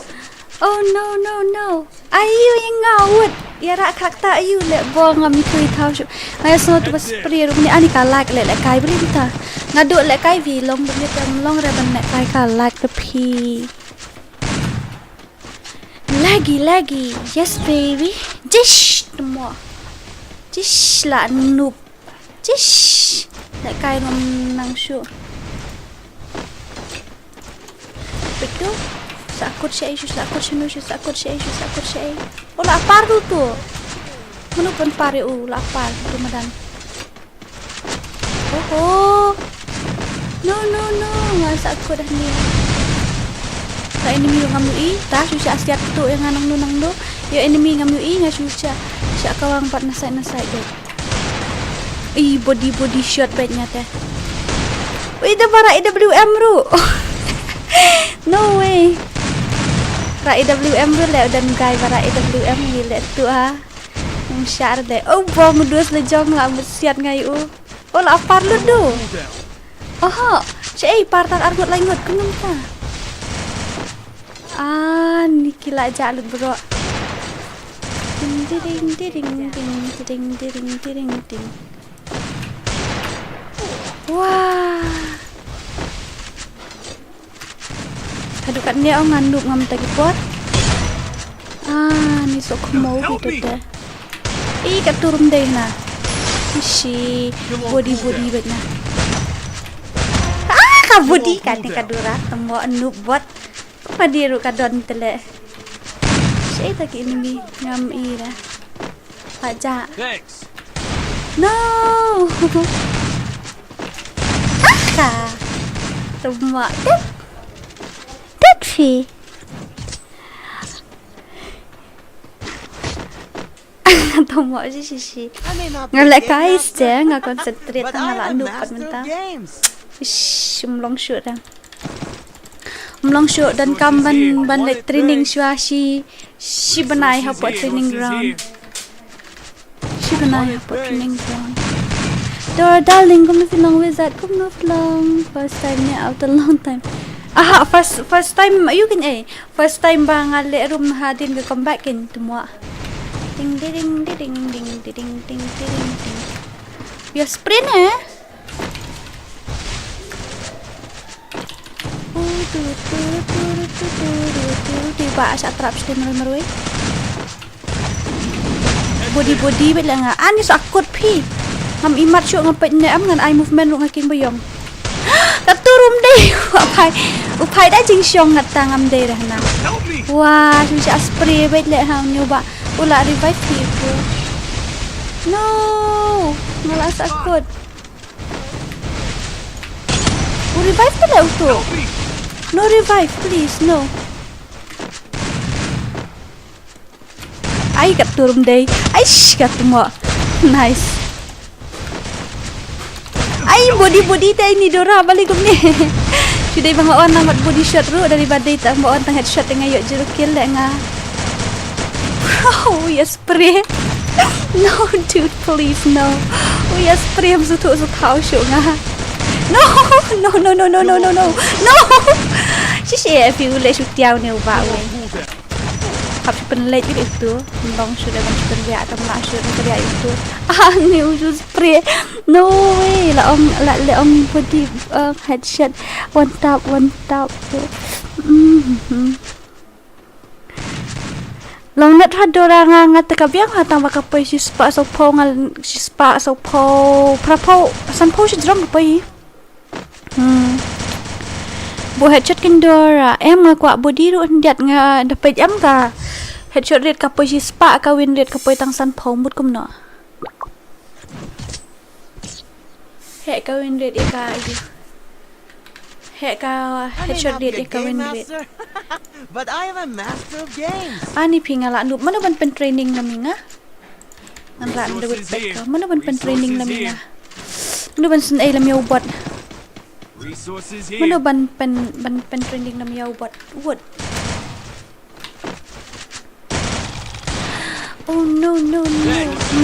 Oh no no no. Ayu ïa nga wut. Ïa rak khak ta ayu le bo ngam ithuh ithaw shuh. Nga ïa sngew tu ba spray ruh ni ani ka lag le lehkai beli kita. Nga duh lehkai vi long beli tem long re ban lehkai ka lag te phi. Laggy laggy. Yes baby. Jish tmo. Jish la noob. Jish. Lehkai ngam nang shuh. Peit tu. Sa kut shaei shu, sa kut shanu shu, sa kut shaei shu, sa kut shaei. Oh la par tu tu. Mano pynpar ïa u la par tu madan. Oho. No no no. Nga sa kut hangne. Ka enemy ruh ngam ïohi. Ta shu sha siat tu ïa nga nangno nangno. Ïa enemy ngam ïohi nga shu sha. Sha kawang pat na side na side deh. Ih, body, body shot bad nya te. Ui, da ba rak A W M ruh. No way. Rak A W M ruh le, u don guy ba rak A W M ngi le tu ha. Ngam shah de. Oh, bom u dus le jong la mut siat ngai u. Oh, la par lut du. Oho, shaei par tang ar ngut lai ngut kumno ta. Ah, ni ki la jah lut bro. Ding, ding, ding. Wah. Haduh katne ong nga noob ngam ta ki por. Ah, ni sok khmo ki tu te. Ih, ka turum dei na. Ishi, body, body bad na. Ah, ka body ka te ka Dora, tamo noob bot. Padi ru ka don tele. Shi ta ki enemy ngam ira. Paja. Thanks. No. Aka. Tamo. Tet. Tet fi. Tamo shi shi shi. Nga leh kai ste nga concentrate nga la noob pat mynta. Ish, um long shoot da. Um long shoot don kam ban ban leh training shwa shi shi bnai hapoh training ground. Shi bnai hapoh training ground. Dor darling, kumno phi long, wizard, kumno phi long? First time ne after long time. Aha, first first time ayu kin eh. First time ba nga leh room hadien ka comeback kin tamo. Ding ding ding ding ding ding ding ding ding ding. Biar sprint eh. Di ba sa trap sdem marwei marwei. Body body bad la nga. Ani sa kut phi. Ngam imat shu ngam peit ne am ngan ai movement ru nga king bayong. Ka turum dei. Upai. Upai da jingshong ngat ta ngam dei dah na. Wah, shu sa spray bad le hang nyu ba. Ula revive phi tu. No. Ngala sa kut. U revive pala utu. No revive, please, no. Ai ka turum dei. Ai sh ka tumo. Nice. Ai body body dei ni Dora balik kumne. Shu dei ba nga on nang mat body shot ru dari ba dei ta ba on tang headshot nga ïoh jiru kill le nga. Oh yes. Spray. No, dude, please, no. Ui, ya spray am sutu su thau shu nga. No, no, no, no, no, no, no, no, no. No. Shi shi e fi u le shu tiaw ne u ba we. Hap shu pen late gitu. Long shu le ban shu pen biak tam la shu pen biak gitu. Ah, ni u shu spray. No way. La ong la le ong body uh, headshot. One tap, one tap. Mm-hmm. Long net ha Dora nga nga te ka biang ha tang ba ka poi shispah saw phew nga shispah saw phew phra phew san phew shi jrong ka poi. Hmm. Bu headshot kin Dora em nga kwah body ruh hyndiat nga da peit em ka headshot rate ka poi shispah ka win rate ka poi tang san phew mut kumno. Heh ka win rate ïa ka ïa. Heh ka headshot rate ïa ka win rate. But I am a master of games. Ani phi nga la noob mano ban pen training na mi nga. Ngan la noob pet ka mano ban pen training na mi nga. Mano ban syn ei lam ïa u bot. Resources Mano here. Ban pen ban pen training na mi ïa u bot. Wood. Oh no no no.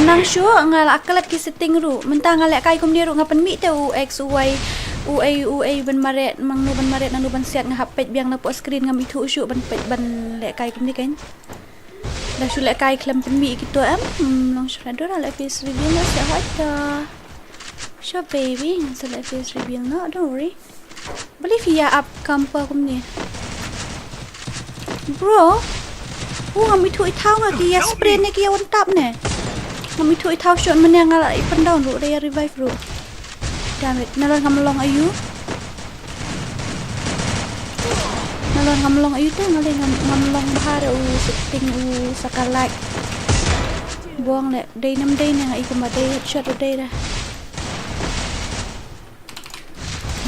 Nang shu nga la kalat ki setting ruh. Mynta nga leh kai kumne ruh nga pynmih te u X u Y u A u A ban maret mangno ban maret nangno ban siat nga hap peit biang na poh screen ngam ithuh shuh ban peit ban leh kai kumne kan. Da shu leh kai khlem pynmih kito em. Hmm, long shu la dor leh face reveal na siat hoi ta. Sure baby, ngan sa leh face reveal na, don't worry. Balei phi ïa ap camper kumne? Bro. U ngam ithuh ithaw nga ki ïa spray ne ki ïa one tap ne. Ngam ithuh ithaw shot mane nga la i pen down ruh da ïa revive ruh. Damn it. Nalor ngam long ayu. Nalor ngam long ayu te ngalei ngam ngam long bha re u setting u sakalak. Buang le dei nam dei ne nga i kumba dei headshot u dei da.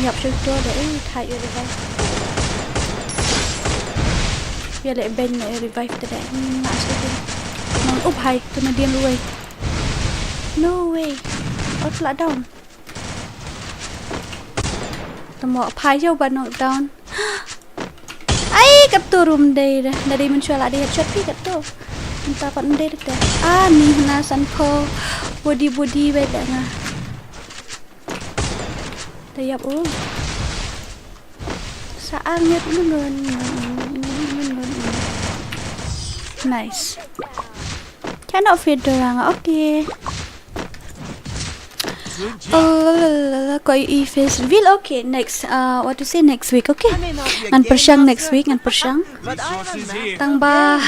Ïap shu to da eh thait ïa revive. Ïa le ben le revive te da nga shu te. Nang up hai te na dien ruwai. No way. Out la down. Tamo phai ïa ba knock down. Ai kato rum dei da. Da dei men shwa la dei headshot phi kato. Nta pat dei da. Ah ni hna san pho. Body body bai da nga. Da ïap u. Sa ar ngut ngun ngun ngun ngun. Nice. Cannot feed the ranga. Okay. Oh, la, la, la, la, koi i face reveal. Okay, next. Uh, what to say next week? Okay. Ngan pyrshang next week. Ngan pyrshang. Tang ba.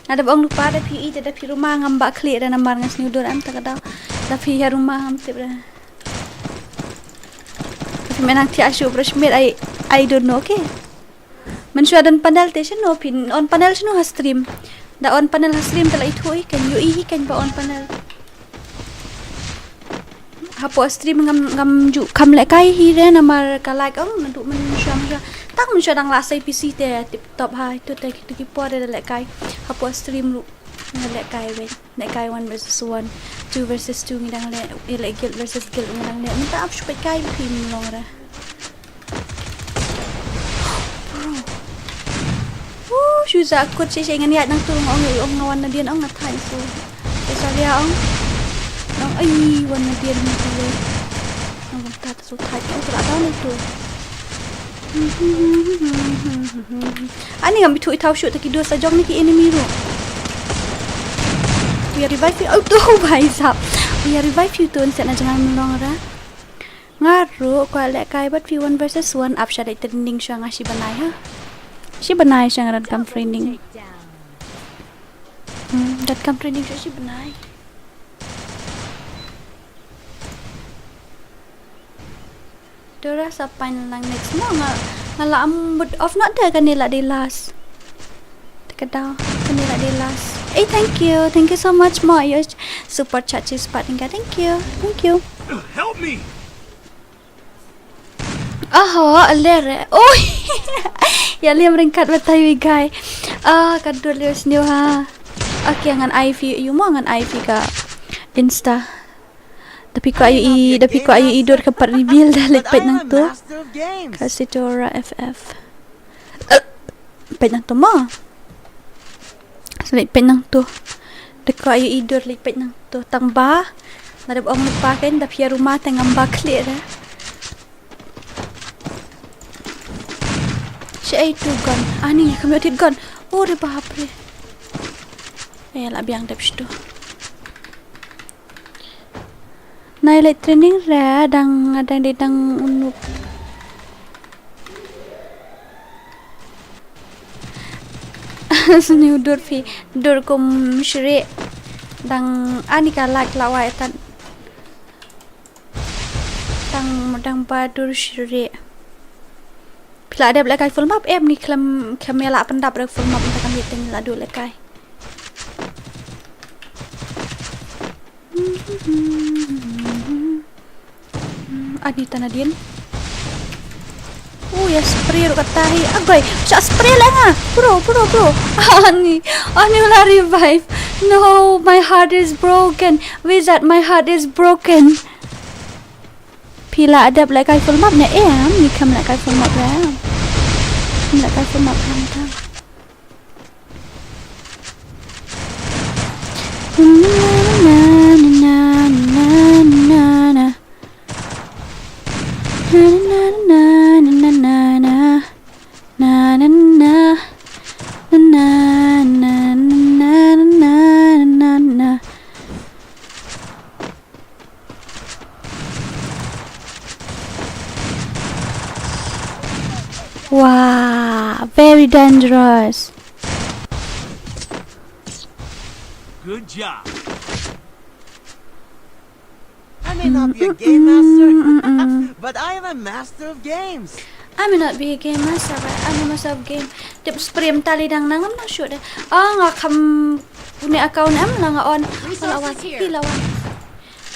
Nada ba ong lypa da phi i te da phi ruma ngam ba khlieh da namar nga sniew dur em ta ka daw. Da phi ha ruma ngam tip da. Phi menang thiah shuh bro Schmidt, I, I don't know, okay? Mynshuwa don panel te shano phi on panel shano ha stream. Da on panel ha stream te la ithuh hi kan ïohi hi kan ba on panel. Hapoh stream ngam, ngam ju kham lehkai hi re namar ka lag ong naduh mynshuwa mynshuwa. Tang mynshuwa dang la sei P C te tip top ha itu te ki por re lehkai. Hapoh stream ruh nga lehkai wei. Lehkai one versus one, two versus two ngi dang leh, leh guild versus guild ngi dang leh. Mynta ap shu peit kai phi mynlong re. Bro. Woo, shu za kut shi shi ngan ïaid nang tu ong ong nga wan nadien ong nga thait su. Te sa lia ong. Ong ai wan nadien ni tu le. Ong ta ta su thait ong tu la down tu. Ani ngam ithuh ithaw shuh ta ki dos sa jong ni ki enemy ruh. Wi revive you. Oh tu bhai sahab. Wi revive you tu nset na jangan mynlong ra. Nga ruh kwah lehkai bad phi one versus one ap sha dei trending sha nga shi bnai ha. Shi bnai sha nga ran kam trending. Hmm, dat kam trending sha shi bnai. Dora sa pain lang next mo nga nga la am mut off not da kane la dei last. Te ka daw kane la dei last. Eh, thank you. Thank you so much mo. Your super chat is part nga. Thank you. Thank you. Help me. Aha, aler. Oh. Ya liam ringkat batai wi guy. Ah, ka dua liam sniu ha. Okay, ngan ai fi you mo ngan ai fi ka Insta. Da phi kwah ïohi, da phi kwah ïohi dur ka pat reveal da leit peit nangto. Ka Sitora F F. Peit nangto mo. Sa leit peit nangto. Da kwah ïohi dur leit peit nangto. Tang ba. Lada ong lypa kan da phi ïa ruma te ngam ba khlieh da. Shi ai tu gun. Ani kham ïoh tit gun. Oh re bap re. Eh la biang dep shitu. Nai leh training re dang dang dei dang unup. Sniu dur phi dur kum shri dang ani ka lak lawai tan. Dang dang ba dur shri. Phi la dep lehkai full map em ni khlem khlem ïa la pyndap re full map nta kam ïa teng la dur lehkai. Ani tana dien. Oh ya spray ruh kata hi. Agoi, sha spray la nga. Bro, bro, bro. Ani, ani la revive. No, my heart is broken. Wizard, my heart is broken. Phi la dep lehkai full map ne em? Ni kham lehkai full map re. Kham lehkai full map re. Wow, very dangerous. Good job. I may not be a game master, but I am a master of games. I may not be a game master, but I'm a master of game. Tip spray tali dang nang ngam nang shoot deh. Ah, nga kham une account em la nga on. Resources here. Pila wan.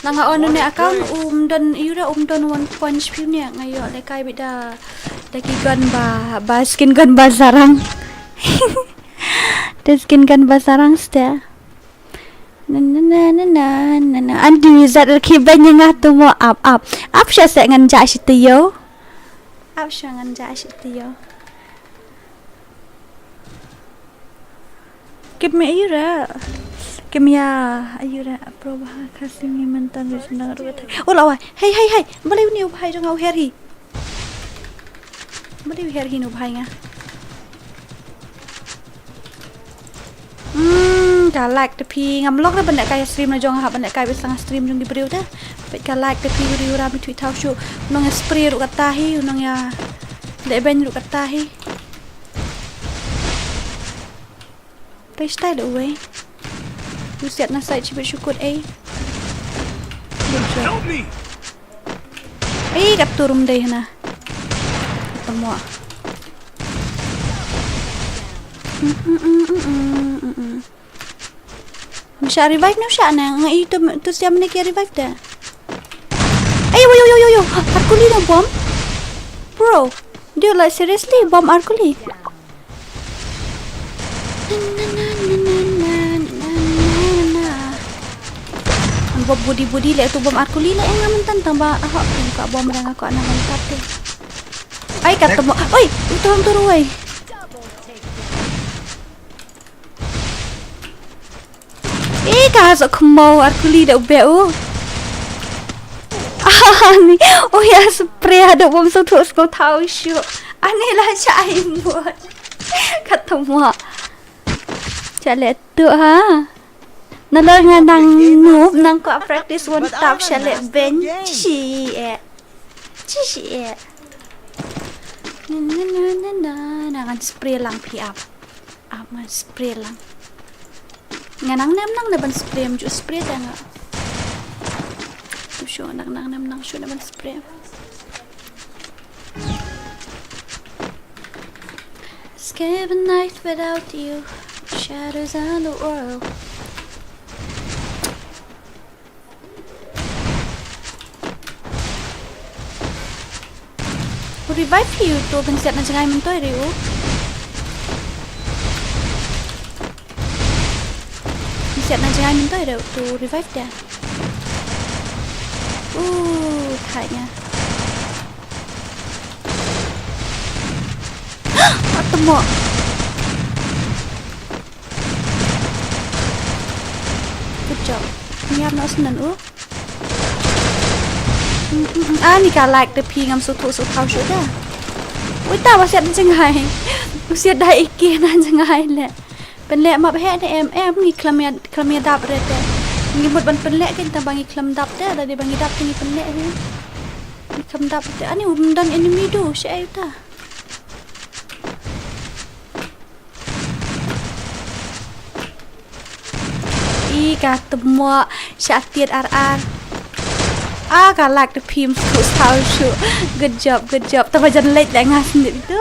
La nga on une account um don yura um don one punch phi une nga ïoh lehkai bit da da ki gun ba ba skin gun ba sarang. Da skin gun ba sarang ste. Na na na na na na na. Anti wizard ki banyang atu mo ap ap. Ap sha se ngan ja shi tiyo. Ap sha ngan ja shi tiyo. Kip me ayura. Kim ya ayura. Pro bah kasi mi mentan wis nang ruwa thai. Oh la wai. Hey hey hey. Balai uni u bhai jong au her hi. Balai u her hi nu bhai nga. Hmm, ka like te phi ngam long da ban lehkai stream na jong ha ban lehkai bit sang stream jong ki briew da. Peit ka like te phi uri ura mi thui thau shu. Nong ya spray ruh kata hi, nong ya leh ben ruh kata hi. Ei, style away. Busiat na side shibit shu kut ei. Good job. Help me! Ei, kat tu rum dei hana. Tamo. Mm, mm, mm, mm, mm, mm, mm. Msha revive ne msha ne? Nga i tu, tu siam ne ki revive de. Ei, yo, yo, yo, yo. Arculi na bomb? Bro, do you, like, seriously bomb Arculi? An bom budi budi le tu bom Arculi le nga myntan tang ba ahok ka bom rang aku ana myntat te. Ai ka temo. Oi, itu hang turu ai. Eh, ka sok mo Arculi da ube u. Ani, oh ya spray ada bom satu sko tau shu. Ani la cha ai mo. Ka temo. Chale tu ha. Nalor nga nang noob nang ko practice one tap chale ben chi eh. Chi chi eh. Na na na na na na ngan spray lang phi ap. Ap ngan spray lang. Nga nang nem nang ne ban spray, em ju spray ta nga. Tu shu nang nang nem nang shu ne ban spray. Escape a night without you, shadows on the world. Revive hi u to, ban siat na jngai myntoi re u. Ban siat na jngai myntoi re u to revive da. U thai nga. Atmo. Good job. Ngiap na snan u. Mm, mm, mm. Ah, ni ka lag te phi ngam suthu suthu shu da. Ui ta ba siat jngai. U siat da iki na jngai le. Pynleh map he ne em em ngi khlem ïa, khlem ïa dap re te. Ngi mut ban pynleh kin ta ba ngi khlem dap te, da dei ba ngi dap te ngi pynleh he. Ngi khlem dap te. Ani um don enemy du, shi ai ta. I ka tmo sha tiat ar ar. Ah, ka lak te phim shu saw shu. Good job, good job. Tama jan late la nga sendiri tu.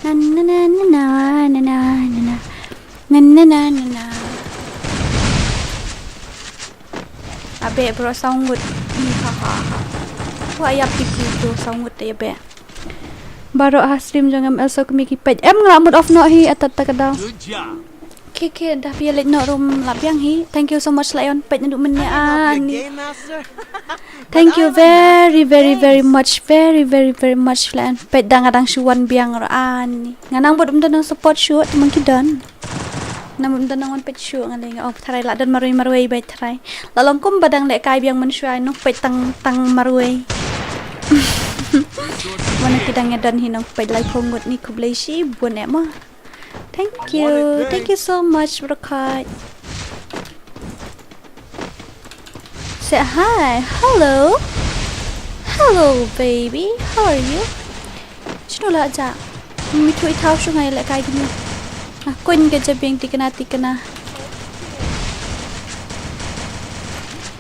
Na na na na na na na na na. Na na na na na. Abe bro sawngut. I ha ha ha. Wa ya pipi tu sawngut ya be. Baroh ha stream jong em also kmie ki peit. Em nga mut off noh hi atat ta ka daw. Good job. Ke ke dah pia leit noh rum la biang hi. Thank you so much la ïon peit ndu men ya ani. Thank you very very very much, very very very much la ïon peit dang adang shu wan biang ro ani. Nga nang bot um don nang support shu te mangki don. Nang bot um don nang wan peit shu nga lei nga oh tharai la don marwei marwei bai tharai. La long kum ba dang leh kai biang mynshuwa nong peit tang tang marwei. Mana ki dang ïa don hi nong peit lai phung ngut ni khublei shibun eh mo. Thank you. Thank you so much bro Kai. Say hi. Hello. Hello baby. How are you? Shinu la ja. Mi thu i thau shu ngai le kai gini. Ah, kun ke jabing tikna tikna.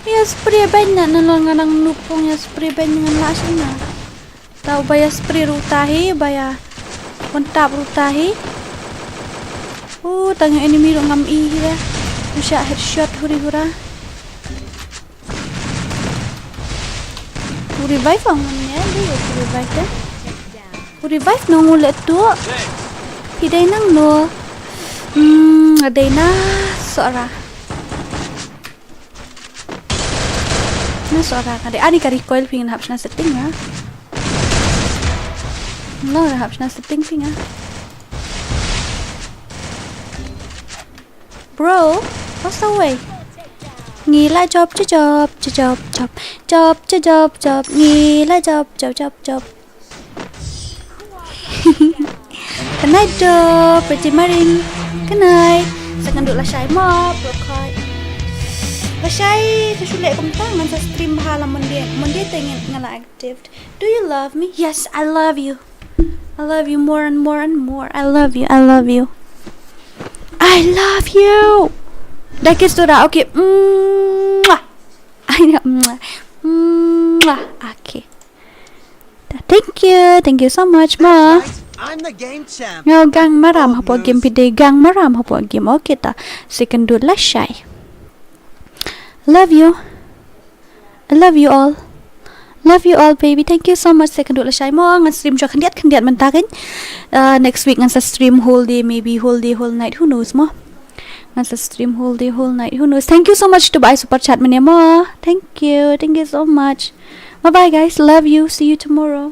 Ya spray ban na na long nang nupung ya spray ban ngan la shina. Tau ba ya spray ruta hi ba ya. Kontap ruta hi. Oh, tang enemy ru ngam i hi da. Usha headshot huri hura. U revive ang ne, di u revive te. U revive nong u le tu. Hi dei nang no. Hmm, dei na sora. Na sora ka dei ani ka recoil phi ngan hap shna setting na. No, hap shna setting phi nga. Bro, what's the way? Ngi la job cha job cha job job job cha job job ngi la job job job job. Good night do, pretty maring. Good night. Sa kan duk la shai mop, bro kai. La shai sa shule kumta ngan sa stream bha la Monday. Monday te ngan la active. Do you love me? Yes, I love you. I love you more and more and more. I love you. I love you. I love you. Da kiss tu da. Okay. Mwah. I know. Mwah. Mwah. Okay. Thank you. Thank you so much, ma. I'm the game champ. Nga gang maram hapoh game phi dei gang maram hapoh game. Okay ta. Second dude lashai. Love you. I love you all. Love you all, baby. Thank you so much. Second dude lashai mo. Ngan stream jok khyndiat khyndiat mynta kan. Uh, next week ngan sa stream whole day, maybe whole day, whole night. Who knows mo? Ngan sa stream whole day, whole night. Who knows? Thank you so much to buy super chat mane mo. Thank you. Thank you so much. Bye bye, guys. Love you. See you tomorrow.